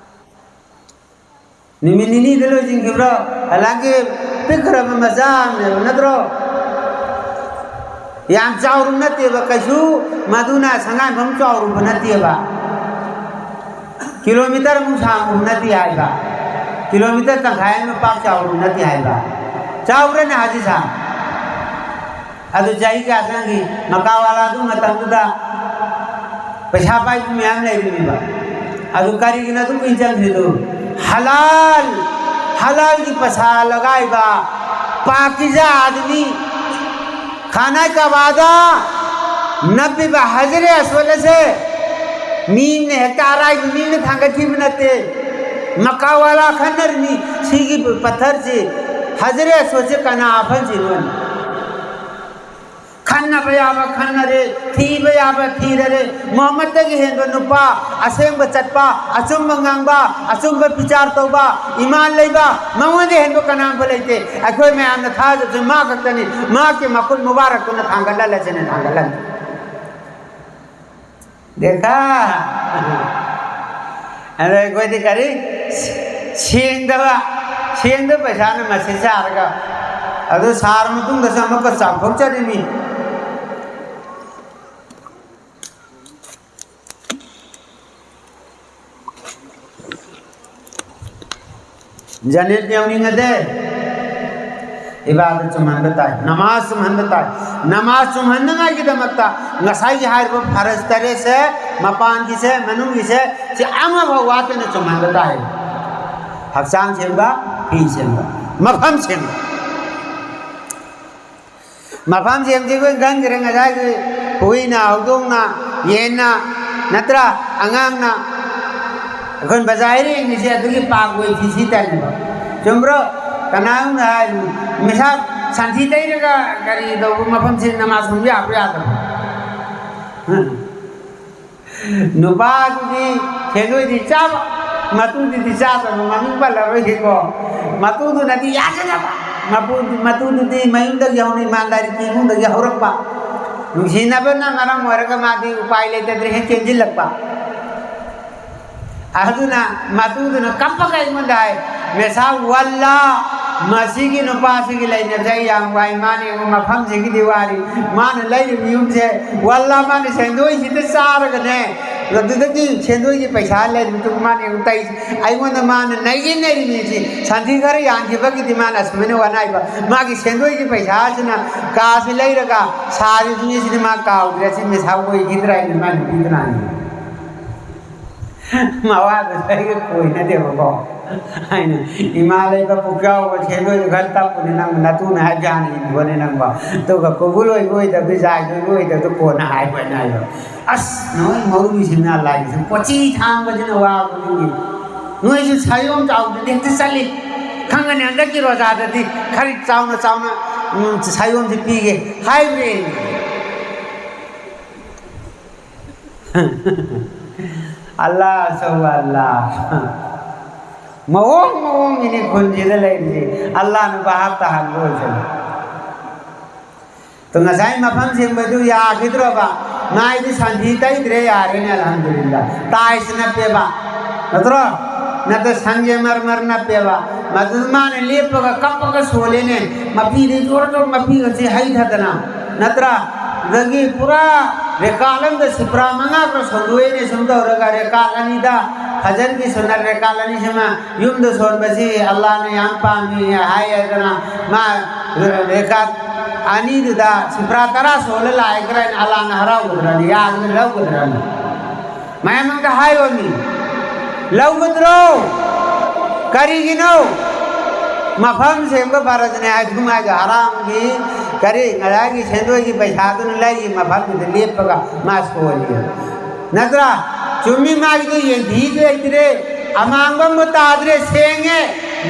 ꯅꯨꯃꯤꯠ ꯅꯤꯅꯤꯗ ꯂꯣꯏꯁꯤꯟꯈꯤꯕ꯭ꯔꯣ? ꯍꯂꯥꯟꯒꯤ ꯄꯤꯛꯈ꯭ꯔꯕ ꯃꯆꯥ ꯑꯃꯅꯦꯕ, ꯅꯠꯇ꯭ꯔꯣ? ꯌꯥꯝ ꯆꯥꯎꯔꯨꯕ ꯅꯠꯇꯦꯕ, ꯀꯩꯁꯨ ꯃꯗꯨꯅ ꯁꯉꯥꯏꯐꯝ ꯆꯥꯎꯔꯨꯕ ꯅꯠꯇꯦꯕ꯫ ꯀꯤꯂꯣꯃꯤꯇꯔ ꯑꯃꯨꯛ ꯁꯥꯡꯕ ꯅꯠꯇꯦ ꯍꯥꯏꯕ, ꯀꯤꯂꯣꯃꯤꯇꯔ ꯇꯪꯈꯥꯏ ꯑꯃ ꯄꯥꯛ ꯆꯥꯎꯕ ꯅꯠꯇꯦ ꯍꯥꯏꯕ꯫ ꯆꯥꯎꯕ꯭ꯔꯅꯦ ꯍꯥꯖꯤ ꯁꯥ? ꯑꯗꯨ ꯆꯍꯤ ꯀꯌꯥ ꯆꯪꯈꯤ? ꯃꯀꯥꯋꯥꯂꯥꯗꯨ ꯃꯇꯝꯗꯨꯗ ꯄꯩꯁꯥ ꯄꯥꯏꯕ ꯃꯌꯥꯝ ꯂꯩꯔꯤꯕ꯫ ꯑꯗꯨ ꯀꯔꯤꯒꯤꯅꯣ ꯑꯗꯨ ꯀꯨꯏꯅ ꯆꯪꯈ꯭ꯔꯤꯗꯨ? ꯍꯂꯥꯜ, ꯍꯂꯥꯜꯒꯤ ꯄꯩꯁꯥ ꯂꯒꯥꯏꯕ ꯄꯥꯀꯤꯖꯥ ꯑꯥꯗꯃꯤ ꯈꯥꯅꯥ ꯀꯥꯕꯥꯗ ꯅꯞꯄꯤꯕ ꯍꯖꯔꯦ ꯑꯁꯋꯗ ꯑꯁꯦ ꯃꯤꯅ ꯍꯦꯛꯇ ꯑꯔꯥꯏꯕ ꯃꯤꯅ ꯊꯥꯡꯒꯠꯈꯤꯕ ꯅꯠꯇꯦ꯫ ꯃꯀꯥꯋꯥꯂꯥ ꯈꯟꯅꯔꯤꯅꯤ꯫ ꯁꯤꯒꯤ ꯄꯠꯊꯔꯁꯤ, ꯍꯖꯔꯦ ꯑꯁꯋꯗꯁꯦ ꯀꯅꯥ ꯍꯥꯞꯍꯟꯁꯤꯅꯣ? ꯈꯟꯅꯕ ꯌꯥꯕ ꯈꯟꯅꯔꯦ, ꯊꯤꯕ ꯌꯥꯕ ꯊꯤꯔꯔꯦ꯫ ꯃꯨꯍꯝꯃꯗꯇꯒꯤ ꯍꯦꯟꯕ ꯅꯨꯄꯥ, ꯑꯁꯦꯡꯕ ꯆꯠꯄ, ꯑꯆꯨꯝꯕ ꯉꯥꯡꯕ, ꯑꯆꯨꯝꯕ ꯕꯤꯆꯥꯔ ꯇꯧꯕ, ꯏꯃꯥꯟ ꯂꯩꯕ, ꯃꯉꯣꯟꯗ ꯍꯦꯟꯕ ꯀꯅꯥꯝꯕ ꯂꯩꯇꯦ꯫ ꯑꯩꯈꯣꯏ ꯃꯌꯥꯝꯅ ꯊꯥꯖꯕꯁꯦ ꯃꯥ ꯈꯛꯇꯅꯤ꯫ ꯃꯍꯥꯛꯀꯤ ꯃꯈꯨꯠ ꯃꯨꯕꯥꯔꯛꯇꯨꯅ ꯊꯥꯡꯒꯠꯍꯜꯂꯁꯤꯅꯦ, ꯊꯥꯡꯒꯠꯍꯟ꯫ ꯗꯦꯈꯥ? ꯑꯗꯣ ꯑꯩꯈꯣꯏꯗꯤ ꯀꯔꯤ? ꯁꯦꯡꯗꯕ, ꯁꯦꯡꯗꯕ ꯄꯩꯁꯥꯅ ꯃꯁꯤ ꯁꯥꯔꯒ, ꯑꯗꯨ ꯁꯥꯔ ꯃꯇꯨꯡꯗꯁꯨ ꯑꯃꯨꯛꯀ ꯆꯥꯎꯊꯣꯛꯆꯔꯤꯃꯤ꯫ ꯖꯅꯦꯠ ꯌꯧꯅꯤꯡꯉꯗꯤ ꯏꯕꯥꯗꯠ ꯆꯨꯝꯍꯟꯕ ꯇꯥꯏ, ꯅꯃꯥꯖ ꯆꯨꯝꯍꯟꯕ ꯇꯥꯏ꯫ ꯅꯃꯥꯖ ꯆꯨꯝꯍꯟꯅꯉꯥꯏꯒꯤꯗꯃꯛꯇ ꯉꯁꯥꯏꯒꯤ ꯍꯥꯏꯔꯤꯕ ꯐꯔꯖ ꯇꯔꯦꯠꯁꯦ, ꯃꯄꯥꯟꯒꯤꯁꯦ, ꯃꯅꯨꯡꯒꯤꯁꯦ, ꯁꯤ ꯑꯃꯐꯥꯎ ꯋꯥꯠꯇꯅ ꯆꯨꯝꯍꯟꯕ ꯇꯥꯏ꯫ ꯍꯛꯆꯥꯡ ꯁꯦꯝꯕ, ꯐꯤ ꯁꯦꯝꯕ, ꯃꯐꯝ ꯁꯦꯝꯕ꯫ ꯃꯐꯝ ꯁꯦꯝꯕꯁꯤ ꯑꯩꯈꯣꯏ ꯈꯪꯗ꯭ꯔꯦ, ꯉꯁꯥꯏꯒꯤ ꯍꯨꯏꯅ, ꯍꯧꯗꯣꯡꯅ, ꯌꯦꯟꯅ, ꯅꯠꯇ꯭ꯔꯥ, ꯑꯉꯥꯡꯅ, ꯑꯩꯈꯣꯏ ꯕꯖꯥꯔ ꯌꯦꯡꯉꯤꯁꯦ ꯑꯗꯨꯒꯤ ꯄꯥꯛ ꯑꯣꯏ ꯐꯤ ꯁꯤ ꯇꯥꯏꯅꯦꯕ꯫ ꯆꯨꯝꯕ꯭ꯔꯣ? ꯀꯅꯥꯒꯨꯝꯅ ꯍꯥꯏꯔꯤꯅꯣ, ꯃꯩꯁꯥ ꯁꯟꯊꯤ ꯇꯩꯔꯒ ꯀꯔꯤ ꯇꯧꯕ ꯃꯐꯝꯁꯦ ꯅꯃꯥꯖ ꯁꯣꯟꯕ ꯌꯥꯕ꯭ꯔꯥ ꯌꯥꯗꯕ꯭ꯔꯥ? ꯍꯝ? ꯅꯨꯄꯥꯗꯨꯗꯤ ꯁꯦꯟꯗꯣꯏꯗꯤ ꯆꯥꯕ, ꯃꯇꯨꯗꯨꯗꯤ ꯆꯥꯗꯕ, ꯃꯃꯤꯡ ꯄꯜꯂꯔꯣꯏꯒꯦꯀꯣ꯫ ꯃꯇꯨꯗꯨꯅꯗꯤ ꯌꯥꯖꯗꯕ꯫ ꯃꯄꯨ-, ꯃꯇꯨꯗꯨꯗꯤ ꯃꯌꯨꯝꯗꯒꯤ ꯍꯧꯅ ꯏꯃꯥꯟꯗꯥꯔꯤꯒꯤ ꯏꯃꯨꯡꯗꯒꯤ ꯍꯧꯔꯛꯄ꯫ ꯅꯨꯡꯁꯤꯅꯕꯅ ꯃꯔꯝ ꯑꯣꯏꯔꯒ ꯃꯥꯗꯤ ꯎꯄꯥꯏ ꯂꯩꯇꯗ꯭ꯔꯦ, ꯍꯦꯛ ꯆꯦꯟꯁꯤꯜꯂꯛꯄ꯫ ꯑꯗꯨꯅ ꯃꯇꯨꯗꯨꯅ ꯀꯞꯄꯒ ꯑꯩꯉꯣꯟꯗ ꯍꯥꯏ, "ꯃꯦꯁꯥ ꯋꯜꯂꯥ, ꯃꯁꯤꯒꯤ ꯅꯨꯄꯥꯁꯤꯒꯤ ꯂꯩꯅꯕꯁꯦ ꯑꯩ ꯌꯥꯝ ꯋꯥꯏ꯫ ꯃꯥꯅ ꯌꯦꯡꯉꯨ, ꯃꯐꯝꯁꯤꯒꯤꯗꯤ ꯋꯥꯔꯤ꯫ ꯃꯥꯅ ꯂꯩꯔꯤꯕ ꯌꯨꯝꯁꯦ, ꯋꯜꯂꯥ, ꯃꯥꯅ ꯁꯦꯟꯗꯣꯏꯁꯤꯗ ꯆꯥꯔꯒꯅꯦ, ꯑꯗꯨꯗꯒꯤ ꯁꯦꯟꯗꯣꯏꯒꯤ ꯄꯩꯁꯥ ꯂꯩꯔꯤꯕꯗꯨ ꯃꯥꯅ ꯌꯦꯡꯉꯨ, ꯇꯩ-, ꯑꯩꯉꯣꯟꯗ ꯃꯥꯅ ꯅꯩꯒꯦ ꯅꯩꯔꯤꯅꯤ꯫ ꯁꯤ ꯁꯟꯊꯤ ꯈꯔ ꯌꯥꯟꯈꯤꯕꯒꯤꯗꯤ ꯃꯥꯅ ꯑꯁꯨꯃꯥꯏꯅ ꯋꯥꯅꯥꯏꯕ꯫ ꯃꯥꯒꯤ ꯁꯦꯟꯗꯣꯏꯒꯤ ꯄꯩꯁꯥꯁꯤꯅ ꯀꯥꯁꯤ ꯂꯩꯔꯒ ꯁꯥꯔꯤꯕꯅꯤ, ꯁꯤꯗꯤ ꯃꯥ ꯀꯥꯎꯗ꯭ꯔꯦ꯫ ꯁꯤ ꯃꯦꯁꯥ ꯑꯣꯏꯈꯤꯗ꯭ꯔꯥ ꯍꯥꯏꯅ ꯃꯥ ꯅꯨꯄꯤꯗꯨꯅ ꯍꯥꯏꯅꯤ꯫ ꯃꯋꯥꯗꯨꯁꯨ ꯑꯩꯒ ꯀꯣꯏꯅꯗꯦꯕꯀꯣ꯫ ꯑꯩꯅ, "ꯏꯃꯥ ꯂꯩꯕ ꯄꯨꯛꯆꯥꯎꯕ ꯁꯦꯟꯗꯣꯏꯗꯨ ꯈꯔ ꯇꯞꯄꯨꯅꯦ, ꯅꯪ ꯅꯇꯨꯅ ꯍꯥꯏꯕꯁꯦ ꯍꯥꯟꯅ ꯏꯟꯈꯣꯅꯦ ꯅꯪꯕꯣ꯫ ꯑꯗꯨꯒ ꯀꯨꯕꯨꯜ ꯑꯣꯏꯕ ꯑꯣꯏꯗꯕꯗꯨ, ꯖꯥꯏꯗ ꯑꯣꯏꯕ ꯑꯣꯏꯗꯕꯗꯨ ꯀꯣꯟꯅ ꯍꯥꯏꯕ" ꯍꯥꯏꯅ ꯍꯥꯏꯕ꯫ ꯑꯁ, ꯅꯣꯏ ꯃꯧꯔꯨꯕꯤꯁꯤꯡꯅ ꯂꯥꯏꯒꯤꯁꯨ ꯀꯣꯆꯤ ꯊꯥꯡꯕꯁꯤꯅ ꯋꯥꯕꯅꯤ꯫ ꯅꯣꯏꯁꯨ ꯁꯥꯌꯣꯝ ꯆꯥꯎꯗꯗꯤ ꯍꯦꯛꯇ ꯆꯠꯂꯤ꯫ ꯈꯪꯒꯅꯤ ꯍꯟꯗꯛꯀꯤ ꯔꯣꯖꯥꯗꯗꯤ ꯈꯔ ꯆꯥꯎꯅ ꯆꯥꯎꯅ, ꯎꯝ, ꯁꯥꯌꯣꯝꯁꯤ ꯄꯤꯒꯦ ꯍꯥꯏꯕꯅꯦ꯫ ꯑꯜꯂꯥ ꯑꯆꯧꯕ ꯑꯜꯂꯥ꯫ ꯃꯑꯣꯡ ꯃꯑꯣꯡꯒꯤꯅꯤ ꯈꯨꯟꯁꯤꯗ ꯂꯩꯔꯤꯁꯦ꯫ ꯑꯜꯂꯥꯅ ꯚꯥꯞ ꯇꯥꯍꯟꯕ ꯑꯣꯏꯁꯅꯨ꯫ ꯇꯣ, ꯉꯁꯥꯏ ꯃꯐꯝ ꯁꯦꯡꯕꯗꯨ ꯌꯥꯈꯤꯗ꯭ꯔꯣꯕ? ꯃꯥꯏꯗꯤ ꯁꯟꯊꯤ ꯇꯩꯗ꯭ꯔꯦ, ꯌꯥꯔꯦꯅꯦ, ꯑꯜꯍꯝꯗꯨꯂꯤꯜꯂꯥ꯫ ꯇꯥꯏꯁ ꯅꯞꯄꯦꯕ, ꯅꯠꯇ꯭ꯔꯣ? ꯅꯠꯇ꯭ꯔ ꯁꯟꯒꯤ ꯃꯔ ꯃꯔ ꯅꯞꯄꯦꯕ꯫ ꯃꯗꯨ ꯃꯥꯅ ꯂꯦꯞꯄꯒ ꯀꯞꯄꯒ ꯁꯣꯜꯂꯦꯅꯦ꯫ ꯃꯄꯤꯗꯤ ꯖꯣꯔ ꯖꯣꯔ ꯃꯄꯤꯒꯁꯤ ꯍꯩꯊꯗꯅ, ꯅꯠꯇ꯭ꯔꯥ? ꯑꯗꯒꯤ ꯄꯨꯔꯥ ꯔꯦꯀꯥꯠ ꯑꯃꯗ ꯁꯤꯄ꯭ꯔꯥ ꯃꯉꯥꯒ ꯁꯣꯟꯗꯣꯛꯑꯦꯅꯦ꯫ ꯁꯨꯝ ꯇꯧꯔꯒ ꯔꯦꯀꯥꯠ ꯑꯅꯤꯗ, ꯐꯖꯔꯒꯤ ꯁꯨꯟꯅꯠ ꯔꯦꯀꯥꯠ ꯑꯅꯤꯁꯤꯃ ꯌꯨꯝꯗ ꯁꯣꯟꯕꯁꯤ ꯑꯜꯂꯥꯅ ꯌꯥꯝ ꯄꯥꯝꯃꯤ ꯍꯥꯏꯗꯅ, ꯃꯥ ꯔꯦꯀꯥꯠ ꯑꯅꯤꯗꯨꯗ ꯁꯤꯄ꯭ꯔꯥ ꯇꯔꯥ ꯁꯣꯜꯂ ꯂꯥꯛꯑꯦ ꯀꯥꯏꯅ ꯑꯜꯂꯥꯅ ꯍꯔꯥꯎꯒꯗ꯭ꯔꯅꯤ? ꯌꯥꯒꯗ꯭ꯔꯥ, ꯂꯧꯒꯗ꯭ꯔꯅꯤ? ꯃꯌꯥꯝ ꯑꯝꯇ ꯍꯥꯏꯌꯣꯅꯤ, ꯂꯧꯒꯗ꯭ꯔꯣ? ꯀꯔꯤꯒꯤꯅꯣ? ꯃꯐꯝ ꯁꯦꯡꯕ ꯐꯔꯁꯤꯅꯦ ꯍꯥꯏ, ꯑꯗꯨꯃꯥꯏꯗ ꯍꯔꯥꯝꯒꯤ ꯀꯔꯤ ꯉꯔꯥꯡꯒꯤ ꯁꯦꯟꯗꯣꯏꯒꯤ ꯄꯩꯁꯥꯗꯨꯅ ꯂꯩꯔꯤ ꯃꯐꯝꯗꯨꯗ ꯂꯦꯞꯄꯒ ꯃꯥ ꯁꯣꯜꯂꯤ꯫ ꯅꯠꯇ꯭ꯔꯥ? ꯆꯨꯝꯃꯤ, ꯃꯥꯒꯤꯗꯣ ꯌꯦꯟꯊꯤ ꯂꯩꯇ꯭ꯔꯦ, ꯑꯃꯥꯡꯕ ꯑꯃ ꯇꯥꯗ꯭ꯔꯦ, ꯁꯦꯡꯉꯦ꯫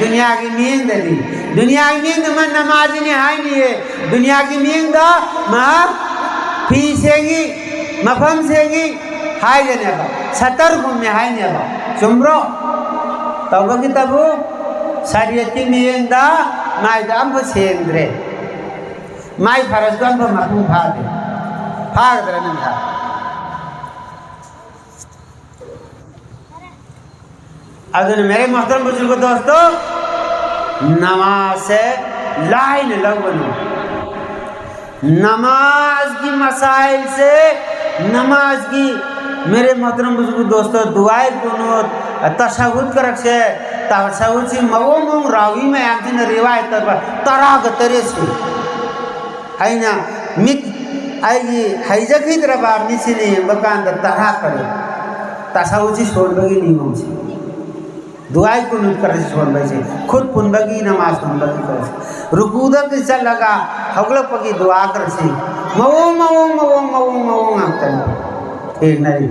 ꯗꯨꯅꯤꯌꯥꯒꯤ ꯃꯤꯠꯌꯦꯡꯗꯗꯤ, ꯗꯨꯅꯤꯌꯥꯒꯤ ꯃꯤꯠꯌꯦꯡꯗ ꯃꯥ ꯅꯃꯥꯖꯤꯅꯤ ꯍꯥꯏꯅꯤꯌꯦ꯫ ꯗꯨꯅꯤꯌꯥꯒꯤ ꯃꯤꯠꯌꯦꯡꯗ ꯃꯍꯥꯛ ꯐꯤ ꯁꯦꯡꯉꯤ, ꯃꯐꯝ ꯁꯦꯡꯉꯤ ꯍꯥꯏꯒꯅꯦꯕ, ꯁꯠꯇꯔ ꯈꯨꯝꯃꯤ ꯍꯥꯏꯅꯦꯕ꯫ ꯆꯨꯝꯕ꯭ꯔꯣ? ꯇꯧꯕꯒꯤꯇꯕꯨ ꯁꯔꯤꯌꯠꯀꯤ ꯃꯤꯠꯌꯦꯡꯗ ꯃꯥꯏꯗꯣ ꯑꯝꯐꯥꯎ ꯁꯦꯡꯗ꯭ꯔꯦ, ꯃꯥꯏ ꯐꯔꯁꯇꯣ ꯑꯝꯐꯥꯎ ꯃꯄꯨꯡ ꯐꯥꯗꯦ꯫ ꯐꯥꯒꯗ꯭ꯔꯥ ꯅꯪ ꯊꯥ? ꯑꯗꯨꯅ ꯃꯦꯔꯦ ꯃꯣꯍꯇꯔꯝ ꯕꯨꯖꯨꯔꯒ ꯗꯣꯁꯇꯣ, ꯅꯃꯥꯖꯁꯦ ꯂꯥꯏꯅ ꯂꯧꯒꯅꯨ꯫ ꯅꯃꯥꯖꯒꯤ ꯃꯁꯥꯏꯜꯁꯦ, ꯅꯃꯥꯖꯒꯤ, ꯃꯦꯔꯦ ꯃꯣꯍꯇꯔꯝ ꯕꯨꯖꯨꯔꯒ ꯗꯣꯁꯇꯣ, ꯗꯨꯋꯥꯏ ꯀꯨꯅꯨꯠ, ꯇꯁꯍꯨꯗ ꯀꯔꯛꯁꯦ, ꯇꯁꯍꯨꯗꯁꯤ ꯃꯑꯣꯡ ꯃꯑꯣꯡ ꯔꯥꯋꯤ ꯃꯌꯥꯝꯁꯤꯅ ꯔꯤꯋꯥꯌꯠ ꯇꯧꯕ ꯇꯔꯥꯒ ꯇꯔꯦꯠꯁꯨ꯫ ꯑꯩꯅ ꯃꯤꯠ, ꯑꯩꯒꯤ ꯍꯩꯖꯈꯤꯗ꯭ꯔꯕ ꯃꯤꯠꯁꯤꯅ ꯌꯦꯡꯕ ꯀꯥꯟꯗ ꯇꯔꯥ ꯇꯔꯦꯠ꯫ ꯇꯁꯍꯨꯗꯁꯤ ꯁꯣꯟꯕꯒꯤ ꯅꯤꯌꯣꯝꯁꯤ꯫ ꯗꯨꯋꯥꯏ ꯀꯨꯅꯨꯠ ꯀꯔꯁꯤ ꯁꯣꯟꯕꯁꯦ, ꯈꯨꯠ ꯄꯨꯟꯕꯒꯤ ꯅꯃꯥꯖ ꯁꯣꯟꯕꯒꯤ ꯀꯔꯁꯤ꯫ ꯔꯨꯀꯨꯗꯒꯤ ꯆꯠꯂꯒ ꯍꯧꯒꯠꯂꯛꯄꯒꯤ ꯗꯨꯋꯥ ꯀꯔꯁꯤ꯫ ꯃꯑꯣꯡ, ꯃꯑꯣꯡ, ꯃꯑꯣꯡ, ꯃꯑꯣꯡ, ꯃꯑꯣꯡ ꯉꯥꯛꯇꯅꯤ ꯊꯦꯡꯅꯔꯤ꯫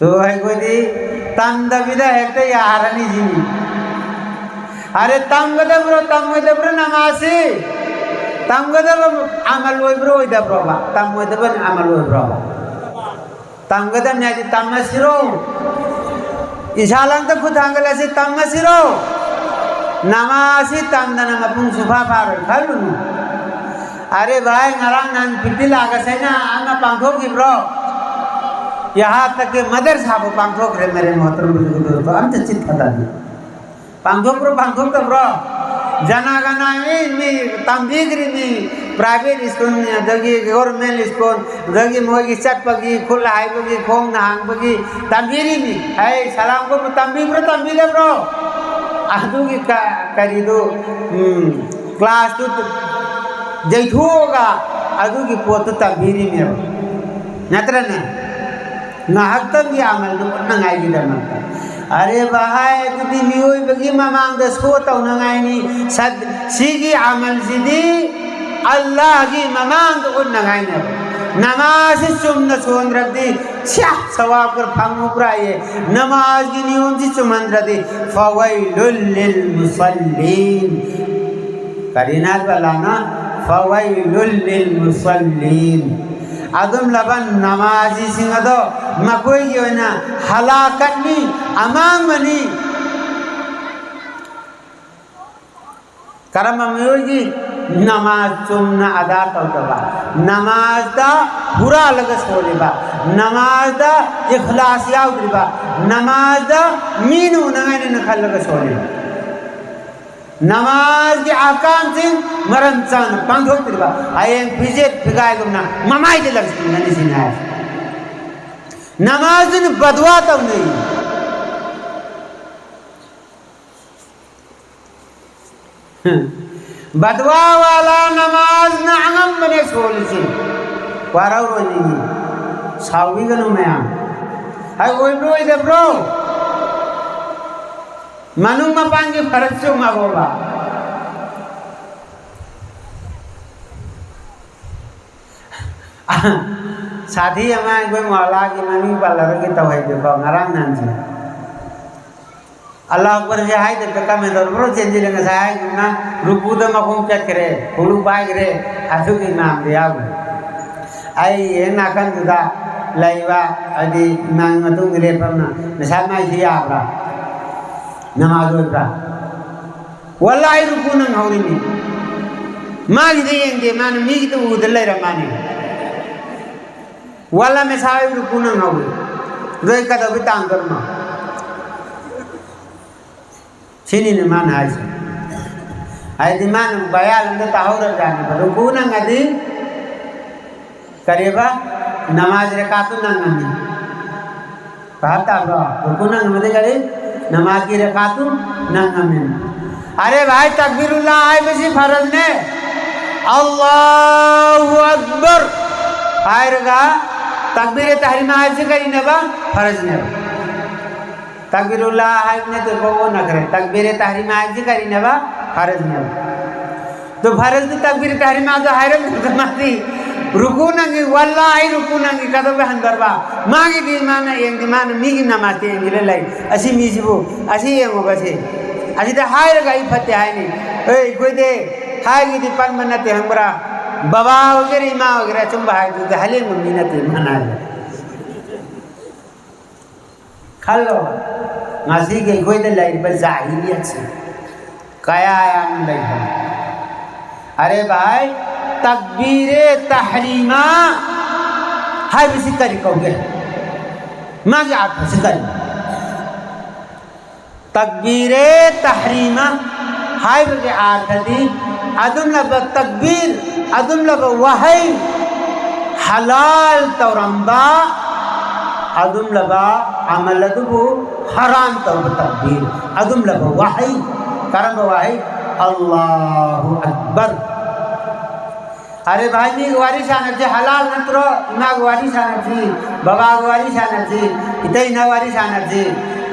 ꯇꯨ ꯑꯩꯈꯣꯏꯗꯤ ꯇꯝꯗꯕꯤꯗ ꯍꯦꯛꯇ ꯌꯥꯔꯅꯤ ꯁꯤꯅꯤ꯫ ꯑꯔꯦ, ꯇꯝꯒꯗꯕ꯭ꯔꯣ, ꯇꯝꯃꯣꯏꯗꯕ꯭ꯔꯣ ꯅꯃꯥꯖꯁꯤ? ꯇꯝꯒꯗꯕ ꯑꯃꯜ ꯑꯣꯏꯕ꯭ꯔꯣ, ꯑꯣꯏꯗꯕ꯭ꯔꯣꯕ? ꯇꯝꯃꯣꯏꯗꯕ ꯑꯃꯜ ꯑꯣꯏꯕ꯭ꯔꯣꯕ? ꯇꯝꯒꯗꯕꯅꯤ ꯍꯥꯏꯗꯤ ꯇꯝꯃꯁꯤꯔꯣ? ꯏꯁꯥ ꯂꯪꯗ ꯈꯨꯠ ꯊꯥꯡꯒꯠꯂꯁꯤ, ꯇꯝꯃꯁꯤꯔꯣ? ꯅꯃꯥꯖꯁꯤ ꯇꯝꯗꯅ ꯃꯄꯨꯡ ꯁꯨꯐꯥ ꯐꯥꯔꯣꯏ ꯈꯜꯂꯨꯅꯨ꯫ ꯑꯔꯦ ꯚꯥꯏ, ꯉꯔꯥꯡ ꯅꯍꯥꯟ ꯐꯤꯐꯇꯤꯟ ꯑꯥꯒꯁ ꯍꯥꯏꯅ ꯑꯃ ꯄꯥꯡꯊꯣꯛꯈꯤꯕ꯭ꯔꯣ? ꯌꯍꯥ ꯇꯛ ꯀꯤ ꯃꯗꯔꯁꯥꯕꯨ ꯄꯥꯡꯊꯣꯛꯈ꯭ꯔꯦ, ꯃꯦꯔꯦ ꯃꯣꯍꯇꯔꯝ ꯕꯨꯖꯨꯔꯒ ꯗꯣꯁꯇꯣ, ꯑꯝꯇ ꯆꯤꯠ ꯊꯥꯗꯅꯤ꯫ ꯄꯥꯡꯊꯣꯛꯄ꯭ꯔꯣ, ꯄꯥꯡꯊꯣꯛꯇꯕ꯭ꯔꯣ? ꯖꯅꯥ ꯒꯅꯥ ꯃꯤ, ꯃꯤ ꯇꯝꯕꯤꯈ꯭ꯔꯤꯃꯤ, ꯄ꯭ꯔꯥꯏꯚꯦꯠ ꯁ꯭ꯀꯨꯜ, ꯑꯗꯒꯤ ꯒꯣꯔꯃꯦꯟ ꯁ꯭ꯀꯨꯜ, ꯑꯗꯒꯤ ꯃꯣꯏꯒꯤ ꯆꯠꯄꯒꯤ, ꯈꯨꯠ ꯍꯥꯏꯕꯒꯤ, ꯈꯣꯡꯅ ꯍꯥꯡꯕꯒꯤ ꯇꯝꯕꯤꯔꯤꯃꯤ꯫ ꯍꯩ, ꯁꯂꯥꯝ ꯀꯧꯕ ꯇꯝꯕꯤꯕ꯭ꯔꯣ, ꯇꯝꯕꯤꯗꯕ꯭ꯔꯣ? ꯑꯗꯨꯒꯤ ꯀ-, ꯀꯔꯤꯗꯨ, ꯎꯝ, ꯀ꯭ꯂꯥꯁꯇꯨ ꯌꯩꯊꯣꯛꯑꯒ ꯑꯗꯨꯒꯤ ꯄꯣꯠꯇꯨ ꯇꯝꯕꯤꯔꯤꯃꯦꯕ꯫ ꯅꯠꯇ꯭ꯔꯅꯦ? ꯉꯥꯏꯍꯥꯛꯇꯪꯒꯤ ꯑꯃꯜꯗꯨ ꯎꯠꯅꯉꯥꯏꯒꯤꯗꯃꯛꯇ꯫ ꯑꯔꯦ ꯚꯥꯏ, ꯑꯗꯨꯗꯤ ꯃꯤꯑꯣꯏꯕꯒꯤ ꯃꯃꯥꯡꯗ ꯁꯣ ꯇꯧꯅꯉꯥꯏꯅꯤ꯫ ꯁꯠ-, ꯁꯤꯒꯤ ꯑꯃꯜꯁꯤꯗꯤ ꯑꯜꯂꯥꯍꯒꯤ ꯃꯃꯥꯡꯗ ꯎꯠꯅꯉꯥꯏꯅꯦꯕ꯫ ꯅꯃꯥꯖꯁꯤ ꯆꯨꯝꯅ ꯁꯣꯟꯗ꯭ꯔꯗꯤ ꯁ꯭ꯌꯥ, ꯁꯋꯥꯕ ꯈꯔ ꯐꯪꯉꯨꯕ꯭ꯔꯥꯌꯦ? ꯅꯃꯥꯖꯒꯤ ꯅꯤꯌꯣꯝꯁꯤ ꯆꯨꯝꯍꯟꯗ꯭ꯔꯗꯤ ꯐꯋꯩꯂꯨꯜ ꯂꯤꯜ ꯃꯨꯁꯜꯂꯤꯟ꯫ ꯀꯔꯤꯅ ꯍꯥꯏꯕ ꯑꯜꯂꯥꯍꯅ? ꯐꯋꯩꯂꯨꯜ ꯂꯤꯜ ꯃꯨꯁꯜꯂꯤꯟ꯫ ꯑꯗꯨꯝꯂꯕ ꯅꯃꯥꯖꯤꯁꯤꯡ ꯑꯗꯣ ꯃꯈꯣꯏꯒꯤ ꯑꯣꯏꯅ ꯍꯂꯥꯀꯠꯅꯤ, ꯑꯃꯥꯡꯕꯅꯤ꯫ ꯀꯔꯝꯕ ꯃꯤꯑꯣꯏꯒꯤ? ꯅꯃꯥꯖ ꯆꯨꯝꯅ ꯑꯗꯥ ꯇꯧꯗꯕ, ꯅꯃꯥꯖꯗ ꯍꯨꯔꯥꯜꯂꯒ ꯁꯣꯜꯂꯤꯕ, ꯅꯃꯥꯖꯗ ꯏꯈ꯭ꯂꯥꯁ ꯌꯥꯎꯗ꯭ꯔꯤꯕ, ꯅꯃꯥꯖꯗ ꯃꯤꯅ ꯎꯅꯉꯥꯏꯅꯦꯅ ꯈꯜꯂꯒ ꯁꯣꯜꯂꯤꯕ, ꯅꯃꯥꯖꯒꯤ ꯑꯍꯀꯥꯝꯁꯤꯡ ꯃꯔꯝ ꯆꯥꯅ ꯄꯥꯡꯊꯣꯛꯇ꯭ꯔꯤꯕ, ꯍꯌꯦꯡ ꯐꯤꯖꯦꯠ ꯐꯤꯒꯥꯏꯒꯨꯝꯅ ꯃꯃꯥꯏꯗ ꯂꯪꯁꯤꯟꯒꯅꯤ ꯁꯤꯅꯤ ꯍꯥꯏꯁꯦ꯫ ꯅꯃꯥꯖꯗꯨꯅ ꯕꯗꯋꯥ ꯇꯧꯅꯩ꯫ ꯕꯗꯋꯥ ꯋꯥꯂꯥ ꯅꯃꯥꯖꯅ ꯑꯉꯝꯕꯅꯦ ꯁꯣꯜꯂꯤꯁꯦ꯫ ꯋꯥꯔꯧꯔꯣꯏ ꯅꯤꯡꯉꯤ꯫ ꯁꯥꯎꯕꯤꯒꯅꯨ ꯃꯌꯥꯝ꯫ ꯍꯥꯏ ꯑꯣꯏꯕ꯭ꯔꯣ ꯑꯣꯏꯗꯕ꯭ꯔꯣ? ꯃꯅꯨꯡ ꯃꯄꯥꯟꯒꯤ ꯐꯔꯛ ꯆꯨꯝꯃꯕꯣꯕ? ꯁꯥꯊꯤ ꯑꯃ ꯑꯩꯈꯣꯏ ꯃꯣꯍꯜꯂꯥꯒꯤ ꯃꯃꯤꯡ ꯄꯜꯂꯔꯣꯏꯒꯦ ꯇꯧꯍꯩꯗꯦꯀꯣ, ꯉꯔꯥꯡ ꯅꯍꯥꯟꯁꯦ꯫ ꯑꯜꯂꯥꯍꯨ ꯑꯛꯕꯔꯁꯦ ꯍꯥꯏꯗꯕꯤꯗ ꯀꯃꯦꯟ ꯇꯧꯔ ꯄꯨꯔꯥ ꯆꯦꯟꯁꯤꯜꯂꯦ꯫ ꯉꯁꯥꯏ ꯍꯥꯏꯒꯨꯝꯅ ꯔꯨꯀꯨꯗ ꯃꯈꯣꯡ ꯆꯠꯈ꯭ꯔꯦ, ꯈꯣꯡꯎꯞ ꯄꯥꯏꯈ꯭ꯔꯦ, ꯑꯗꯨꯒꯤ ꯏꯃꯥꯝꯗ ꯌꯥꯎꯈ꯭ꯔꯦ꯫ ꯑꯩ ꯍꯦꯛ ꯅꯥꯀꯟꯗꯨꯗ ꯂꯩꯕ, ꯍꯥꯏꯗꯤ ꯏꯃꯥꯝꯒꯤ ꯃꯇꯨꯡꯗ ꯂꯦꯞꯄ ꯑꯃꯅ, "ꯉꯁꯥꯏ ꯃꯥꯏꯁꯤ ꯌꯥꯕ꯭ꯔꯥ? ꯅꯃꯥꯖ ꯑꯣꯏꯕ꯭ꯔꯥ?" ꯋꯥꯂꯥ ꯑꯩ ꯔꯨꯀꯨ ꯅꯪꯍꯧꯔꯤꯅꯤ꯫ ꯃꯥꯒꯤꯗ ꯌꯦꯡꯗꯦ, ꯃꯥꯅ ꯃꯤꯒꯤꯗ ꯎꯗ ꯂꯩꯔꯝꯃꯥꯅꯤ꯫ ꯋꯥꯂꯥ ꯃꯦꯁꯥ ꯑꯩ ꯔꯨꯀꯨ ꯅꯪꯍꯧꯔꯤ꯫ ꯑꯗꯣ ꯑꯩ ꯀꯩꯗꯧꯕꯩ ꯇꯥꯡꯗꯣꯔꯤꯅꯣ? ꯁꯤꯅꯤꯅꯦ ꯃꯥꯅ ꯍꯥꯏꯁꯦ꯫ ꯍꯥꯏꯗꯤ ꯃꯥꯅ ꯕꯌꯥꯟ ꯑꯝꯗ ꯇꯥꯍꯧꯔꯕꯖꯥꯠꯅꯦꯕ꯫ ꯔꯨꯀꯨ ꯅꯪꯉꯗꯤ ꯀꯔꯤꯕ? ꯅꯃꯥꯖ ꯔꯀꯥꯇꯨ ꯅꯪꯉꯝꯃꯤ꯫ ꯚꯥꯞ ꯇꯥꯕ꯭ꯔꯣ? ꯔꯨꯀꯨ ꯅꯪꯉꯝꯃꯗꯤ ꯀꯔꯤ? ꯅꯃꯥꯖꯀꯤ ꯔꯀꯥꯇꯨ ꯅꯪꯉꯝꯃꯤ꯫ ꯑꯔꯦ ꯚꯥꯏ, ꯇꯛꯕꯤꯔꯨꯜꯂꯥ ꯍꯥꯏꯕꯁꯤ ꯐꯔꯖꯅꯦ꯫ ꯑꯜꯂꯥꯍꯨ ꯑꯛꯕꯔ ꯍꯥꯏꯔꯒ ꯇꯛꯕꯤꯔꯦ ꯇꯍꯔꯤꯃꯥ ꯍꯥꯏꯕꯁꯤ ꯀꯔꯤꯅꯦꯕ? ꯐꯔꯖꯅꯦꯕ꯫ ꯇꯛꯕꯤꯔꯨꯜꯂꯥ ꯍꯥꯏꯕ ꯅꯠꯇꯦ, ꯀꯣꯛ ꯑꯣꯟꯅꯈ꯭ꯔꯦ꯫ ꯇꯛꯕꯤꯔꯦ ꯇꯍꯔꯤꯃꯥ ꯍꯥꯏꯕꯁꯤ ꯀꯔꯤꯅꯦꯕ? ꯐꯔꯖꯅꯦꯕ꯫ ꯑꯗꯨ ꯐꯔꯖꯇꯨ ꯇꯛꯕꯤꯔꯦ ꯇꯍꯔꯤꯃꯥꯗꯣ ꯍꯥꯏꯔꯝꯗ꯭ꯔꯒ ꯃꯥꯗꯤ ꯔꯨꯀꯨ ꯅꯪꯉꯤ, ꯋꯥꯜꯂꯥ ꯑꯩ ꯔꯨꯀꯨ ꯅꯪꯉꯤ, ꯀꯩꯗꯧꯕꯩ ꯍꯟꯗꯣꯔꯕ? ꯃꯥꯒꯤꯗꯤ ꯃꯥꯅ ꯌꯦꯡꯗꯦ, ꯃꯥꯅ ꯃꯤꯒꯤ ꯅꯃꯥꯖꯇ ꯌꯦꯡꯗꯅ ꯂꯩ꯫ ꯑꯁꯤ ꯃꯤꯁꯤꯕꯨ, ꯑꯁꯤ ꯌꯦꯡꯉꯣꯕ ꯁꯤ꯫ ꯑꯁꯤꯗ ꯍꯥꯏꯔꯒ ꯑꯩ ꯐꯠꯇꯦ ꯍꯥꯏꯅꯤ꯫ ꯑꯦ, ꯑꯩꯈꯣꯏꯗꯤ ꯍꯥꯏꯒꯤꯗꯤ ꯄꯟꯕ ꯅꯠꯇꯦ ꯈꯪꯕ꯭ꯔꯥ? ꯕꯕꯥ ꯑꯣꯏꯒꯦꯔꯥ, ꯏꯃꯥ ꯑꯣꯏꯒꯦꯔꯥ, ꯑꯆꯨꯝꯕ ꯍꯥꯏꯕꯗꯨꯗ ꯍꯂꯦꯡꯕ ꯃꯤ ꯅꯠꯇꯦ ꯃꯥꯅ ꯍꯥꯏꯕ꯫ ꯈꯜꯂꯣ, ꯉꯁꯤꯒꯤ ꯑꯩꯈꯣꯏꯗ ꯂꯩꯔꯤꯕ ꯖꯥꯍꯤꯂꯤꯌꯠꯁꯦ ꯀꯌꯥ ꯌꯥꯝꯅ ꯂꯩꯕꯅꯣ꯫ ꯑꯔꯦ ꯚꯥꯏ, ꯇꯛꯕꯤꯔꯦ ꯇꯍꯔꯤꯃꯥ ꯍꯥꯏꯕꯁꯤ ꯀꯔꯤ ꯀꯧꯒꯦ? ꯃꯥꯒꯤ ꯑꯥꯔꯊꯁꯤ ꯀꯔꯤ? ꯇꯛꯕꯤꯔꯦ ꯇꯍꯔꯤꯃꯥ ꯍꯥꯏꯕꯒꯤ ꯑꯥꯔꯊꯗꯤ ꯑꯗꯨꯝꯂꯕ ꯇꯛꯕꯤꯔ, ꯑꯗꯨꯝꯂꯕ ꯋꯥꯍꯩ, ꯍꯂꯥꯜ ꯇꯧꯔꯝꯕ ꯑꯗꯨꯝꯂꯕ ꯑꯃꯜ ꯑꯗꯨꯕꯨ ꯍꯔꯥꯝ ꯇꯧꯕ ꯇꯛꯕꯤꯔ, ꯑꯗꯨꯝꯂꯕ ꯋꯥꯍꯩ꯫ ꯀꯔꯝꯕ ꯋꯥꯍꯩ? ꯑꯜꯂꯥꯍꯨ ꯑꯛꯕꯔ꯫ ꯑꯔꯦ ꯚꯥꯏ, ꯃꯤꯒ ꯋꯥꯔꯤ ꯁꯥꯟꯅꯕꯁꯤ ꯍꯂꯥꯜ ꯅꯠꯇ꯭ꯔꯣ? ꯏꯃꯥꯒ ꯋꯥꯔꯤ ꯁꯥꯟꯅꯕꯁꯤ, ꯕꯕꯥꯒ ꯋꯥꯔꯤ ꯁꯥꯟꯅꯕꯁꯤ, ꯏꯇꯩꯅ ꯋꯥꯔꯤ ꯁꯥꯟꯅꯕꯁꯤ꯫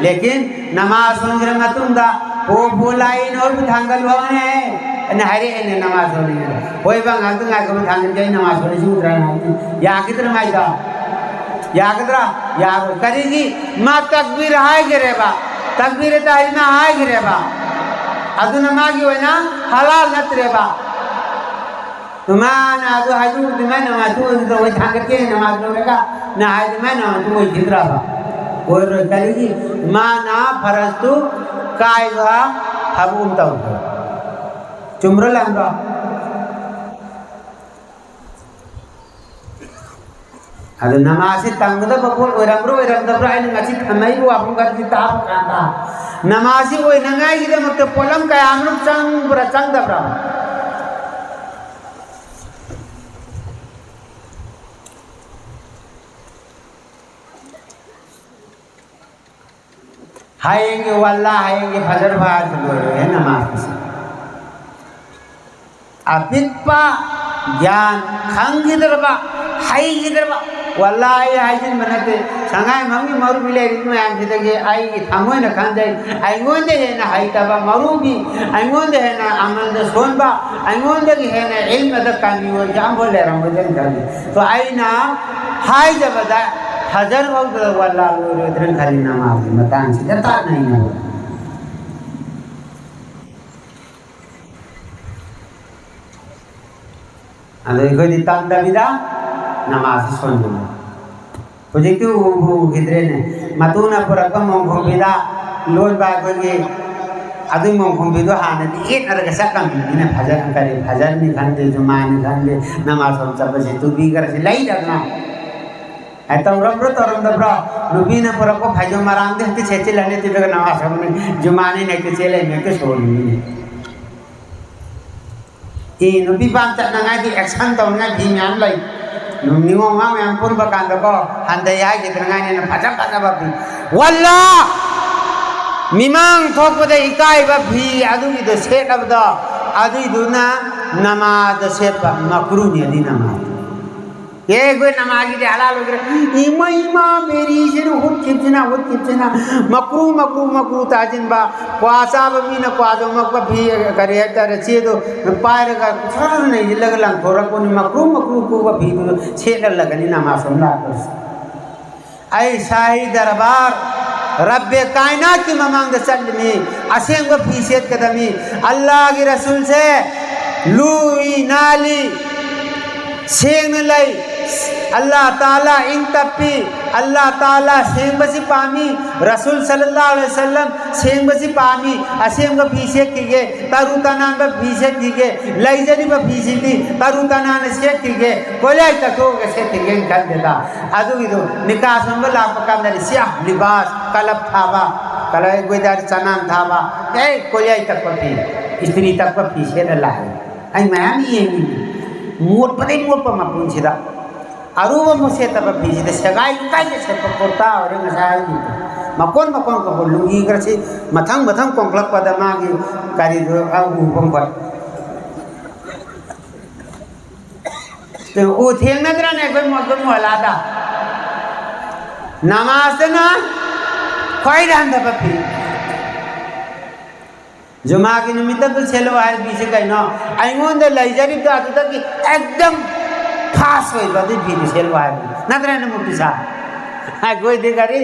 ꯂꯦꯀꯤꯟ ꯅꯃꯥꯖ ꯁꯣꯟꯈ꯭ꯔ ꯃꯇꯨꯡꯗ "ꯄꯣ ꯄꯣ ꯂꯥꯏ ꯅꯣꯏꯕꯨ ꯊꯥꯡꯒꯠꯂꯣꯅꯦ" ꯑꯅ ꯍꯥꯏꯔꯛꯑꯦꯅꯦ ꯅꯃꯥꯖ ꯁꯣꯜꯂꯤꯉꯩꯗ꯫ "ꯍꯣꯏꯕ, ꯉꯥꯏꯍꯥꯛꯇ ꯉꯥꯏꯈꯣ, ꯊꯥꯡꯒꯠꯀꯦ, ꯑꯩ ꯅꯃꯥꯖ ꯁꯣꯜꯂꯤꯁꯤ ꯎꯗ꯭ꯔꯥ?" ꯍꯥꯏꯗꯤ ꯌꯥꯒꯗ꯭ꯔꯥ ꯃꯥꯏꯗꯣ? ꯌꯥꯒꯗ꯭ꯔꯥ? ꯌꯥꯔꯣꯏ꯫ ꯀꯔꯤꯒꯤ? ꯃꯥ ꯇꯛꯕꯤꯔ ꯍꯥꯏꯈ꯭ꯔꯦꯕ, ꯇꯛꯕꯤꯔ ꯇꯍꯔꯤꯃꯥ ꯍꯥꯏꯈ꯭ꯔꯦꯕ, ꯑꯗꯨꯅ ꯃꯥꯒꯤ ꯑꯣꯏꯅ ꯍꯂꯥꯜ ꯅꯠꯇ꯭ꯔꯦꯕ꯫ ꯃꯥꯅ ꯑꯗꯨ ꯍꯥꯏꯗꯣꯛꯎꯔꯗꯤ ꯃꯥꯏ ꯅꯃꯥꯖꯇꯨ ꯑꯣꯏꯒꯗ꯭ꯔꯣ? "ꯑꯩ ꯊꯥꯡꯒꯠꯀꯦ ꯅꯃꯥꯖ ꯂꯣꯏꯔꯒ" ꯅ ꯍꯥꯏꯗꯤ ꯃꯥꯏ ꯅꯃꯥꯖꯇꯨ ꯑꯣꯏꯈꯤꯗ꯭ꯔꯕ? ꯑꯣꯏꯔꯣꯏ꯫ ꯀꯔꯤꯒꯤ? ꯃꯥꯅ ꯐꯔꯖꯇꯨ ꯀꯥꯏꯕ ꯊꯕꯛ ꯑꯃ ꯇꯧꯈ꯭ꯔꯦ꯫ ꯆꯨꯝꯕ꯭ꯔꯣ ꯂꯥꯟꯕ꯭ꯔꯣ? ꯑꯗꯨ ꯅꯃꯥꯖꯁꯤ ꯇꯝꯒꯗꯕ ꯄꯣꯠ ꯑꯣꯏꯔꯝꯕ꯭ꯔꯥ ꯑꯣꯏꯔꯝꯗꯕ꯭ꯔꯥ? ꯑꯩꯅ ꯉꯁꯤ ꯊꯝꯃꯛꯏꯕ ꯋꯥꯐꯝ ꯈꯔꯗꯤ ꯇꯥꯕ ꯀꯥꯟꯗ ꯅꯃꯥꯖꯁꯤ ꯑꯣꯏꯅꯉꯥꯏꯒꯤꯗꯃꯛꯇ ꯄꯣꯠꯂꯝ ꯀꯌꯥ ꯑꯃꯔꯣꯝ ꯆꯪꯕ꯭ꯔꯥ ꯆꯪꯗꯕ꯭ꯔꯥ? ꯍꯌꯦꯡꯒꯤ ꯋꯥꯜꯂꯥ, ꯍꯌꯦꯡꯒꯤ ꯐꯖꯔ ꯐꯥꯔꯁꯤ ꯂꯣꯏꯔꯦ ꯅꯃꯥꯖꯁꯤ꯫ ꯑꯄꯤꯛꯄ ꯒ꯭ꯌꯥꯟ ꯈꯪꯈꯤꯗ꯭ꯔꯕ, ꯍꯩꯈꯤꯗ꯭ꯔꯕ, ꯋꯥꯜꯂꯥ ꯑꯩ ꯍꯥꯏꯖꯤꯟꯕ ꯅꯠꯇꯦ, ꯁꯉꯥꯏ ꯃꯝꯒꯤ ꯃꯧꯔꯨꯕꯤ ꯂꯩꯔꯤꯕ ꯃꯌꯥꯝꯁꯤꯗꯒꯤ ꯑꯩꯒꯤ ꯊꯃꯣꯏꯅ ꯈꯟꯖꯩ, ꯑꯩꯉꯣꯟꯗ ꯍꯦꯟꯅ ꯍꯩꯇꯕ ꯃꯧꯔꯨꯕꯤ, ꯑꯩꯉꯣꯟꯗ ꯍꯦꯟꯅ ꯑꯃꯜꯗ ꯁꯣꯟꯕ, ꯑꯩꯉꯣꯟꯗꯒꯤ ꯍꯦꯟꯅ ꯏꯜꯃꯗ ꯀꯥꯃꯤ ꯑꯣꯏꯕ ꯑꯃꯐꯥꯎ ꯂꯩꯔꯝꯃꯣꯏꯗꯅ ꯈꯜꯂꯤ꯫ ꯑꯗꯣ ꯑꯩꯅ ꯍꯥꯏꯖꯕꯗ ꯍꯖꯔ ꯐꯥꯎꯗ ꯋꯥꯜꯂꯥ ꯂꯣꯏꯔꯣꯏꯗ꯭ꯔꯅ ꯈꯜꯂꯤ ꯅꯃꯥꯖꯒꯤ ꯃꯇꯥꯡꯁꯤꯗ ꯇꯥꯛꯅꯩꯅꯕ꯫ ꯑꯗꯣ ꯑꯩꯈꯣꯏꯗꯤ ꯇꯟꯗꯕꯤꯗ ꯅꯃꯥꯖꯁꯤ ꯁꯣꯟꯕꯅꯤ꯫ ꯍꯧꯖꯤꯛꯇꯤ ꯎꯕꯨ ꯎꯈꯤꯗ꯭ꯔꯦꯅꯦ꯫ ꯃꯇꯨꯅ ꯄꯨꯔꯛꯄ ꯃꯣꯡꯈꯣꯝꯕꯤꯗ ꯂꯣꯟꯕ ꯑꯩꯈꯣꯏꯒꯤ ꯑꯗꯨꯒꯤ ꯃꯣꯡꯈꯣꯝꯕꯤꯗꯣ ꯍꯥꯟꯅꯗꯤ ꯌꯦꯠꯅꯔꯒ ꯆꯠꯂꯝꯃꯤꯅꯤꯅ, ꯐꯖ-, ꯀꯔꯤ ꯐꯖꯔꯅꯤ ꯈꯪꯗꯦ, ꯖꯨꯃꯥꯅꯤ ꯈꯪꯗꯦ, ꯅꯃꯥꯖ ꯁꯣꯝ ꯆꯠꯄꯁꯤ ꯇꯨꯕꯤ ꯈꯔꯁꯤ ꯂꯩꯗꯕꯅ꯫ ꯑꯦ, ꯇꯧꯔꯝꯕ꯭ꯔꯣ, ꯇꯧꯔꯝꯗꯕ꯭ꯔꯣ? ꯅꯨꯄꯤꯅ ꯄꯨꯔꯛꯄ ꯐꯩꯖꯣꯝ ꯃꯔꯥꯡꯗꯤ ꯍꯦꯛꯇ ꯁꯦꯠꯆꯤꯜꯂꯅꯤ, ꯑꯗꯨꯗꯨꯒ ꯅꯃꯥꯖ ꯁꯣꯝꯅꯤ, ꯖꯨꯃꯥꯅꯤꯅ ꯍꯦꯛꯇ ꯆꯦꯜꯂꯛꯏ, ꯍꯦꯛꯇ ꯁꯣꯜꯂꯤꯃꯤꯅꯦ꯫ ꯑꯦ, ꯅꯨꯄꯤ ꯄꯥꯝ ꯆꯠꯅꯉꯥꯏꯗꯤ action ꯇꯧꯅꯉꯥꯏ ꯐꯤ ꯃꯌꯥꯝ ꯂꯩ꯫ ꯅꯤꯉꯣꯜ ꯑꯉꯥꯡ ꯃꯌꯥꯝ ꯄꯨꯟꯕ ꯀꯥꯟꯗꯀꯣ, ꯍꯟꯗꯩ ꯍꯥꯏꯈꯤꯗꯅꯉꯥꯏꯅꯦꯅ ꯐꯖ ꯐꯖꯕ ꯐꯤ꯫ ꯋꯥꯜꯂꯥ! ꯃꯤꯃꯥꯡ ꯊꯣꯛꯄꯗ ꯏꯀꯥꯏꯕ ꯐꯤ ꯑꯗꯨꯒꯤꯗꯣ ꯁꯦꯠꯂꯕꯗꯣ, ꯑꯗꯨꯏꯗꯨꯅ ꯅꯃꯥꯖꯗ ꯁꯦꯠꯄ ꯃꯀ꯭ꯔꯨꯅꯤ, ꯑꯗꯨꯏ ꯅꯃꯥꯖ꯫ ꯑꯦ, ꯑꯩꯈꯣꯏ ꯅꯃꯥꯖꯒꯤꯗꯤ ꯍꯂꯥꯜ ꯑꯣꯏꯈ꯭ꯔꯦ꯫ ꯏꯃꯥ, ꯏꯃꯥ, ꯃꯦꯔꯤꯁꯤꯅ ꯍꯨꯠꯈꯤꯕꯁꯤꯅ, ꯍꯨꯠꯈꯤꯕꯁꯤꯅ, ꯃꯀ꯭ꯔꯨ, ꯃꯀ꯭ꯔꯨ, ꯃꯀ꯭ꯔꯨ ꯇꯥꯁꯤꯟꯕ, ꯀ꯭ꯋꯥ ꯆꯥꯕ ꯃꯤꯅ ꯀ꯭ꯋꯥ ꯌꯣꯝꯃꯛꯄ ꯐꯤ, ꯀꯔꯤ ꯍꯥꯏꯇꯥꯔꯦ, ꯆꯦꯗꯣ ꯄꯥꯏꯔꯒ ꯁꯨꯔꯨ ꯅꯩꯁꯤꯜꯂꯒ ꯂꯪꯊꯣꯔꯛꯄꯅꯤ, ꯃꯀ꯭ꯔꯨ, ꯃꯀ꯭ꯔꯨ ꯀꯨꯕ ꯐꯤꯗꯨ ꯁꯦꯠꯂ ꯂꯥꯛꯀꯅꯤ ꯅꯃꯥꯖ ꯁꯣꯝ ꯂꯥꯛꯄꯁꯦ꯫ ꯑꯩ ꯁꯥꯍꯤ ꯗꯔꯕꯥꯔ ꯔꯕꯦ ꯀꯥꯏꯅꯥꯠꯀꯤ ꯃꯃꯥꯡꯗ ꯆꯠꯂꯤꯃꯤ, ꯑꯁꯦꯡꯕ ꯐꯤ ꯁꯦꯠꯀꯗꯕꯅꯤ꯫ ꯑꯜꯂꯥꯍꯒꯤ ꯔꯁꯨꯜꯁꯦ ꯂꯨꯏ ꯅꯥꯜꯂꯤ, ꯁꯦꯡꯅ ꯂꯩ꯫ ꯑꯜꯂꯥꯍ ꯇꯥꯂꯥ ꯏꯪ ꯇꯞꯄꯤ, ꯑꯜꯂꯥꯍ ꯇꯥꯂꯥ ꯁꯦꯡꯕꯁꯤ ꯄꯥꯝꯃꯤ, ꯔꯁꯨꯜ ꯁꯜꯂꯜꯂꯥꯍꯨ ꯑꯂꯩꯍꯤ ꯋꯁꯜꯂꯝ ꯁꯦꯡꯕꯁꯤ ꯄꯥꯝꯃꯤ꯫ ꯑꯁꯦꯡꯕ ꯐꯤ ꯁꯦꯠꯈꯤꯒꯦ, ꯇꯔꯨ ꯇꯅꯥꯟꯕ ꯐꯤ ꯁꯦꯠꯈꯤꯒꯦ, ꯂꯩꯖꯔꯤꯕ ꯐꯤꯁꯤꯡꯗꯤ ꯇꯔꯨ ꯇꯅꯥꯟꯅ ꯁꯦꯠꯈꯤꯒꯦ, ꯀꯣꯏꯂꯥꯏ ꯇꯛꯊꯣꯛꯑꯒ ꯁꯦꯠꯈꯤꯒꯦꯅ ꯈꯟꯗꯦꯗ꯫ ꯑꯗꯨꯒꯤꯗꯨ ꯅꯤꯀꯥ ꯁꯣꯟꯕ ꯂꯥꯛꯄ ꯀꯥꯟꯗꯗꯤ ꯁꯤꯌꯥ ꯂꯤꯕꯥꯁ, ꯀꯂꯞ ꯊꯥꯕ, ꯀꯂꯞ ꯑꯩꯈꯣꯏꯗ ꯆꯅꯥꯟ ꯊꯥꯕ, ꯑꯦ, ꯀꯣꯏꯂꯥꯏ ꯇꯛꯄ ꯐꯤ, ꯏꯁꯇ꯭ꯔꯤ ꯇꯛꯄ ꯐꯤ ꯁꯦꯠꯂ ꯂꯥꯛꯑꯦ꯫ ꯑꯩ ꯃꯌꯥꯝ ꯌꯦꯡꯉꯤꯅꯤ꯫ ꯃꯣꯠꯄꯗꯩ ꯃꯣꯠꯄ ꯃꯄꯨꯟꯁꯤꯗ꯫ ꯑꯔꯨꯕ ꯑꯃꯨꯛ ꯁꯦꯠꯇꯕ ꯐꯤꯁꯤꯗ ꯁꯦꯒꯥꯏ ꯂꯨꯀꯥꯏꯗ ꯁꯦꯠꯄ ꯀꯨꯔꯇꯥ ꯑꯣꯏꯔꯦ ꯉꯁꯥꯏ ꯍꯥꯏꯈꯤꯕꯗꯣ꯫ ꯃꯀꯣꯟ ꯃꯀꯣꯟ ꯀꯛꯄ ꯂꯨꯡꯒꯤ ꯈꯔꯁꯤ ꯃꯊꯪ ꯃꯊꯪ ꯀꯣꯡꯈꯠꯂꯛꯄꯗ ꯃꯥꯒꯤ ꯀꯔꯤꯗꯣ ꯎꯕ ꯐꯪꯕ꯫ ꯎ ꯊꯦꯡꯅꯗ꯭ꯔꯅꯦ ꯑꯩꯈꯣꯏ ꯃꯣꯏ-, ꯑꯩꯈꯣꯏ ꯃꯣꯍꯜꯂꯥꯗ? ꯅꯃꯥꯖꯇꯅ ꯈ꯭ꯋꯥꯏꯗ ꯍꯟꯊꯕ ꯐꯤ꯫ ꯖꯨꯃꯥꯒꯤ ꯅꯨꯃꯤꯠꯇ ꯑꯗꯨ ꯁꯦꯠꯂꯣ ꯍꯥꯏꯕ ꯐꯤꯁꯦ ꯀꯩꯅꯣ? ꯑꯩꯉꯣꯟꯗ ꯂꯩꯖꯔꯤꯕꯗꯣ ꯑꯗꯨꯗꯒꯤ ꯑꯦꯛꯗꯝ ꯈꯥꯁ ꯑꯣꯏꯕ ꯑꯗꯨꯒꯤ ꯐꯤꯗꯨ ꯁꯦꯠꯂꯣ ꯍꯥꯏꯕꯅꯤ꯫ ꯅꯠꯇ꯭ꯔꯅꯦ ꯃꯨꯛꯇꯤ ꯁꯥ? ꯑꯩꯈꯣꯏꯗꯤ ꯀꯔꯤ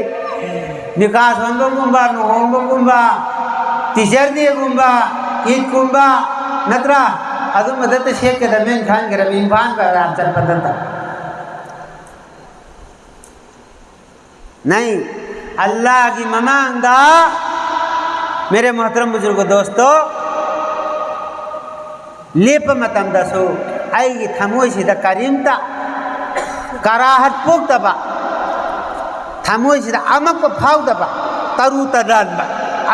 ꯅꯤꯀꯥ ꯁꯣꯟꯕꯒꯨꯝꯕ, ꯂꯨꯍꯣꯡꯕꯒꯨꯝꯕ, ꯇꯤꯆꯔ ꯗꯦꯒꯨꯝꯕ, ꯏꯗꯀꯨꯝꯕ, ꯅꯠꯇ꯭ꯔꯥ? ꯑꯗꯨꯝꯕꯗꯇ ꯁꯦꯠꯀꯗꯕꯅꯦꯅ ꯈꯟꯈ꯭ꯔꯕ ꯏꯝꯐꯥꯜ ꯕꯖꯥꯔ ꯆꯠꯄꯗꯇ꯫ ꯅꯩ ꯑꯜꯂꯥꯒꯤ ꯃꯃꯥꯡꯗ, ꯃꯦꯔꯦ ꯃꯣꯍꯇꯔꯝ ꯕꯨꯖꯨꯔꯒ ꯗꯣꯁꯇꯣ, ꯂꯦꯞꯄ ꯃꯇꯝꯗꯁꯨ ꯑꯩꯒꯤ ꯊꯃꯣꯏꯁꯤꯗ ꯀꯔꯤꯝꯇ ꯀꯔꯥꯍꯠ ꯄꯣꯛꯇꯕ, ꯊꯃꯣꯏꯁꯤꯗ ꯑꯃꯛꯄ ꯐꯥꯎꯗꯕ, ꯇꯔꯨ ꯇꯅꯥꯟꯕ,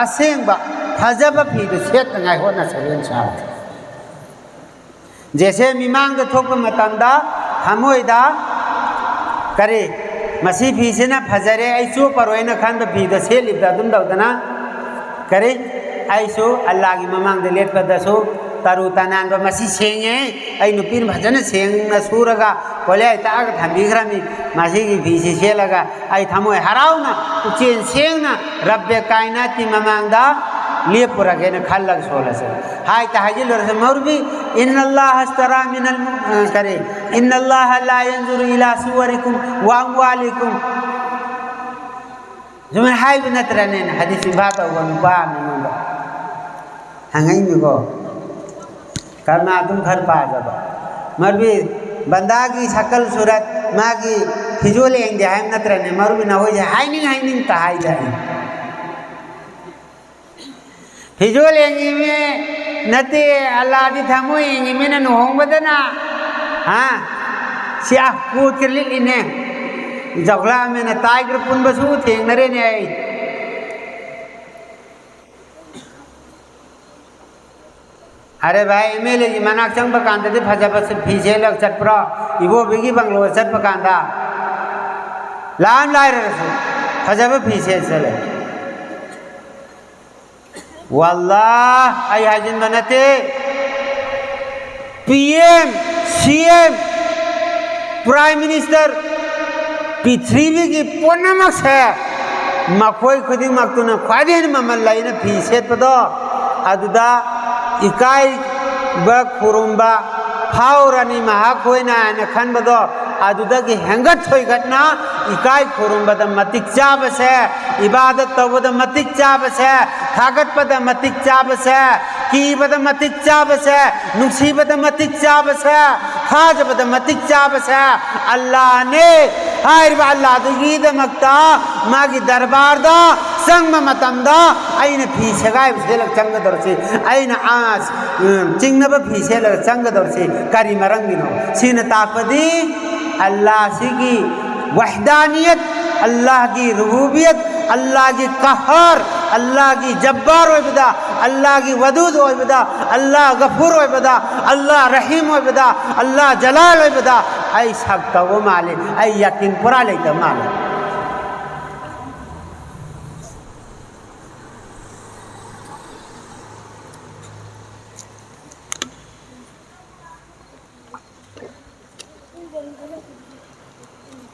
ꯑꯁꯦꯡꯕ ꯐꯖꯕ ꯐꯤꯗꯨ ꯁꯦꯠꯅꯉꯥꯏ ꯍꯣꯠꯅꯁꯦ, ꯏꯟꯁꯥ ꯑꯜꯂꯥ꯫ ꯖꯦꯁꯦ ꯃꯤꯃꯥꯡꯗ ꯊꯣꯛꯄ ꯃꯇꯝꯗ ꯊꯃꯣꯏꯗ ꯀꯔꯤ, ꯃꯁꯤ ꯐꯤꯁꯤꯅ ꯐꯖꯔꯦ, ꯑꯩ ꯆꯣꯞꯄꯔꯣꯏꯅ ꯈꯟꯕ ꯐꯤꯗꯣ ꯁꯦꯠꯂꯤꯕꯗ ꯑꯗꯨꯝ ꯇꯧꯗꯅ, ꯀꯔꯤ, ꯑꯩꯁꯨ ꯑꯜꯂꯥꯒꯤ ꯃꯃꯥꯡꯗ ꯂꯦꯞꯄꯗꯁꯨ ꯇꯔꯨ ꯇꯅꯥꯟꯕ, ꯃꯁꯤ ꯁꯦꯡꯉꯦ, ꯑꯩ ꯅꯨꯄꯤꯅ ꯐꯖꯅ ꯁꯦꯡꯅ ꯁꯨꯔꯒ ꯀꯣꯂꯤꯌꯥꯏ ꯇꯛꯑꯒ ꯊꯝꯕꯤꯈ꯭ꯔꯝꯃꯤ, ꯃꯁꯤꯒꯤ ꯐꯤꯁꯤ ꯁꯦꯠꯂꯒ ꯑꯩ ꯊꯃꯣꯏ ꯍꯔꯥꯎꯅ ꯄꯨꯛꯆꯦꯜ ꯁꯦꯡꯅ ꯔꯕꯦ ꯀꯥꯏꯅꯥꯠꯀꯤ ꯃꯃꯥꯡꯗ ꯂꯦꯞꯄꯨꯔꯒꯦꯅ ꯈꯜꯂꯒ ꯁꯣꯜꯂꯁꯦ꯫ ꯍꯥꯏꯇ ꯍꯥꯏꯖꯤꯜꯂꯨꯔꯁꯦ, ꯃꯧꯔꯨꯕꯤ, "ꯏꯟꯅꯜꯂꯥꯍ ꯑꯁꯇꯔꯥ ꯃꯤꯅꯜ ꯃꯨ-, ꯑ, ꯀꯔꯤ, ꯏꯟꯅꯜꯂꯥꯍ ꯂꯥ ꯌꯟꯖꯨꯔꯨ ꯏꯂꯥ ꯁꯨꯋꯥꯔꯤꯀꯨꯝ ꯋꯥ ꯑꯝꯋꯥꯂꯤꯀꯨꯝ"꯫ ꯁꯨꯃꯥꯏꯅ ꯍꯥꯏꯕ ꯅꯠꯇ꯭ꯔꯅꯦꯅ ꯍꯥꯏꯗꯤ ꯆꯤꯟꯐꯥ ꯇꯧꯕ ꯅꯨꯄꯥ ꯑꯃ ꯑꯩꯉꯣꯟꯗ ꯍꯪꯉꯛꯏꯅꯤꯀꯣ꯫ ꯀꯔꯅꯥ ꯑꯗꯨꯝ ꯈꯔ ꯄꯥꯖꯕ꯫ ꯃꯔꯨꯕꯤ, ꯕꯟꯗꯥꯒꯤ ꯁꯀꯜ ꯁꯨꯔꯠ, ꯃꯥꯒꯤ ꯐꯤꯖꯣꯜ ꯌꯦꯡꯗꯦ ꯍꯥꯏꯕ ꯅꯠꯇ꯭ꯔꯅꯦ? ꯃꯔꯨꯕꯤ, ꯅꯈꯣꯏꯁꯦ ꯍꯥꯏꯅꯤꯡ ꯍꯥꯏꯅꯤꯡ ꯇ ꯍꯥꯏꯗꯥꯏꯅꯦ? ꯐꯤꯖꯣꯜ ꯌꯦꯡꯉꯤꯃꯦ ꯅꯠꯇꯦ, ꯑꯜꯂꯥꯗꯤ ꯊꯃꯣꯏ ꯌꯦꯡꯉꯤꯃꯤꯅ ꯂꯨꯍꯣꯡꯕꯗꯅ, ꯍꯥ? ꯁꯤ, ꯑ, ꯀꯣꯠꯀ ꯂꯤꯠꯂꯤꯅꯦ꯫ ꯖꯧꯈꯂꯥꯃꯦꯅ ꯇꯥꯏꯒ꯭ꯔ ꯄꯨꯟꯕꯁꯨ ꯊꯦꯡꯅꯔꯦꯅꯦ ꯑꯩ꯫ ꯑꯔꯦ ꯚꯥꯏ, ꯑꯦꯝ ꯑꯦꯜ ꯑꯦꯒꯤ ꯃꯅꯥꯛ ꯆꯪꯕ ꯀꯥꯟꯗꯗꯤ ꯐꯖꯕ ꯐꯤ ꯁꯦꯠꯂꯒ ꯆꯠꯄ꯭ꯔꯣ? ꯏꯕꯣꯕꯤꯒꯤ ꯕꯪꯒ꯭ꯂꯣꯗ ꯆꯠꯄ ꯀꯥꯟꯗ ꯂꯥꯝ ꯂꯥꯏꯔꯔꯁꯨ ꯐꯖꯕ ꯐꯤ ꯁꯦꯠ ꯆꯠꯂꯦ꯫ ꯋꯥꯜꯂꯥ, ꯑꯩ ꯍꯥꯏꯖꯤꯟꯕ ꯅꯠꯇꯦ꯫ ꯄꯤ ꯑꯦꯝ, ꯁꯤ ꯑꯦꯝ, ꯄ꯭ꯔꯥꯏꯝ ꯃꯤꯅꯤꯁꯇꯔ, ꯄ꯭ꯔꯤꯊꯤꯕꯤꯒꯤ ꯄꯨꯝꯅꯃꯛꯁꯦ ꯃꯈꯣꯏ ꯈꯨꯗꯤꯡꯃꯛꯇꯨꯅ ꯈ꯭ꯋꯥꯏꯗꯒꯤ ꯍꯦꯟꯅ ꯃꯃꯜ ꯂꯩꯅ ꯐꯤ ꯁꯦꯠꯄꯗꯣ, ꯑꯗꯨꯗ ꯏꯀꯥꯏꯕ ꯈꯨꯔꯨꯝꯕ ꯐꯥꯎꯔꯅꯤ ꯃꯍꯥꯛꯈꯣꯏꯅ ꯍꯥꯏꯅ ꯈꯟꯕꯗꯣ, ꯑꯗꯨꯗꯒꯤ ꯍꯦꯟꯒꯠ ꯊꯣꯏꯒꯠꯅ ꯏꯀꯥꯏ ꯈꯨꯔꯨꯝꯕꯗ ꯃꯇꯤꯛ ꯆꯥꯕꯁꯦ, ꯏꯕꯥꯗꯠ ꯇꯧꯕꯗ ꯃꯇꯤꯛ ꯆꯥꯕꯁꯦ, ꯊꯥꯒꯠꯄꯗ ꯃꯇꯤꯛ ꯆꯥꯕꯁꯦ, ꯀꯤꯕꯗ ꯃꯇꯤꯛ ꯆꯥꯕꯁꯦ, ꯅꯨꯡꯁꯤꯕꯗ ꯃꯇꯤꯛ ꯆꯥꯕꯁꯦ, ꯊꯥꯖꯕꯗ ꯃꯇꯤꯛ ꯆꯥꯕꯁꯦ ꯑꯜꯂꯥꯅꯦ꯫ ꯍꯥꯏꯔꯤꯕ ꯑꯜꯂꯥꯗꯨꯒꯤꯗꯃꯛꯇ ꯃꯥꯒꯤ ꯗꯔꯕꯥꯔꯗ ꯆꯪꯕ ꯃꯇꯝꯗ ꯑꯩꯅ ꯐꯤ ꯁꯦꯒꯥꯏꯕ ꯁꯦꯠꯂꯒ ꯆꯪꯒꯗꯧꯔꯁꯤ, ꯑꯩꯅ ꯑꯥ, ꯎꯝ, ꯆꯤꯡꯅꯕ ꯐꯤ ꯁꯦꯠꯂꯒ ꯆꯪꯒꯗꯧꯔꯁꯤ ꯀꯔꯤ ꯃꯔꯝꯒꯤꯅꯣ? ꯁꯤꯅ ꯇꯥꯛꯄꯗꯤ ꯑꯜꯂꯥꯁꯤꯒꯤ ꯋꯍꯗꯥꯅꯤꯌꯠ, ꯑꯜꯂꯥꯒꯤ ꯔꯨꯕꯨꯕꯤꯌꯠ, ꯑꯜꯂꯥꯒꯤ ꯀꯍꯥꯔ, ꯑꯜꯂꯥꯒꯤ ꯖꯕ꯭ꯕꯥꯔ ꯑꯣꯏꯕꯗ, ꯑꯜꯂꯥꯒꯤ ꯋꯗꯨꯗ ꯑꯣꯏꯕꯗ, ꯑꯜꯂꯥ ꯒꯐꯨꯔ ꯑꯣꯏꯕꯗ, ꯑꯜꯂꯥ ꯔꯍꯤꯝ ꯑꯣꯏꯕꯗ, ꯑꯜꯂꯥ ꯖꯂꯥꯜ ꯑꯣꯏꯕꯗ ꯑꯩ ꯁꯛ ꯇꯧꯕ ꯃꯥꯜꯂꯤ, ꯑꯩ ꯌꯥꯀꯤꯟ ꯄꯨꯔꯥ ꯂꯩꯇꯕ ꯃꯥꯜꯂꯤ꯫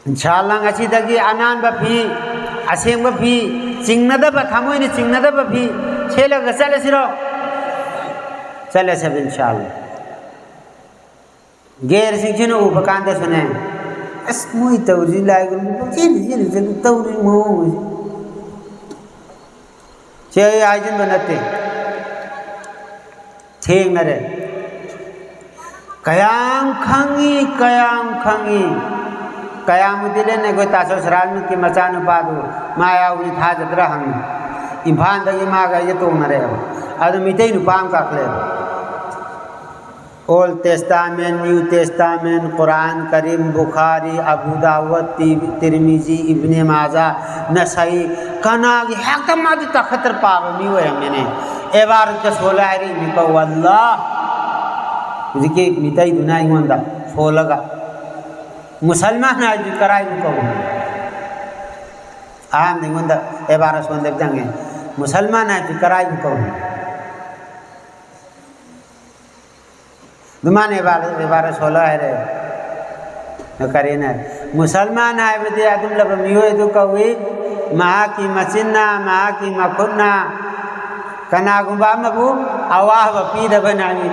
ꯏꯟꯁꯥ ꯑꯜꯂꯥ, ꯉꯁꯤꯗꯒꯤ ꯑꯅꯥꯟꯕ ꯐꯤ, ꯑꯁꯦꯡꯕ ꯐꯤ, ꯆꯤꯡꯅꯗꯕ, ꯊꯃꯣꯏꯅ ꯆꯤꯡꯅꯗꯕ ꯐꯤ ꯁꯦꯠꯂꯒ ꯆꯠꯂꯁꯤꯔꯣ? ꯆꯠꯂꯁꯦꯕ, ꯏꯟꯁꯥ ꯑꯜꯂꯥ꯫ ꯒꯦꯔꯁꯤꯡꯁꯤꯅ ꯎꯕ ꯀꯥꯟꯗꯁꯨꯅꯦ, "ꯑꯁ, ꯃꯣꯏ ꯇꯧꯔꯤꯁꯤ ꯂꯥꯏꯒꯨꯝꯕ ꯄꯪꯆꯦꯟ ꯆꯦꯜꯂꯤ ꯆꯠꯂꯤ ꯇꯧꯔꯤ ꯃꯑꯣꯡꯁꯦ"꯫ ꯁꯤ ꯑꯩ ꯍꯥꯏꯖꯤꯟꯕ ꯅꯠꯇꯦ, ꯊꯦꯡꯅꯔꯦ꯫ ꯀꯌꯥꯝ ꯈꯪꯉꯤ, ꯀꯌꯥꯝ ꯈꯪꯉꯤ꯫ ꯀꯌꯥꯝꯕꯨꯗꯤ ꯂꯩꯅ ꯑꯩꯈꯣꯏ ꯇꯥꯁꯣ ꯁꯔꯥꯖꯃꯨꯠꯀꯤ ꯃꯆꯥꯅꯨꯄꯥꯗꯨ ꯃꯥ ꯌꯥꯎꯕꯅꯤ ꯊꯥꯖꯗ꯭ꯔꯥ ꯍꯪꯉꯤ꯫ ꯏꯝꯐꯥꯜꯗꯒꯤ ꯃꯥꯒ ꯑꯩꯒ ꯇꯣꯡꯅꯔꯛꯑꯦꯕ꯫ ꯑꯗꯨ ꯃꯤꯇꯩ ꯅꯨꯄꯥ ꯑꯃ ꯀꯥꯈꯠꯂꯛꯑꯦꯕ꯫ Old Testament, New Testament, Quran Karim, Bukhari, Abu Dawud, Ti-, Tirmizi, Ibn Majah, Nasai, ꯀꯅꯥꯒꯤ ꯍꯦꯛꯇ ꯃꯥꯗꯤ ꯇꯈꯠꯇ꯭ꯔ ꯄꯥꯕ ꯃꯤ ꯑꯣꯏꯔꯝꯃꯦꯅꯦ꯫ ꯑꯦꯕꯥꯔꯠꯀ ꯁꯣꯜꯂꯦ ꯍꯥꯏꯔꯛꯏꯅꯤꯀꯣ, ꯋꯥꯜꯂꯥ꯫ ꯍꯧꯖꯤꯛꯀꯤ ꯃꯤꯇꯩꯗꯨꯅ ꯑꯩꯉꯣꯟꯗ ꯁꯣꯜꯂꯒ, "ꯃꯨꯁꯜꯃꯥꯟ ꯍꯥꯏꯗꯤ ꯀꯔꯥꯏꯕꯨ ꯀꯧꯕꯅꯣ?" ꯑꯍꯥꯟꯕꯗ ꯑꯩꯉꯣꯟꯗ ꯑꯦꯕꯥꯔꯠ ꯁꯣꯟꯗꯕꯤ ꯆꯪꯉꯦ, "ꯃꯨꯁꯜꯃꯥꯟ ꯍꯥꯏꯗꯤ ꯀꯔꯥꯏꯕꯨ ꯀꯧꯕꯅꯣ?" ꯑꯗꯨ ꯃꯥꯅ ꯑꯦꯕꯥꯔ-, ꯑꯦꯕꯥꯔ ꯁꯣꯜꯂꯣ ꯍꯥꯏꯔꯦ꯫ ꯑꯗꯨ ꯀꯔꯤꯅ ꯍꯥꯏ? ꯃꯨꯁꯜꯃꯥꯟ ꯍꯥꯏꯕꯗꯤ ꯑꯗꯨꯝꯂꯕ ꯃꯤꯑꯣꯏ ꯑꯗꯨ ꯀꯧꯏ, ꯃꯍꯥꯛꯀꯤ ꯃꯆꯤꯟꯅ, ꯃꯍꯥꯛꯀꯤ ꯃꯈꯨꯠꯅ ꯀꯅꯥꯒꯨꯝꯕ ꯑꯃꯕꯨ ꯑꯋꯥꯕ ꯄꯤꯗꯕꯅ ꯍꯥꯏ꯫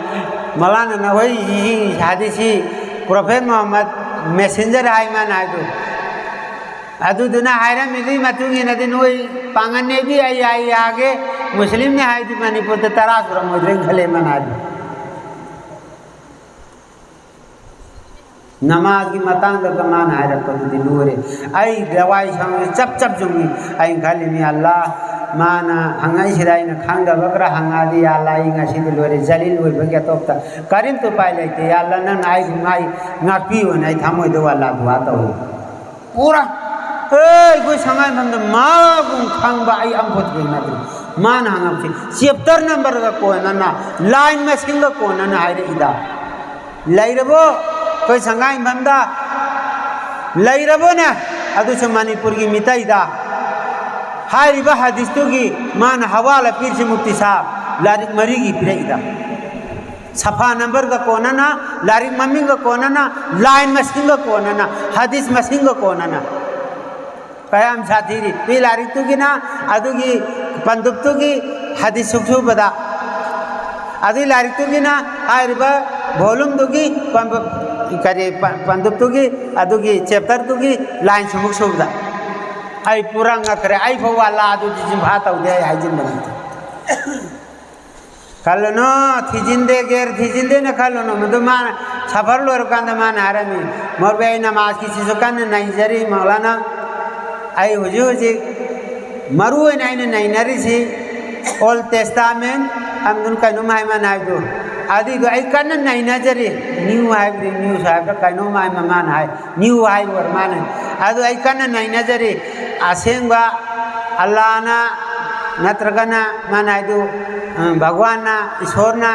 ꯃꯧꯂꯥꯅꯥ ꯅꯋꯋꯤ ꯍꯥꯗꯤꯁꯤ ꯄ꯭ꯔꯣꯐꯦꯠ ꯃꯨꯍꯝꯃꯗ ꯃꯦꯁꯦꯟꯖꯔ ꯍꯥꯏ ꯃꯥꯅ ꯍꯥꯏꯗꯨ꯫ ꯑꯗꯨꯗꯨꯅ ꯍꯥꯏꯔꯝꯃꯤꯗꯨꯒꯤ ꯃꯇꯨꯡ ꯏꯟꯅꯗꯤ ꯅꯣꯏ ꯄꯥꯡꯒꯟ ꯅꯦꯕꯤ ꯑꯩ ꯑꯩ ꯌꯥꯒꯦ, ꯃꯨꯁꯂꯤꯝꯅꯦ ꯍꯥꯏꯗꯤ ꯃꯅꯤꯄꯨꯔꯗ ꯇꯔꯥ ꯁꯨꯔꯝꯃꯣꯏꯗ꯭ꯔꯦꯅ ꯈꯜꯂꯦ ꯃꯥꯅ ꯍꯥꯏꯗꯣ꯫ ꯅꯃꯥꯖꯒꯤ ꯃꯇꯥꯡꯗꯒ ꯃꯥꯅ ꯍꯥꯏꯔꯛꯄꯗꯨꯗꯤ ꯂꯣꯏꯔꯦ꯫ ꯑꯩ ꯂꯋꯥꯏ ꯁꯪꯉꯦ, ꯆꯞ ꯆꯞ ꯌꯨꯡꯉꯤ꯫ ꯑꯩꯅ ꯈꯜꯂꯤꯅꯤ, "ꯑꯜꯂꯥ, ꯃꯥꯅ ꯍꯪꯉꯛꯏꯁꯤꯗ ꯑꯩꯅ ꯈꯪꯗꯕ ꯈꯔ ꯍꯪꯉꯛꯑꯗꯤ, ꯌꯥ ꯑꯜꯂꯥ, ꯑꯩ ꯉꯁꯤꯗꯤ ꯂꯣꯏꯔꯦ, ꯖꯂꯤꯜ ꯑꯣꯏꯕꯒꯤ ꯑꯇꯣꯞꯄ ꯀꯔꯤꯝꯇ ꯎꯄꯥꯏ ꯂꯩꯇꯦ꯫ ꯌꯥ ꯑꯜꯂꯥ, ꯅꯪꯅ ꯑꯩꯕꯨ ꯉꯥꯏ-, ꯉꯥꯛꯄꯤꯌꯣꯅ ꯑꯩ ꯊꯃꯣꯏꯗ ꯋꯥ ꯑꯜꯂꯥ ꯗꯨꯋꯥ ꯇꯧꯏ꯫ ꯄꯨꯔꯥ, ꯑꯦ, ꯑꯩꯈꯣꯏ ꯁꯉꯥꯏꯐꯝꯗ ꯃꯥꯒꯨꯝ ꯈꯪꯕ ꯑꯩ ꯑꯝꯐꯥꯎ ꯊꯦꯡꯅꯗ꯭ꯔꯤ꯫ ꯃꯥꯅ ꯍꯪꯉꯛꯄꯁꯤ ꯆꯦꯞꯇꯔ ꯅꯝꯕꯔꯒ ꯀꯣꯟꯅꯅ, ꯂꯥꯏꯟ ꯃꯁꯤꯡꯒ ꯀꯣꯟꯅꯅ ꯍꯥꯏꯔꯛꯏꯗ꯫ ꯂꯩꯔꯕꯣ? ꯑꯩꯈꯣꯏ ꯁꯉꯥꯏꯐꯝꯗ ꯂꯩꯔꯕꯣꯅꯦ? ꯑꯗꯨꯁꯨ ꯃꯅꯤꯄꯨꯔꯒꯤ ꯃꯤꯇꯩꯗ꯫ ꯍꯥꯏꯔꯤꯕ ꯍꯗꯤꯁꯇꯨꯒꯤ ꯃꯥꯅ ꯍꯋꯥꯂ ꯄꯤꯔꯤꯁꯤ ꯃꯨꯐꯇꯤ ꯁꯥꯍꯕ, ꯂꯥꯏꯔꯤꯛ ꯃꯔꯤꯒꯤ ꯄꯤꯔꯛꯏꯗ꯫ ꯁꯐꯥ ꯅꯝꯕꯔꯒ ꯀꯣꯟꯅꯅ, ꯂꯥꯏꯔꯤꯛ ꯃꯃꯤꯡꯒ ꯀꯣꯟꯅꯅ, ꯂꯥꯏꯟ ꯃꯁꯤꯡꯒ ꯀꯣꯟꯅꯅ, ꯍꯗꯤꯁ ꯃꯁꯤꯡꯒ ꯀꯣꯟꯅꯅ꯫ ꯀꯌꯥꯝ ꯁꯥꯊꯤꯔꯤ? ꯃꯤ ꯂꯥꯏꯔꯤꯛꯇꯨꯒꯤꯅ ꯑꯗꯨꯒꯤ ꯄꯟꯗꯨꯞꯇꯨꯒꯤ ꯍꯗꯤꯁ ꯁꯨꯛ ꯁꯨꯕꯗ, ꯑꯗꯨꯒꯤ ꯂꯥꯏꯔꯤꯛꯇꯨꯒꯤꯅ ꯍꯥꯏꯔꯤꯕ ꯚꯣꯂꯨꯝꯗꯨꯒꯤ ꯄꯟꯕ-, ꯀꯔꯤ, ꯄ-, ꯄꯟꯗꯨꯞꯇꯨꯒꯤ ꯑꯗꯨꯒꯤ ꯆꯦꯞꯇꯔꯗꯨꯒꯤ ꯂꯥꯏꯟ ꯁꯨꯃꯨꯛ ꯁꯨꯕꯗ꯫ ꯑꯩ ꯄꯨꯔꯥ ꯉꯛꯈ꯭ꯔꯦ꯫ ꯑꯩ ꯐꯥꯎ ꯋꯥꯂꯥ ꯑꯗꯨꯗꯤ ꯆꯤꯟꯐꯥ ꯇꯧꯗꯦ, ꯑꯩ ꯍꯥꯏꯖꯤꯟꯕ ꯅꯠꯇꯦ꯫ ꯈꯜꯂꯨꯅꯨ, ꯊꯤꯖꯤꯟꯗꯦ, ꯒꯦꯔ ꯊꯤꯖꯤꯟꯗꯦꯅ ꯈꯜꯂꯨꯅꯨ꯫ ꯃꯗꯨ ꯃꯥꯅ ꯁꯐꯔ ꯂꯣꯏꯔꯀꯥꯟꯗ ꯃꯥꯅ ꯍꯥꯏꯔꯝꯃꯤ, "ꯃꯧꯂꯚꯤ, ꯑꯩ ꯅꯃꯥꯖꯀꯤꯁꯤꯁꯨ ꯀꯟꯅ ꯅꯩꯖꯔꯤ, ꯃꯧꯂꯥꯅꯥ꯫ ꯑꯩ ꯍꯧꯖꯤꯛ ꯍꯧꯖꯤꯛ ꯃꯔꯨ ꯑꯣꯏꯅ ꯑꯩꯅ ꯅꯩꯅꯔꯤꯁꯤ ꯑꯣꯜ ꯇꯦꯁꯇꯥꯃꯦꯟ ꯑꯃꯗꯨꯅ ꯀꯩꯅꯣꯝ ꯍꯥꯏ ꯃꯥꯅ ꯍꯥꯏꯕꯗꯨ, ꯑꯗꯨꯏꯗꯣ ꯑꯩ ꯀꯟꯅ ꯅꯩꯅꯖꯔꯤ"꯫ ꯅ꯭ꯌꯨ ꯍꯥꯏꯕ꯭ꯔꯤ, ꯅ꯭ꯌꯨꯁ ꯍꯥꯏꯕ꯭ꯔꯥ ꯀꯩꯅꯣꯝ ꯍꯥꯏ ꯃꯥꯅ ꯍꯥꯏ꯫ ꯅ꯭ꯌꯨ ꯍꯥꯏꯕ ꯑꯣꯏꯔ ꯃꯥꯅ꯫ ꯑꯗꯨ ꯑꯩ ꯀꯟꯅ ꯅꯩꯅꯖꯔꯤ꯫ ꯑꯁꯦꯡꯕ ꯑꯜꯂꯥꯅ ꯅꯠꯇ꯭ꯔꯒꯅ ꯃꯥꯅ ꯍꯥꯏꯗꯨ, ꯑ, ꯚꯒꯋꯥꯟꯅ, ꯏꯁꯣꯔꯅ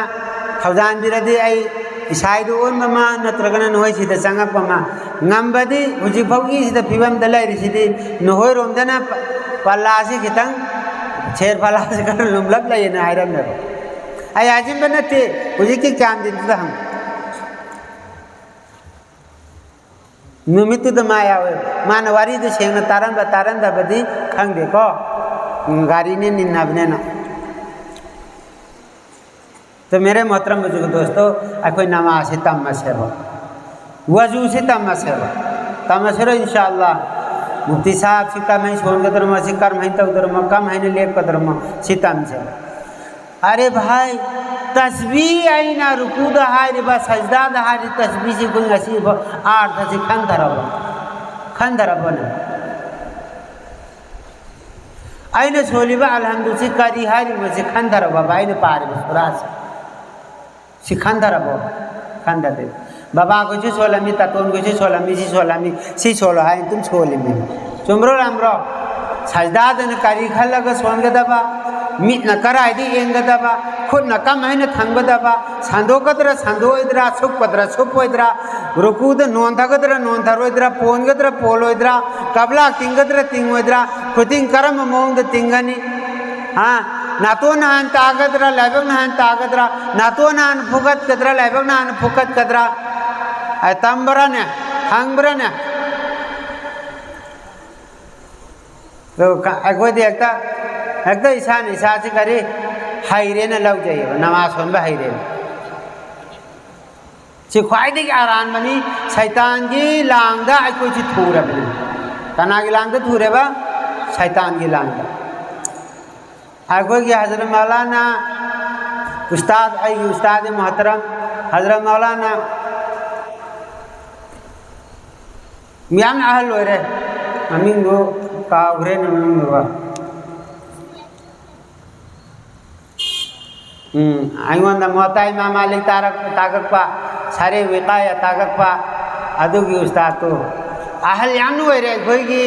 ꯊꯧꯖꯥꯟꯕꯤꯔꯗꯤ ꯑꯩ ꯏꯁꯥꯏꯗꯨ ꯑꯣꯟꯕ ꯑꯃ ꯅꯠꯇ꯭ꯔꯒꯅ ꯅꯈꯣꯏ ꯁꯤꯗ ꯆꯪꯉꯛꯄ ꯑꯃ꯫ ꯉꯝꯕꯗꯤ ꯍꯧꯖꯤꯛ ꯐꯥꯎꯒꯤ ꯁꯤꯗ ꯐꯤꯕꯝꯗ ꯂꯩꯔꯤꯁꯤꯗꯤ ꯅꯈꯣꯏꯔꯣꯝꯗꯅ ꯄ-, ꯄꯜꯂꯥꯁꯤ ꯈꯤꯇꯪ, ꯁꯦꯔ ꯄꯜꯂꯥꯁꯤ ꯈꯔ ꯂꯨꯝꯂꯞ ꯂꯩꯌꯦꯅ ꯍꯥꯏꯔꯝꯃꯦꯕ꯫ ꯑꯩ ꯍꯥꯏꯖꯤꯟꯕ ꯅꯠꯇꯦ, ꯍꯧꯖꯤꯛꯀꯤ ꯀ꯭ꯌꯥꯝꯗꯤꯟꯗꯨꯗ ꯍꯪꯉꯨ꯫ ꯅꯨꯃꯤꯠꯇꯨꯗ ꯃꯥ ꯌꯥꯎꯋꯦ꯫ ꯃꯥꯅ ꯋꯥꯔꯤꯗꯨ ꯁꯦꯡꯅ ꯇꯥꯔꯝꯕ ꯇꯥꯔꯝꯗꯕꯗꯤ ꯈꯪꯗꯦꯀꯣ꯫ ꯎꯝ, ꯒꯥꯔꯤꯅ ꯅꯤꯟꯅꯕꯅꯤꯅ꯫ तो मेरे मोहतरम बुजुर्ग दोस्तों, ꯑꯩꯈꯣꯏ ꯅꯃꯥꯖꯁꯤ ꯇꯝꯃꯁꯦꯕ, ꯋꯖꯨꯁꯤ ꯇꯝꯃꯁꯦꯕ꯫ ꯇꯝꯃꯁꯤꯔꯣ ꯏꯟꯁꯥ ꯑꯜꯂꯥ? ꯃꯨꯐꯇꯤ ꯁꯥꯍꯕꯁꯤ ꯀꯔꯝꯍꯥꯏꯅ ꯁꯣꯟꯒꯗꯧꯔꯃꯣ, ꯁꯤ ꯀꯔꯝꯍꯥꯏꯅ ꯇꯧꯗꯧꯔꯃꯣ, ꯀꯔꯝꯍꯥꯏꯅ ꯂꯦꯞꯀꯗꯧꯔꯃꯣ, ꯁꯤ ꯇꯝꯁꯦꯕ꯫ अरे भाई, ꯇꯁꯕꯤ ꯑꯩꯅ ꯔꯨꯀꯨꯗ ꯍꯥꯏꯔꯤꯕ, ꯁꯖꯗꯥꯗ ꯍꯥꯏꯔꯤꯕ ꯇꯁꯕꯤꯁꯤ ꯑꯩꯈꯣꯏ ꯉꯁꯤꯐꯥꯎ ꯑꯥꯔꯊꯁꯤ ꯈꯟꯊꯔꯕ? ꯈꯟꯊꯔꯕꯅꯦ? ꯑꯩꯅ ꯁꯣꯜꯂꯤꯕ ꯑꯜꯍꯝꯗꯨꯁꯤ ꯀꯔꯤ ꯍꯥꯏꯔꯤꯕꯁꯤ ꯈꯟꯊꯔꯕꯕ? ꯑꯩꯅ ꯄꯥꯔꯤꯕ ꯁꯨꯔꯥꯁꯤ ꯁꯤ ꯈꯟꯊꯔꯕꯣ? ꯈꯟꯊꯗꯦ꯫ ꯕꯕꯥꯈꯣꯏꯁꯨ ꯁꯣꯜꯂꯝꯃꯤ, ꯇꯥꯇꯣꯟꯈꯣꯏꯁꯨ ꯁꯣꯜꯂꯝꯃꯤ, ꯁꯤ ꯁꯣꯜꯂꯝꯃꯤ, ꯁꯤ ꯁꯣꯜꯂꯣ ꯍꯥꯏꯅ ꯑꯗꯨꯝ ꯁꯣꯜꯂꯤꯃꯤ꯫ ꯆꯨꯝꯕ꯭ꯔꯣ ꯂꯥꯟꯕ꯭ꯔꯣ? ꯁꯖꯗꯥꯗꯅ ꯀꯔꯤ ꯈꯜꯂꯒ ꯁꯣꯟꯒꯗꯕ? ꯃꯤꯠꯅ ꯀꯔꯥꯏꯗ ꯌꯦꯡꯒꯗꯕ? ꯈꯨꯠꯅ ꯀꯃꯥꯏꯅ ꯊꯝꯒꯗꯕ? ꯁꯟꯗꯣꯛꯀꯗ꯭ꯔꯥ ꯁꯟꯗꯣꯛꯑꯣꯏꯗ꯭ꯔꯥ? ꯁꯨꯞꯀꯗ꯭ꯔꯥ ꯁꯨꯞꯄꯣꯏꯗ꯭ꯔꯥ? ꯔꯨꯀꯨꯗ ꯅꯣꯟꯊꯒꯗ꯭ꯔꯥ ꯅꯣꯟꯊꯔꯣꯏꯗ꯭ꯔꯥ? ꯄꯣꯟꯒꯗ꯭ꯔꯥ ꯄꯣꯜꯂꯣꯏꯗ꯭ꯔꯥ? ꯀꯕ꯭ꯂꯥ ꯇꯤꯡꯒꯗ꯭ꯔꯥ ꯇꯤꯡꯉꯣꯏꯗ꯭ꯔꯥ? ꯈꯨꯗꯤꯡ ꯀꯔꯝꯕ ꯃꯑꯣꯡꯗ ꯇꯤꯡꯒꯅꯤ? ꯍꯥ? ꯅꯥꯇꯣꯟꯅ ꯍꯥꯟꯅ ꯇꯥꯒꯗ꯭ꯔꯥ, ꯂꯥꯏꯕꯛꯅ ꯍꯥꯟꯅ ꯇꯥꯒꯗ꯭ꯔꯥ? ꯅꯥꯇꯣꯟꯅ ꯍꯥꯟꯅ ꯐꯨꯒꯠꯀꯗ꯭ꯔꯥ, ꯂꯥꯏꯕꯛꯅ ꯍꯥꯟꯅ ꯐꯨꯒꯠꯀꯗ꯭ꯔꯥ? ꯑꯦ, ꯇꯝꯕ꯭ꯔꯥꯅꯦ? ꯍꯪꯕ꯭ꯔꯥꯅꯦ? ꯑꯗꯨ ꯀ-, ꯑꯩꯈꯣꯏꯗꯤ ꯍꯦꯛꯇ, ꯍꯦꯛꯇ ꯏꯁꯥꯅ ꯏꯁꯥꯁꯤ ꯀꯔꯤ ꯍꯩꯔꯦꯅ ꯂꯧꯖꯩꯌꯦꯕ, ꯅꯃꯥꯖ ꯁꯣꯟꯕ ꯍꯩꯔꯦꯅ꯫ ꯁꯤ ꯈ꯭ꯋꯥꯏꯗꯒꯤ ꯑꯔꯥꯟꯕꯅꯤ꯫ ꯁꯩꯇꯥꯟꯒꯤ ꯂꯥꯡꯗ ꯑꯩꯈꯣꯏꯁꯤ ꯊꯨꯔꯕꯅꯤ꯫ ꯀꯅꯥꯒꯤ ꯂꯥꯡꯗ ꯊꯨꯔꯦꯕ? ꯁꯩꯇꯥꯟꯒꯤ ꯂꯥꯡꯗ꯫ ꯑꯩꯈꯣꯏꯒꯤ ꯍꯖꯔꯠ ꯃꯧꯂꯥꯅꯥ ꯎꯁꯇꯥꯗ, ꯑꯩꯒꯤ ꯎꯁꯇꯥꯗ ꯃꯨꯍꯇꯔꯝ ꯍꯖꯔꯠ ꯃꯧꯂꯥꯅꯥ ꯌꯥꯝꯅ ꯑꯍꯜ ꯑꯣꯏꯔꯦ, ꯃꯃꯤꯡꯗꯨ ꯀꯥꯎꯈ꯭ꯔꯦꯅꯦ, ꯃꯃꯤꯡꯗꯨꯒ꯫ ꯎꯝ, ꯑꯩꯉꯣꯟꯗ ꯃꯣꯇꯥ ꯏꯃꯥꯝ ꯃꯥꯂꯤꯛ ꯇꯥꯔꯛ-, ꯇꯥꯛꯂꯛꯄ, ꯁꯥꯔꯦ ꯋꯤꯀꯥꯌꯥ ꯇꯥꯛꯂꯛꯄ ꯑꯗꯨꯒꯤ ꯎꯁꯇꯥꯗꯇꯨ ꯑꯍꯜ ꯌꯥꯝꯅ ꯑꯣꯏꯔꯦ꯫ ꯑꯩꯈꯣꯏꯒꯤ,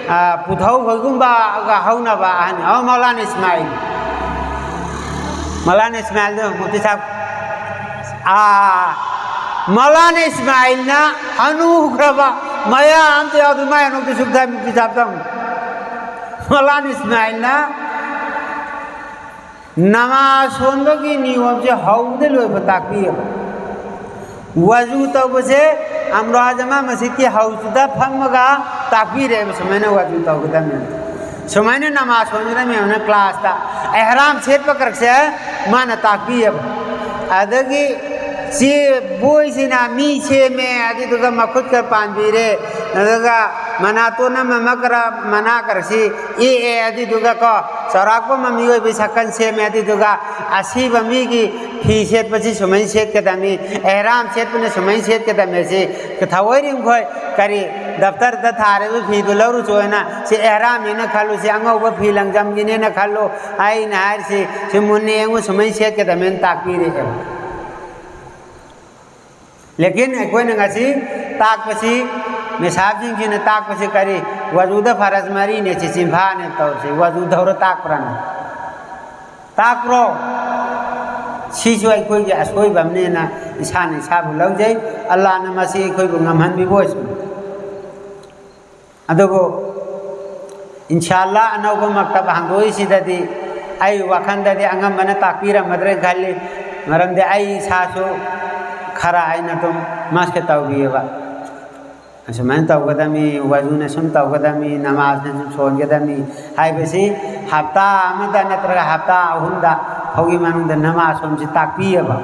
ꯑ, ꯄꯨꯊꯧ ꯍꯣꯏꯒꯨꯝꯕꯒ ꯍꯧꯅꯕ ꯑꯍꯟ꯫ ꯑꯣ, ꯃꯧꯂꯥꯅꯥ ꯏꯁꯃꯥꯏꯜ꯫ ꯃꯧꯂꯥꯅꯥ ꯏꯁꯃꯥꯏꯜꯗꯨ ꯃꯨꯐꯇꯤ ꯁꯥꯍꯕ꯫ ꯑꯥ, ꯃꯧꯂꯥꯅꯥ ꯏꯁꯃꯥꯏꯜꯅ ꯍꯅꯨꯈ꯭ꯔꯕ, ꯃꯌꯥ ꯑꯝꯇ ꯌꯥꯎꯗ꯭ꯔꯤ, ꯃꯥꯏ ꯍꯅꯨꯕꯗꯨ ꯁꯨꯛ ꯊꯥꯏ ꯃꯨꯐꯇꯤ ꯁꯥꯍꯕꯇ ꯍꯪꯉꯨ꯫ ꯃꯧꯂꯥꯅꯥ ꯏꯁꯃꯥꯏꯜꯅ ꯅꯃꯥꯖ ꯁꯣꯟꯕꯒꯤ ꯅꯤꯌꯣꯝꯁꯦ ꯍꯧꯕꯗ ꯂꯣꯏꯕ ꯇꯥꯛꯄꯤꯌꯦꯕ꯫ ꯋꯥꯖꯨ ꯇꯧꯕꯁꯦ ꯑꯝꯔꯣꯍꯥ ꯖꯃꯥ ꯃꯁꯖꯤꯗꯀꯤ ꯍꯥꯎꯁꯇꯨꯗ ꯐꯝꯃꯒ ꯇꯥꯛꯄꯤꯔꯦꯕ, ꯁꯨꯃꯥꯏꯅ ꯋꯥꯖꯨ ꯇꯧꯒꯗꯕꯅꯤ, ꯁꯨꯃꯥꯏꯅ ꯅꯃꯥꯖ ꯁꯣꯟꯒꯗꯕꯅꯤ ꯍꯥꯏꯅ ꯀ꯭ꯂꯥꯁꯇ ꯑꯦꯍꯔꯥꯝ ꯁꯦꯠꯄ ꯈꯔꯛꯁꯦ ꯃꯥꯅ ꯇꯥꯛꯄꯤꯌꯦꯕ꯫ ꯑꯗꯒꯤ ꯁꯤ ꯕꯣꯏꯁꯤꯅ ꯃꯤ ꯁꯦꯝꯃꯦ, ꯑꯗꯨꯗꯨꯒ ꯃꯈꯨꯠ ꯈꯔ ꯄꯥꯟꯕꯤꯔꯦ, ꯑꯗꯨꯒ ꯃꯅꯥꯇꯣꯟ ꯑꯃ ꯑꯃ ꯈꯔ ꯃꯅꯥ ꯈꯔꯁꯤ ꯌꯦꯛꯑꯦ, ꯑꯗꯨꯗꯨꯒ ꯀꯣ ꯆꯥꯎꯔꯥꯛꯄ ꯑꯃ ꯃꯤꯑꯣꯏꯕꯒꯤ ꯁꯛꯀꯟ ꯁꯦꯝꯃꯦ, ꯑꯗꯨꯗꯨꯒ ꯑꯁꯤꯕ ꯃꯤꯒꯤ ꯐꯤ ꯁꯦꯠꯄꯁꯤ ꯁꯨꯃꯥꯏꯅ ꯁꯦꯠꯀꯗꯕꯅꯤ, ꯑꯦꯍꯔꯥꯝ ꯁꯦꯠꯄꯅ ꯁꯨꯃꯥꯏꯅ ꯁꯦꯠꯀꯗꯕꯅꯤ꯫ ꯁꯤ ꯊꯑꯣꯏꯔꯤꯡꯈꯣꯏ ꯀꯔꯤ ꯗꯞꯇꯔꯗ ꯊꯥꯔꯤꯕ ꯐꯤꯗꯨ ꯂꯧꯔꯨꯆꯣꯅ, ꯁꯤ ꯑꯦꯍꯔꯥꯝꯅꯦꯅ ꯈꯜꯂꯨ, ꯁꯤ ꯑꯉꯧꯕ ꯐꯤ ꯂꯪꯖꯝꯒꯤꯅꯦꯅ ꯈꯜꯂꯨ, ꯑꯩꯅ ꯍꯥꯏꯔꯤꯁꯤ ꯁꯤ ꯃꯨꯟꯅ ꯌꯦꯡꯉꯨ, ꯁꯨꯃꯥꯏꯅ ꯁꯦꯠꯀꯗꯕꯅꯦꯅ ꯇꯥꯛꯄꯤꯔꯛꯑꯦꯕ꯫ ꯂꯦꯀꯤꯟ ꯑꯩꯈꯣꯏꯅ ꯉꯁꯤ ꯇꯥꯛꯄꯁꯤ, ꯃꯦꯁꯥꯕꯁꯤꯡꯁꯤꯅ ꯇꯥꯛꯄꯁꯤ ꯀꯔꯤ? ꯋꯥꯖꯨꯗ ꯐꯔꯖ ꯃꯔꯤꯅꯦ, ꯁꯤ ꯆꯤꯟꯐꯥꯅꯦ ꯇꯧꯔꯤꯁꯤ, ꯋꯥꯖꯨ ꯇꯧꯔ ꯇꯥꯛꯄ꯭ꯔꯥꯅ? ꯇꯥꯛꯄ꯭ꯔꯣ? ꯁꯤꯁꯨ ꯑꯩꯈꯣꯏꯒꯤ ꯑꯁꯣꯏꯕ ꯑꯃꯅꯦꯅ ꯏꯁꯥꯅ ꯏꯁꯥꯕꯨ ꯂꯧꯖꯩ꯫ ꯑꯜꯂꯥꯅ ꯃꯁꯤ ꯑꯩꯈꯣꯏꯕꯨ ꯉꯝꯍꯟꯕꯤꯕ ꯑꯣꯏꯁꯅꯨ꯫ ꯑꯗꯨꯕꯨ ꯏꯟꯁꯥ ꯑꯜꯂꯥ ꯑꯅꯧꯕ ꯃꯛꯇꯕ ꯍꯥꯡꯗꯣꯛꯏꯁꯤꯗꯗꯤ ꯑꯩ ꯋꯥꯈꯜꯗꯗꯤ ꯑꯉꯝꯕꯅ ꯇꯥꯛꯄꯤꯔꯝꯃꯗ꯭ꯔꯦꯅ ꯈꯜꯂꯤ꯫ ꯃꯔꯝꯗꯤ ꯑꯩ ꯏꯁꯥꯁꯨ ꯈꯔ ꯑꯩꯅ ꯑꯗꯨꯝ ꯃꯁꯀ ꯇꯧꯔꯤꯑꯕ꯫ ꯑꯁꯨꯃꯥꯏꯅ ꯇꯧꯒꯗꯕꯅꯤ, ꯋꯥꯖꯨꯅ ꯁꯨꯝ ꯇꯧꯒꯗꯕꯅꯤ, ꯅꯃꯥꯖꯅ ꯁꯨꯝ ꯁꯣꯟꯒꯗꯕꯅꯤ ꯍꯥꯏꯕꯁꯤ ꯍꯞꯇꯥ ꯑꯃꯗ ꯅꯠꯇ꯭ꯔꯒ ꯍꯞꯇꯥ ꯑꯍꯨꯝꯗ ꯐꯥꯎꯒꯤ ꯃꯅꯨꯡꯗ ꯅꯃꯥꯖ ꯁꯣꯝꯁꯤ ꯇꯥꯛꯄꯤꯑꯕ꯫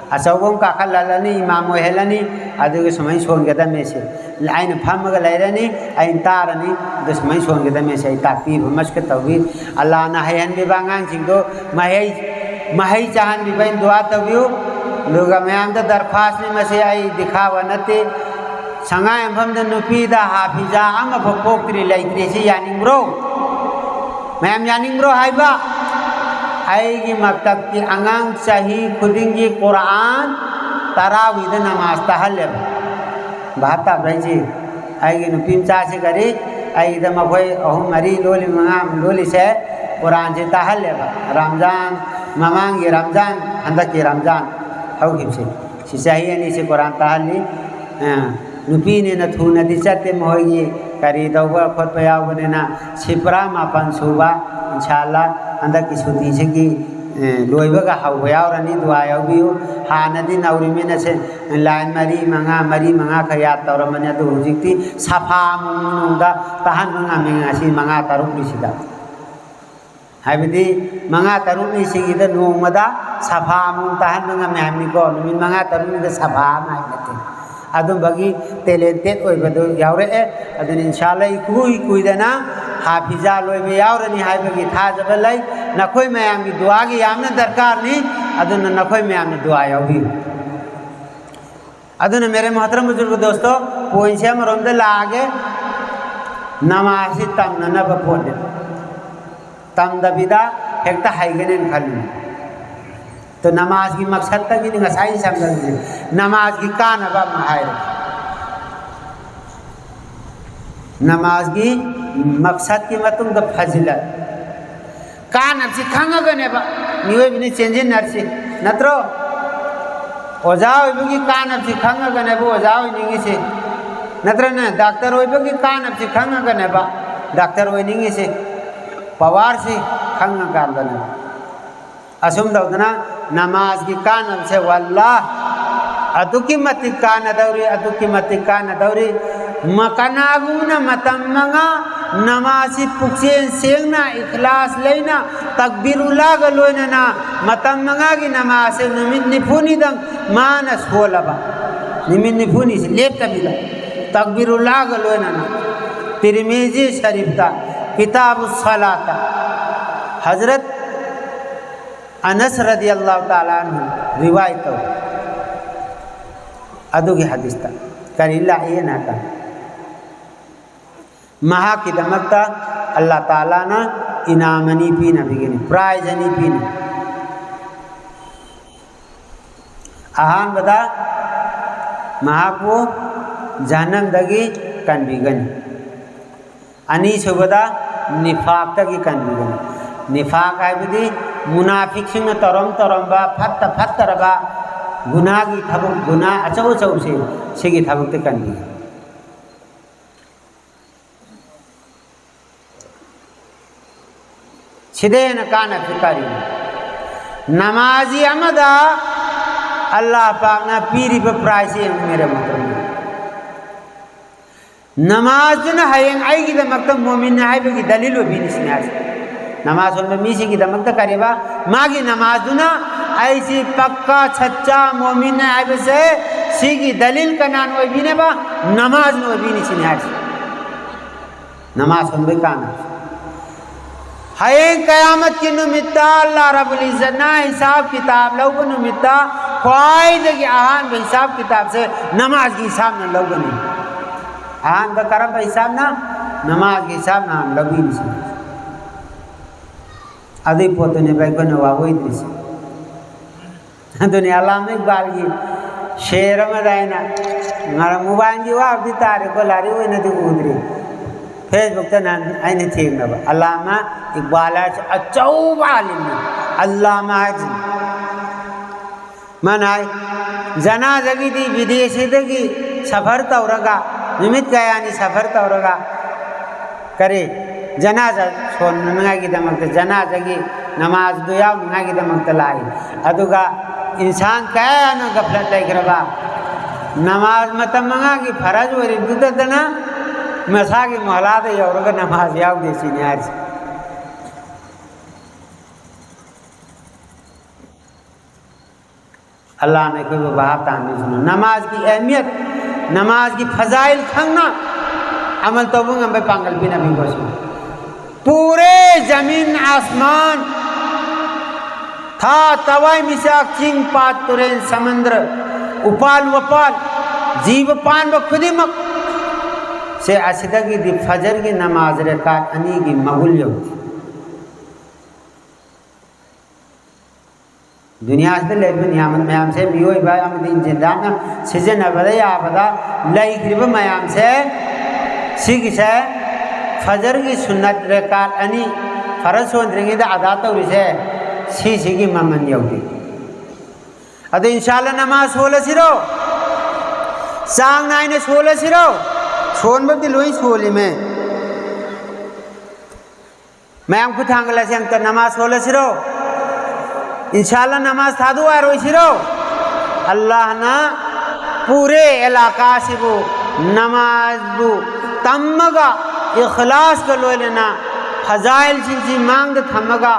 ꯑꯆꯧꯕ ꯑꯃ ꯀꯥꯈꯠꯍꯜꯂꯅꯤ, ꯏꯃꯥꯝ ꯑꯣꯏꯍꯜꯂꯅꯤ, ꯑꯗꯨꯒ ꯁꯨꯃꯥꯏꯅ ꯁꯣꯟꯒꯗꯕꯅꯤ ꯁꯤ꯫ ꯑꯩꯅ ꯐꯝꯃꯒ ꯂꯩꯔꯅꯤ, ꯑꯩꯅ ꯇꯥꯔꯅꯤ, ꯑꯗꯨ ꯁꯨꯃꯥꯏꯅ ꯁꯣꯟꯒꯗꯕꯅꯤ ꯁꯤ ꯑꯩ ꯇꯥꯛꯄꯤꯕ ꯃꯁꯤꯀ ꯇꯧꯕꯤ꯫ ꯑꯜꯂꯥꯅ ꯍꯩꯍꯟꯕꯤꯕ ꯑꯉꯥꯡꯁꯤꯡꯗꯣ ꯃꯍꯩ, ꯃꯍꯩ ꯆꯥꯍꯟꯕꯤꯕ ꯑꯩꯅ ꯗꯨꯋꯥ ꯇꯧꯕꯤꯌꯨ꯫ ꯑꯗꯨꯒ ꯃꯌꯥꯝꯗ ꯗꯔꯈ꯭ꯋꯥꯁꯅꯤ, ꯃꯁꯤ ꯑꯩ ꯗꯤꯈꯥꯕ ꯅꯠꯇꯦ꯫ ꯁꯉꯥꯏ ꯃꯐꯝꯗ ꯅꯨꯄꯤꯗ ꯍꯥꯐꯤꯖꯥ ꯑꯃꯐꯥꯎ ꯄꯣꯛꯇ꯭ꯔꯤ, ꯂꯩꯇ꯭ꯔꯤ, ꯁꯤ ꯌꯥꯅꯤꯡꯕ꯭ꯔꯣ? ꯃꯌꯥꯝ ꯌꯥꯅꯤꯡꯕ꯭ꯔꯣ ꯍꯥꯏꯕ? ꯑꯩꯒꯤ ꯃꯛꯇꯕꯀꯤ ꯑꯉꯥꯡ ꯆꯍꯤ ꯈꯨꯗꯤꯡꯒꯤ ꯀꯨꯔꯥꯟ ꯇꯔꯥꯋꯤꯗ ꯅꯃꯥꯖ ꯇꯥꯍꯜꯂꯦꯕ꯫ ꯚꯥꯞ ꯇꯥꯕ꯭ꯔꯥ ꯍꯥꯏꯁꯤ? ꯑꯩꯒꯤ ꯅꯨꯄꯤ ꯃꯆꯥꯁꯤ ꯀꯔꯤ, ꯑꯩꯒꯤꯗ ꯃꯈꯣꯏ ꯑꯍꯨꯝ ꯃꯔꯤ ꯂꯣꯜꯂꯤ, ꯃꯉꯥ ꯑꯃ ꯂꯣꯜꯂꯤꯁꯦ ꯀꯨꯔꯥꯟꯁꯤ ꯇꯥꯍꯜꯂꯦꯕ꯫ ꯔꯝꯖꯥꯟ, ꯃꯃꯥꯡꯒꯤ ꯔꯝꯖꯥꯟ, ꯍꯟꯗꯛꯀꯤ ꯔꯝꯖꯥꯟ ꯍꯧꯈꯤꯕꯁꯦ, ꯁꯤ ꯆꯍꯤ ꯑꯅꯤꯁꯤ ꯀꯨꯔꯥꯟ ꯇꯥꯍꯜꯂꯤ꯫ ꯑ, ꯅꯨꯄꯤꯅꯤꯅ ꯊꯨꯅꯗꯤ ꯆꯠꯇꯦ, ꯃꯈꯣꯏꯒꯤ ꯀꯔꯤ ꯇꯧꯕ ꯈꯣꯠꯄ ꯌꯥꯎꯕꯅꯤꯅ, ꯁꯤ ꯄꯨꯔꯥ ꯃꯥꯄꯟ ꯁꯨꯕ, ꯏꯟꯁꯥ ꯑꯜꯂꯥ, ꯍꯟꯗꯛꯀꯤ ꯁꯨꯇꯤꯁꯤꯒꯤ, ꯑ, ꯂꯣꯏꯕꯒ ꯍꯧꯕ ꯌꯥꯎꯔꯅꯤ꯫ ꯗꯨꯋꯥ ꯌꯥꯎꯕꯤꯌꯨ꯫ ꯍꯥꯟꯅꯗꯤ ꯅꯧꯔꯤꯃꯤꯅ ꯁꯦ ꯂꯥꯏꯟ ꯃꯔꯤ ꯃꯉꯥ, ꯃꯔꯤ ꯃꯉꯥ ꯈꯛ ꯌꯥꯠ ꯇꯧꯔꯝꯕꯅꯤ, ꯑꯗꯨ ꯍꯧꯖꯤꯛꯇꯤ ꯁꯐꯥ ꯑꯃꯃꯝꯗ ꯇꯥꯍꯟꯕ ꯉꯝꯃꯤ ꯉꯁꯤ ꯃꯉꯥ ꯇꯔꯨꯛꯅꯤꯁꯤꯗ꯫ ꯍꯥꯏꯕꯗꯤ ꯃꯉꯥ ꯇꯔꯨꯛꯅꯤꯁꯤꯒꯤꯗ ꯅꯣꯡꯃꯗ ꯁꯐꯥ ꯑꯃꯃꯝ ꯇꯥꯍꯟꯕ ꯉꯝꯃꯦ ꯍꯥꯏꯕꯅꯤꯀꯣ, ꯅꯨꯃꯤꯠ ꯃꯉꯥ ꯇꯔꯨꯛꯅꯤꯗ ꯁꯐꯥ ꯑꯃ ꯍꯥꯏꯕ ꯅꯠꯇꯦ꯫ ꯑꯗꯨꯝꯕꯒꯤ ꯇꯦꯂꯦꯟꯇꯦꯠ ꯑꯣꯏꯕꯗꯨ ꯌꯥꯎꯔꯛꯑꯦ꯫ ꯑꯗꯨꯅ ꯏꯟꯁꯥ ꯑꯜꯂꯥ ꯏꯀꯨꯏ ꯀꯨꯏꯗꯅ ꯍꯥꯐꯤꯖꯥ ꯂꯣꯏꯕ ꯌꯥꯎꯔꯅꯤ ꯍꯥꯏꯕꯒꯤ ꯊꯥꯖꯕ ꯂꯩ꯫ ꯅꯈꯣꯏ ꯃꯌꯥꯝꯒꯤ ꯗꯨꯋꯥꯒꯤ ꯌꯥꯝꯅ ꯗꯔꯀꯥꯔꯅꯤ꯫ ꯑꯗꯨꯅ ꯅꯈꯣꯏ ꯃꯌꯥꯝꯅ ꯗꯨꯋꯥ ꯌꯥꯎꯕꯤꯌꯨ꯫ ꯑꯗꯨꯅ ꯃꯦꯔꯦ ꯃꯣꯍꯇꯔꯝ ꯕꯨꯖꯨꯔꯒ ꯗꯣꯁꯇꯣ, ꯄꯣꯏꯟꯁꯦ ꯑꯃꯔꯣꯝꯗ ꯂꯥꯛꯑꯒꯦ, ꯅꯃꯥꯖꯁꯤ ꯇꯝꯅꯅꯕ ꯄꯣꯠꯅꯦ꯫ ꯇꯝꯗꯕꯤꯗ ꯍꯦꯛꯇ ꯍꯩꯒꯅꯦꯅ ꯈꯜꯂꯨꯅꯨ꯫ ꯇꯣ ꯅꯃꯥꯖꯒꯤ ꯃꯛꯁꯠꯇꯒꯤꯅꯤ ꯉꯁꯥꯏ ꯆꯪꯗꯕꯁꯦ꯫ ꯅꯃꯥꯖꯒꯤ ꯀꯥꯟꯅꯕ ꯑꯃ ꯍꯥꯏꯔꯦ꯫ ꯅꯃꯥꯖꯒꯤ ꯃꯛꯁꯠꯀꯤ ꯃꯇꯨꯡꯗ ꯐꯖꯤꯂꯠ꯫ ꯀꯥꯟꯅꯕꯁꯤ ꯈꯪꯉꯒꯅꯦꯕ ꯃꯤꯑꯣꯏꯕꯅ ꯆꯦꯟꯁꯤꯟꯅꯔꯤꯁꯤ, ꯅꯠꯇ꯭ꯔꯣ? ꯑꯣꯖꯥ ꯑꯣꯏꯕꯒꯤ ꯀꯥꯟꯅꯕꯁꯤ ꯈꯪꯉꯒꯅꯦꯕ ꯑꯣꯖꯥ ꯑꯣꯏꯅꯤꯡꯉꯤꯁꯤ, ꯅꯠꯇ꯭ꯔꯅꯦ? ꯗꯥꯛꯇꯔ ꯑꯣꯏꯕꯒꯤ ꯀꯥꯟꯅꯕꯁꯤ ꯈꯪꯉꯒꯅꯦꯕ ꯗꯥꯛꯇꯔ ꯑꯣꯏꯅꯤꯡꯉꯤꯁꯤ, ꯄꯋꯥꯔꯁꯤ ꯈꯪꯉꯀꯥꯟꯗꯅꯦꯕ꯫ ꯑꯁꯨꯝ ꯇꯧꯗꯅ ꯅꯃꯥꯖꯒꯤ ꯀꯥꯟꯅꯕꯁꯦ ꯋꯥꯜꯂꯥ ꯑꯗꯨꯛꯀꯤ ꯃꯇꯤꯛ ꯀꯥꯟꯅꯗꯧꯔꯤ, ꯑꯗꯨꯛꯀꯤ ꯃꯇꯤꯛ ꯀꯥꯟꯅꯗꯧꯔꯤ꯫ ꯃ-, ꯀꯅꯥꯒꯨꯝꯕꯅ ꯃꯇꯝ ꯃꯉꯥ ꯅꯃꯥꯖꯁꯤ ꯄꯨꯛꯆꯦꯟ ꯁꯦꯡꯅ, ꯏꯈ꯭ꯂꯥꯁ ꯂꯩꯅ, ꯇꯛꯕꯤꯔꯨꯜꯂꯥꯒ ꯂꯣꯏꯅꯅ ꯃꯇꯝ ꯃꯉꯥꯒꯤ ꯅꯃꯥꯖꯁꯦ ꯅꯨꯃꯤꯠ ꯅꯤꯐꯨꯅꯤꯗꯪ ꯃꯥꯅ ꯁꯣꯜꯂꯕ, ꯅꯨꯃꯤꯠ ꯅꯤꯐꯨꯅꯤꯁꯤ ꯂꯦꯞꯇꯕꯤꯗ ꯇꯛꯕꯤꯔꯨꯜꯂꯥꯒ ꯂꯣꯏꯅꯅ, ꯇꯤꯔꯃꯤꯖꯤ ꯁꯔꯤꯐꯇ, ꯀꯤꯇꯥꯕꯨ ꯁꯂꯥꯠꯇ, ꯍꯖꯔꯠ ꯑꯅꯁ ꯔꯗꯤꯌꯜꯂꯥꯍꯨ ꯇꯥꯂꯥ ꯑꯟꯍꯨ ꯔꯤꯋꯥꯌꯠ ꯇꯧꯏ꯫ ꯑꯗꯨꯒꯤ ꯍꯗꯤꯁꯇ ꯀꯔꯤ ꯂꯥꯛꯏ ꯍꯥꯏꯅ ꯍꯥꯏ ꯀꯥꯟꯗ, ꯃꯍꯥꯛꯀꯤꯗꯃꯛꯇ ꯑꯜꯂꯥ ꯇꯥꯂꯥꯅ ꯏꯅꯥꯝ ꯑꯅꯤ ꯄꯤꯅꯕꯤꯒꯅꯤ, ꯄ꯭ꯔꯥꯏꯖ ꯑꯅꯤ ꯄꯤꯅꯤ꯫ ꯑꯍꯥꯟꯕꯗ ꯃꯍꯥꯛꯄꯨ ꯖꯍꯟꯅꯝꯗꯒꯤ ꯀꯟꯕꯤꯒꯅꯤ꯫ ꯑꯅꯤꯁꯨꯕꯗ ꯅꯤꯐꯥꯛꯇꯒꯤ ꯀꯟꯕꯤꯒꯅꯤ꯫ ꯅꯤꯐꯥꯛ ꯍꯥꯏꯕꯗꯤ ꯃꯨꯅꯥꯐꯤꯛꯁꯤꯡꯅ ꯇꯧꯔꯝ ꯇꯧꯔꯝꯕ ꯐꯠꯇ ꯐꯠꯇꯔꯕ ꯒꯨꯅꯥꯒꯤ ꯊꯕꯛ, ꯒꯨꯅꯥ ꯑꯆꯧ ꯑꯆꯧꯕꯁꯦ, ꯁꯤꯒꯤ ꯊꯕꯛꯇ ꯀꯟꯕꯤꯒꯅꯤ꯫ ꯁꯤꯗ ꯍꯦꯟꯅ ꯀꯥꯟꯅꯕꯁꯤ ꯀꯔꯤꯅꯣ? ꯅꯃꯥꯖꯤ ꯑꯃꯗ ꯑꯜꯂꯥꯍ ꯄꯥꯛꯅ ꯄꯤꯔꯤꯕ ꯄ꯭ꯔꯥꯏꯖꯁꯤ ꯌꯦꯡꯉꯨ, ꯃꯦꯔꯦ ꯃꯣꯍꯇꯔꯝ꯫ ꯅꯃꯥꯖꯗꯨꯅ ꯍꯌꯦꯡ ꯑꯩꯒꯤꯗꯃꯛꯇ ꯃꯣꯃꯤꯟ ꯍꯥꯏꯕꯒꯤ ꯗꯂꯤꯜ ꯑꯣꯏꯕꯤꯅꯤ ꯁꯤꯅꯤ ꯍꯥꯏꯁꯦ꯫ ꯅꯃꯥꯖ ꯁꯣꯟꯕ ꯃꯤꯁꯤꯡꯒꯤꯗꯃꯛꯇ ꯀꯔꯤꯕ? ꯃꯥꯒꯤ ꯅꯃꯥꯖꯗꯨꯅ ꯑꯩꯁꯤ ꯄꯛꯀꯥ ꯁꯠꯆꯥ ꯃꯣꯃꯤꯟ ꯍꯥꯏꯕꯁꯦ, ꯁꯤꯒꯤ ꯗꯂꯤꯜ ꯀꯅꯥꯅ ꯑꯣꯏꯕꯤꯅꯦꯕ? ꯅꯃꯥꯖꯅ ꯑꯣꯏꯕꯤꯅꯤ ꯁꯤꯅꯤ ꯍꯥꯏꯁꯦ꯫ ꯅꯃꯥꯖ ꯁꯣꯟꯕꯩ ꯀꯥꯟꯅꯕ꯫ ꯍꯌꯦꯡ ꯀꯌꯥꯃꯠꯀꯤ ꯅꯨꯃꯤꯠꯇ ꯑꯜꯂꯥ ꯔꯕꯨꯜ ꯏꯖꯠꯅ ꯍꯤꯁꯥꯕ ꯀꯤꯇꯥꯕ ꯂꯧꯕ ꯅꯨꯃꯤꯠꯇ ꯈ꯭ꯋꯥꯏꯗꯒꯤ ꯑꯍꯥꯟꯕ ꯍꯤꯁꯥꯕ ꯀꯤꯇꯥꯕꯁꯦ ꯅꯃꯥꯖꯒꯤ ꯍꯤꯁꯥꯕꯅ ꯂꯧꯒꯅꯤ꯫ ꯑꯍꯥꯟꯕ ꯀꯔꯝꯕ ꯍꯤꯁꯥꯕꯅ? ꯅꯃꯥꯖꯒꯤ ꯍꯤꯁꯥꯕꯅ ꯍꯥꯟꯅ ꯂꯧꯕꯤꯔꯤꯁꯤ꯫ ꯑꯗꯨꯏ ꯄꯣꯠꯇꯨꯅꯦꯕ ꯑꯩꯈꯣꯏꯅ ꯋꯥꯑꯣꯏꯗ꯭ꯔꯤꯁꯦ꯫ ꯑꯗꯨꯅꯤ ꯑꯜꯂꯥꯃꯥ ꯏꯛꯕꯥꯜꯒꯤ ꯁꯦꯔ ꯑꯃꯗ ꯑꯩꯅ ꯉꯔꯥꯡ ꯃꯨꯕꯥꯏꯟꯒꯤ ꯋꯥꯕꯨꯗꯤ ꯇꯥꯔꯦꯀꯣ, ꯂꯥꯏꯔꯤꯛ ꯑꯣꯏꯅꯗꯤ ꯎꯗ꯭ꯔꯤ꯫ ꯐꯦꯁꯕꯨꯛꯇ ꯅꯍꯥꯟ ꯑꯩꯅ ꯊꯦꯡꯅꯕ꯫ ꯑꯜꯂꯥꯃꯥ ꯏꯛꯕꯥꯜ ꯍꯥꯏꯁꯦ ꯑꯆꯧꯕ ꯑꯥꯂꯤꯝꯅꯤ꯫ ꯑꯜꯂꯥꯃꯥ ꯍꯥꯏꯁꯤꯅꯤ꯫ ꯃꯥꯅ ꯍꯥꯏ, ꯖꯅꯥꯖꯒꯤꯗꯤ ꯕꯤꯗꯦꯁꯤꯗꯒꯤ ꯁꯐꯔ ꯇꯧꯔꯒ, ꯅꯨꯃꯤꯠ ꯀꯌꯥꯅꯤ ꯁꯐꯔ ꯇꯧꯔꯒ, ꯀꯔꯤ, ꯖꯅꯥꯖ ꯁꯣꯟꯅꯅꯉꯥꯏꯒꯤꯗꯃꯛꯇ, ꯖꯅꯥꯖꯒꯤ ꯅꯃꯥꯖꯗꯨ ꯌꯥꯎꯅꯉꯥꯏꯒꯤꯗꯃꯛꯇ ꯂꯥꯛꯏ꯫ ꯑꯗꯨꯒ ꯏꯟꯁꯥꯟ ꯀꯌꯥꯅ ꯒꯐꯂꯠ ꯂꯩꯈ꯭ꯔꯕ, ꯅꯃꯥꯖ ꯃꯇꯝ ꯃꯉꯥꯒꯤ ꯐꯔꯖ ꯑꯣꯏꯔꯤꯗꯨꯗꯅ ꯃꯁꯥꯒꯤ ꯃꯣꯍꯂꯥꯗ ꯌꯧꯔꯒ ꯅꯃꯥꯖ ꯌꯥꯎꯗꯦ ꯁꯤꯅꯤ ꯍꯥꯏꯔꯤꯁꯦ꯫ ꯑꯜꯂꯥꯅ ꯑꯩꯈꯣꯏꯕꯨ ꯚꯥꯞ ꯇꯥꯍꯟꯕꯤꯁꯅꯨ꯫ ꯅꯃꯥꯖꯀꯤ ꯑꯍꯃꯤꯌꯠ, ꯅꯃꯥꯖꯀꯤ ꯐꯖꯥꯏꯜ ꯈꯪꯅ ꯑꯃꯜ ꯇꯧꯕ ꯉꯝꯕ ꯄꯥꯡꯒꯜ ꯄꯤꯅꯕꯤꯒꯣꯁꯅꯨ꯫ ꯄꯨꯔꯦ ꯖꯃꯤꯟ ꯑꯁꯃꯥꯟ, ꯊꯥ, ꯊꯋꯥꯏ ꯃꯤꯆꯥꯛ, ꯆꯤꯡ, ꯄꯥꯠ, ꯇꯨꯔꯦꯟ, ꯁꯃꯨꯗ꯭ꯔ, ꯎꯄꯥꯜ ꯋꯥꯄꯥꯜ, ꯖꯤꯕ ꯄꯥꯟꯕ ꯈꯨꯗꯤꯡꯃꯛ ꯁꯦ ꯑꯁꯤꯗꯒꯤꯗꯤ ꯐꯖꯔꯒꯤ ꯅꯃꯥꯖ ꯔꯦꯀꯥꯠ ꯑꯅꯤꯒꯤ ꯃꯒꯨꯜ ꯌꯧꯗꯦ꯫ ꯗꯨꯅꯤꯌꯥꯁꯤꯗ ꯂꯩꯔꯤꯕ ꯅꯤꯌꯥꯃꯠ ꯃꯌꯥꯝꯁꯦ ꯃꯤꯑꯣꯏꯕ ꯑꯃꯗꯤ ꯏꯟꯖꯤꯟꯗꯥꯅ ꯁꯤꯖꯤꯟꯅꯕꯗ ꯌꯥꯕꯗ ꯂꯩꯈ꯭ꯔꯤꯕ ꯃꯌꯥꯝꯁꯦ, ꯁꯤꯒꯤꯁꯦ ꯐꯖꯔꯒꯤ ꯁꯨꯟꯅꯠ ꯔꯦꯀꯥꯠ ꯑꯅꯤ ꯐꯔꯁ ꯁꯣꯟꯗ꯭ꯔꯤꯉꯩꯗ ꯑꯗꯥ ꯇꯧꯔꯤꯁꯦ, ꯁꯤꯁꯤꯒꯤ ꯃꯃꯜ ꯌꯧꯗꯦ꯫ ꯑꯗꯣ ꯏꯟꯁꯥꯜꯂꯥ ꯅꯃꯥꯖ ꯁꯣꯜꯂꯁꯤꯔꯣ? ꯆꯥꯡ ꯅꯥꯏꯅ ꯁꯣꯜꯂꯁꯤꯔꯣ? ꯁꯣꯟꯕꯗꯤ ꯂꯣꯏ ꯁꯣꯜꯂꯤꯃꯦ꯫ ꯃꯌꯥꯝ ꯈꯨꯠ ꯊꯥꯡꯒꯠꯂꯁꯤ ꯑꯝꯇ, ꯅꯃꯥꯖ ꯁꯣꯜꯂꯁꯤꯔꯣ? ꯏꯟꯁꯥꯜꯂꯥ ꯅꯃꯥꯖ ꯊꯥꯗꯣꯛꯑꯔꯣꯏꯁꯤꯔꯣ? ꯑꯜꯂꯥꯍꯅ ꯄꯨꯔꯦ ꯑꯦꯂꯥꯀꯥꯁꯤꯕꯨ ꯅꯃꯥꯖꯕꯨ ꯇꯝꯃꯒ, ꯏꯈꯂꯥꯁꯀ ꯂꯣꯏꯅꯅ ꯐꯖꯥꯏꯜꯁꯤꯡꯁꯤ ꯃꯥꯡꯗ ꯊꯝꯃꯒ,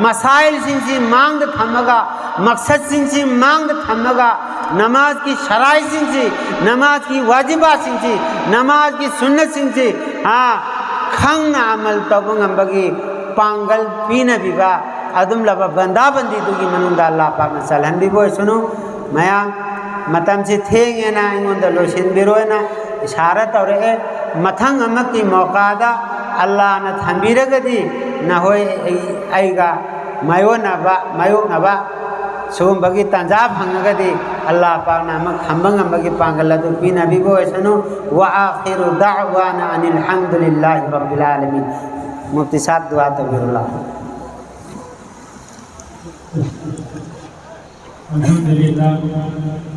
ꯃꯁꯥꯏꯜꯁꯤꯡꯁꯤ ꯃꯥꯡꯗ ꯊꯝꯃꯒ, ꯃꯛꯁꯠꯁꯤꯡꯁꯤ ꯃꯥꯡꯗ ꯊꯝꯃꯒ, ꯅꯃꯥꯖꯀꯤ ꯁꯔꯥꯏꯁꯤꯡꯁꯤ, ꯅꯃꯥꯖꯀꯤ ꯋꯥꯖꯤꯕꯥꯁꯤꯡꯁꯤ, ꯅꯃꯥꯖꯀꯤ ꯁꯨꯟꯅꯁꯤꯡꯁꯤ, ꯑꯥ, ꯈꯪꯅ ꯑꯃꯜ ꯇꯧꯕ ꯉꯝꯕꯒꯤ ꯄꯥꯡꯒꯜ ꯄꯤꯅꯕꯤꯕ ꯑꯗꯨꯝꯂꯕ ꯕꯟꯗꯥ ꯕꯟꯗꯤꯗꯨꯒꯤ ꯃꯅꯨꯡꯗ ꯑꯜꯂꯥꯍ ꯄꯥꯛꯅ ꯆꯜꯍꯟꯕꯤꯕ ꯑꯣꯏꯁꯅꯨ꯫ ꯃꯌꯥꯝ, ꯃꯇꯝꯁꯤ ꯊꯦꯡꯉꯦꯅ ꯑꯩꯉꯣꯟꯗ ꯂꯣꯏꯁꯤꯟꯕꯤꯔꯣꯅ ꯏꯁꯥꯔꯥ ꯇꯧꯔꯛꯑꯦ꯫ ꯃꯊꯪ ꯑꯃꯒꯤ ꯃꯣꯀꯥꯗ ꯑꯜꯂꯥꯍꯅ ꯊꯝꯕꯤꯔꯒꯗꯤ ꯅꯈꯣꯏ ꯑꯩ-, ꯑꯩꯒ ꯃꯥꯌꯣꯟꯅꯕ, ꯃꯥꯌꯣꯛꯅꯕ ꯁꯤꯒꯨꯝꯕꯒꯤ ꯇꯥꯟꯖꯥ ꯐꯪꯉꯒꯗꯤ ꯑꯜꯂꯥꯍ ꯄꯥꯛꯅ ꯑꯃꯨꯛ ꯊꯝꯕ ꯉꯝꯕꯒꯤ ꯄꯥꯡꯒꯜ ꯑꯗꯨ ꯄꯤꯅꯕꯤꯕ ꯑꯣꯏꯁꯅꯨ꯫ وآخر دعوانا أن الحمد لله رب العالمين. ꯃꯨꯐꯇꯤ ꯁꯥꯍꯕ, ꯗꯨꯋꯥ ꯇꯧꯕꯤꯔꯣ ꯂꯥꯎ꯫ الحمد لله.